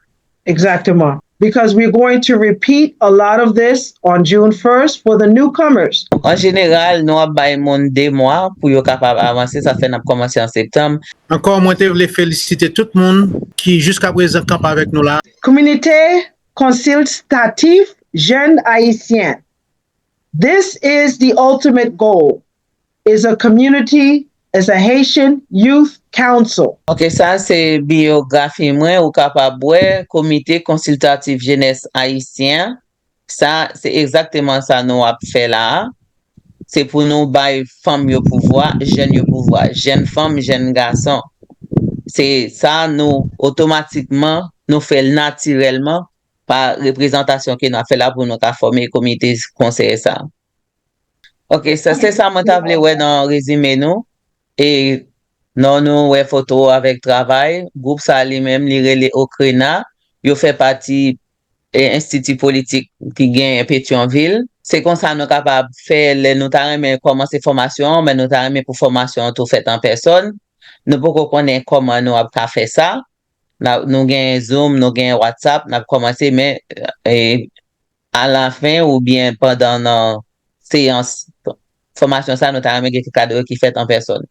Egzakteman. because we're going to repeat a lot of this on June first for the newcomers. An jeneral, nou ap bay moun de mwa pou yo kapab avanse, sa fè n ap kòmanse an septanm. Ankò, mwen te vle felisite tout moun ki jiska prezan kanpe avèk nou la. Comité Consultatif Jeunes Haïtiens. This is the ultimate goal, is a community, is a Haitian Youth Council. Ok, sa se biyografi mwen, ou kapab wè Komite Konsiltatif Jenès Ayisyen. Sa se egzakteman sa nou ap fè la a. Se pou nou bay fanm yo pouvwa, jèn yo pouvwa, jèn fanm, jèn gason. Se sa nou otomatikman, nou fè l natirèlman pa reprezantasyon ke n ap fè la pou nou ka fòme komite konsèy sa. Ok, sa se sa mwen ta vle wè nan rezime nou. E non, nou wè foto avèk travay. Gwoup sa li menm, li rele Okrena. Yo fè pati e, enstiti politik ki genyen Petyonvil. Se konsa nou kapab fè lè nou ta renmen kòmanse fòmasyon an, men nou ta renmen pou fòmasyon an tou fèt an pèsòn. Nou poko konnen kòman nou ap ka fè sa. Nou genyen Zoom, nou genyen WhatsApp, n ap kòmanse, men e, alafen oubyen pandan nan seyans fòmasyon sa, nou ta renmen gen kado ki fèt an pèsòn.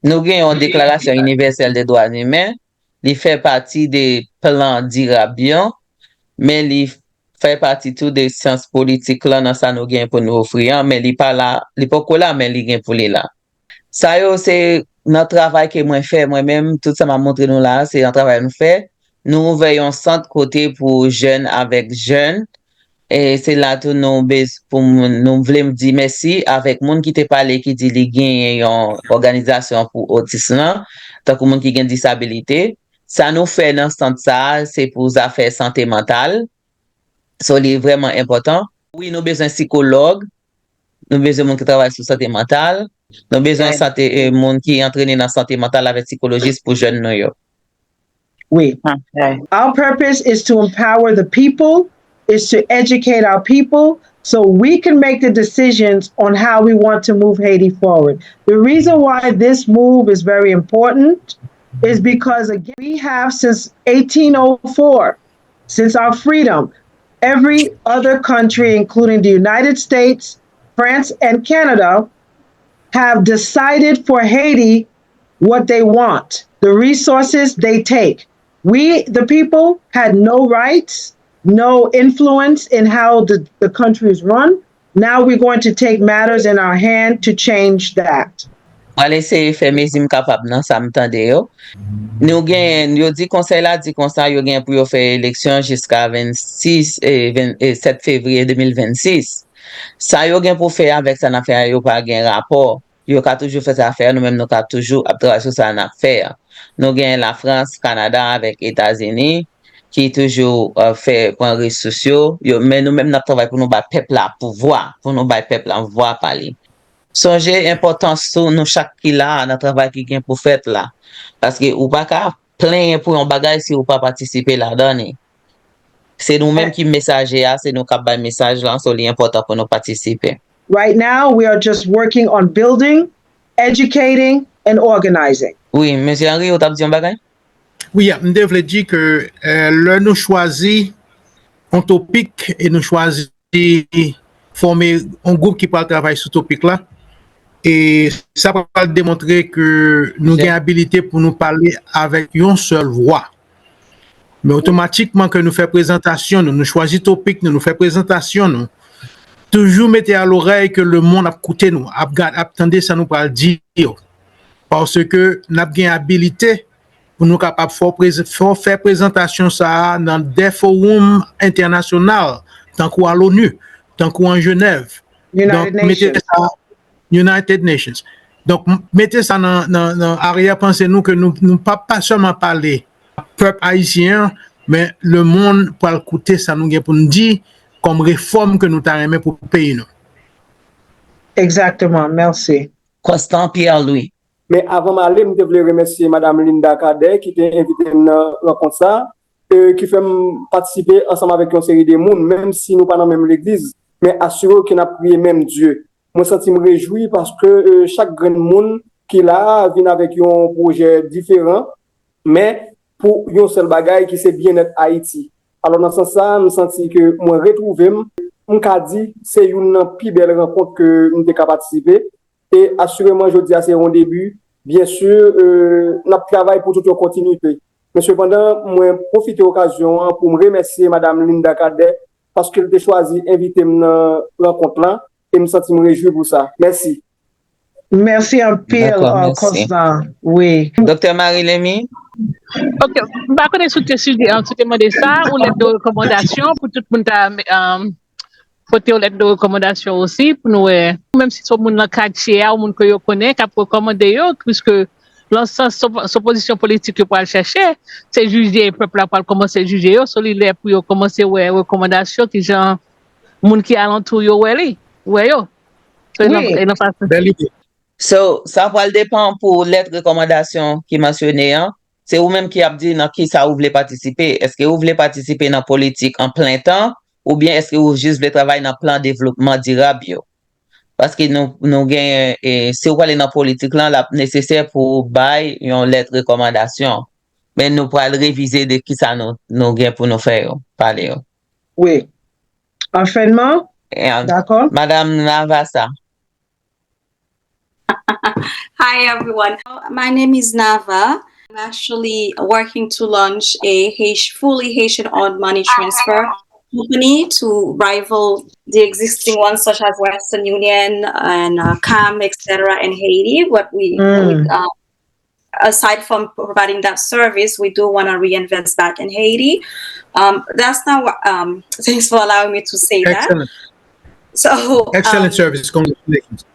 Nou gen yon deklarasyon inivèsèl de dwa imen, li fè pati de plan dirab yo, men li fè pati tou de syans politik lan nan sa nou gen pou nou ofri an, men li pa la, li poko la, men li gen pou li la. Sa yo se nan travay ke mwen fè mwen menm, tout sa m ap montre nou la, se yon travay nou fè. Nou ouvè yon sant kote pou jèn avèk jèn. E se la tou nou bez pou moun, nou vle di mèsi avèk moun ki te pale ki di li genyen yon òganizasyon pou otis lan, tankou moun ki gen disabilite. Sa nou fè nan sant sa a, se pou zafè sante mantal. So li vrèman enpòtan. Wi, nou bezwen sikològ, nou bezwen moun ki travay sou sante mantal, nou bezwen sante e, moun ki antrene nan sante mantal avèk sikolojis pou jèn nou yo. Wi. Our purpose is to empower the people, is to educate our people so we can make the decisions on how we want to move Haiti forward. The reason why this move is very important is because, again, we have since eighteen oh four, since our freedom, every other country, including the United States, France, and Canada, have decided for Haiti what they want, the resources they take. We, the people, had no rights, no influence in how the, the country is run. Now we're going to take matters in our hand to change that. Mwen eseye fè mezi m kapab nan sa m tande yo. Nou gen, yo di konsèy la di konsa yo gen pou yo fè eleksyon jiska vennsis e, ven- e sèt fevriye de mil vennsis. Sa yo gen pou fè avèk sa n ap fè a, yo pa gen rapò. Yo ka toujou fè sa fè a, nou menm nou ka toujou ap travay sou sa n ap fè a. Nou gen Lafrans, Kanada avèk Etazini ki toujou e, fè pran resous yo, yo, men nou menm n ap travay pou nou bay pèp la pouvwa, pou nou bay pèp la vwa pa li. Sonje enpòtans sou nou chak ki la a nan travay ki gen pou fèt la. Paske ou pa ka plenyen pou yon bagay si ou pa patisipe ladan li. Se nou menm ki mesaje a, se nou k ap bay mesaj lan, so li enpòtan pou nou patisipe. Right now, we are just working on building, educating, and organizing. Wi, mesye Henry, ou t ap di yon bagay? Wi, m te vle di ke e, lè nou chwazi yon topik e nou chwazi fòme yon gwoup ki pral travay sou topik la, e sa pral demontre ke nou gen abilite pou nou pale avèk yon sèl vwa. Men otomatikman ke nou fè prezantasyon nou, nou chwazi topik nou, nou fè prezantasyon nou, toujou mete a lorèy ke lemonn ap koute nou, ap gad, ap tande sa nou pral di yo. Paske n ap gen abilite pou nou kapab fè, fè prezantasyon sa a nan de fowum entènasyonal, tankou a l'ONU, tankou an Jenèv. Donk, mete sa, United Nations. Donk, mete sa nan, nan, nan aryè panse nou ke nou, nou pa, pa sèlman pale pèp ayisyen an, men lemonn pral koute sa nou gen pou n di kòm refòm ke nou ta renmen pou peyi nou. Egzakteman, mèsi. Constant Pierre Louis. Men avan m ale, m te vle remèsye Madam Linda Cadet ki te envite m nan rankont sa, e ki fè m patisipe ansanm avèk yon seri de moun, menm si nou pa nan menm legliz, men asire w ke n ap priye menm Dye. Mwen santi m rejwi paske e, chak grenn moun ki la a vin avèk yon pwojè diferan, men pou yon sèl bagay ki se byennèt Ayiti. Alò, nan sans sa, m santi ke mwen retwouve m, m ka di se youn nan pi bèl rankont ke m te ka patisipe. E asireman, jodi a se yon debi. Byen si, e, n ap travay pou tout yon kontinite. Men sepandan, mwen pwofite okazyon an pou m remèsye Madam Linda Cadet paske l te chwazi envite m nan rankont lan e m santi m rejwi pou sa. Mèsi. Mèsi anpil, Dakò, uh, mèsi. Constant. Wi. Doktè Marie Lemy? Ok, m pa konnen si w te sijè an, si w te mande sa, ou lèt de rekòmandasyon pou tout moun ta um, pote yon lèt de rekòmandasyon osi pou nou wè. Menm si se yon moun nan katye a, yon moun ke yo konnen, k ap rekòmande yo, piske nan sans se opozisyon politik yo pral chèche, se jije pèp la pral kòmanse jije yo, so li lè pou yo kòmanse wè rekòmandasyon, kijan moun ki alantou yo wè li, wè yo. So, e nan, e nan fason. Bèl ide. So, sa pral depan pou lèt rekòmandasyon ki mansyone an. Se ou menm ki ap di nan kisa ou vle patisipe. Èske ou vle patisipe nan politik an plen tan, oubyen èske ou jis vle travay nan plan devlopman dirab yo? Paske nou, nou gen, e, si ou prale nan politik lan, l ap nesesè pou ou bay yon lèt rekòmandasyon. Men nou pral revize de kisa nou, nou gen pou nou fè yo, pale yo. Wi. Anfènman, E, an- dakò? Madam Navasa. Hi, everyone. My name is Nava. I'm actually working to launch a Haiti, fully Haitian owned money transfer company to rival the existing ones such as Western Union and uh, Cam, et cetera in Haiti. What we, Mm. we uh, aside from providing that service, we do want to reinvest back in Haiti. Um, that's not what, um, thanks for allowing me to say that. Excellent. So, Excellent um, service. Congratulations.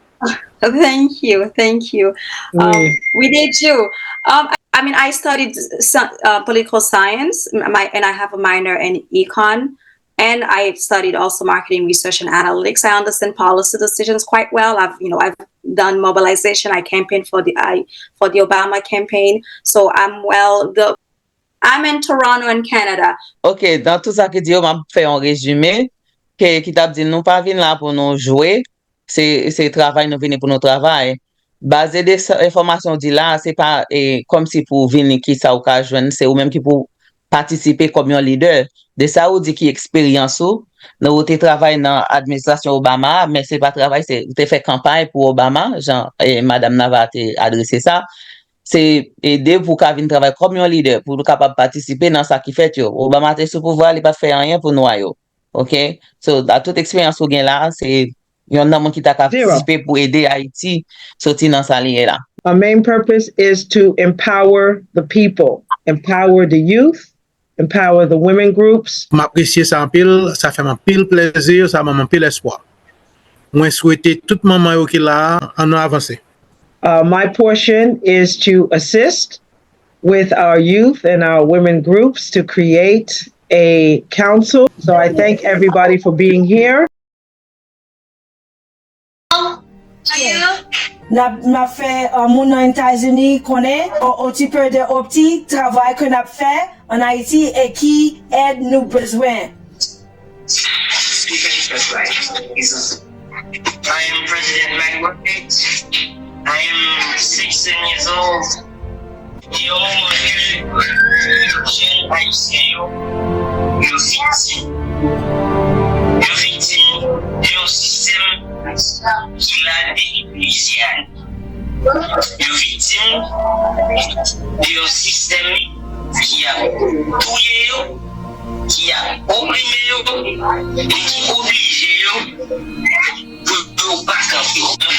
Thank you, thank you. Um, Wi. We did you. Um, I mean, I studied some, uh, political science, m- my, and I have a minor in econ, and I studied also marketing research and analytics. I understand policy decisions quite well. I've, you know, I've done mobilization. I campaigned for the I for the Obama campaign, so I'm well. The I'm in Toronto in Canada. Ok, nan tout sa ki di yo, m ap fè yon rezime ke, ki t ap di nou pa vin la pou nou jwe, se, se travay nou vini pou nou travay. Baze de sa, enfòmasyon w di la, se pa e, kòmsi pou w vini ki sa w ka jwenn, se ou menm ki pou patisipe kòm yon lidè. De sa ou di ki eksperyans ou, nou ou te travay nan administrasyon Obama, men se pa travay, se ou te fè kanpay pou Obama, jan e, Madam Nava te adrese sa. Se ede pou w ka vin travay kòm yon lidè, pou w kapab patisipe nan sa ki fèt yo. Obama te sou pouvwa, li pa t fè anyen pou nwa yo. Ok? So, a tout eksperyans ou gen la, se yon nan moun ki ta ka Zero. Patisipe pou ede Ayiti soti nan sa li ye la. Our main purpose is to empower the people, empower the youth, empower the women groups. M apresye sa anpil, sa fè m anpil plezi, sa ban m anpil espwa. Mwen swete tout manman yo ki la a, ann nou avanse. Uh, my portion is to assist with our youth and our women groups to create a council. So I thank everybody for being here. N ap, n ap fè uh, moun nan Etazini konnen un, un petit peu de un petit travay ke n ap fè an Ayiti e ki èd nou bezwen. I am President Mike Bucket. I am sixteen years old. Gen yon moman ke jèn ayisyen yo, yo viktim. Yo viktim de yon sistèm ki la depi plizyè ane. Yo viktim de yon sistèm ki ap touye yo, ki ap oprime yo, e ki oblije yo pou yo pa kanpe. Nan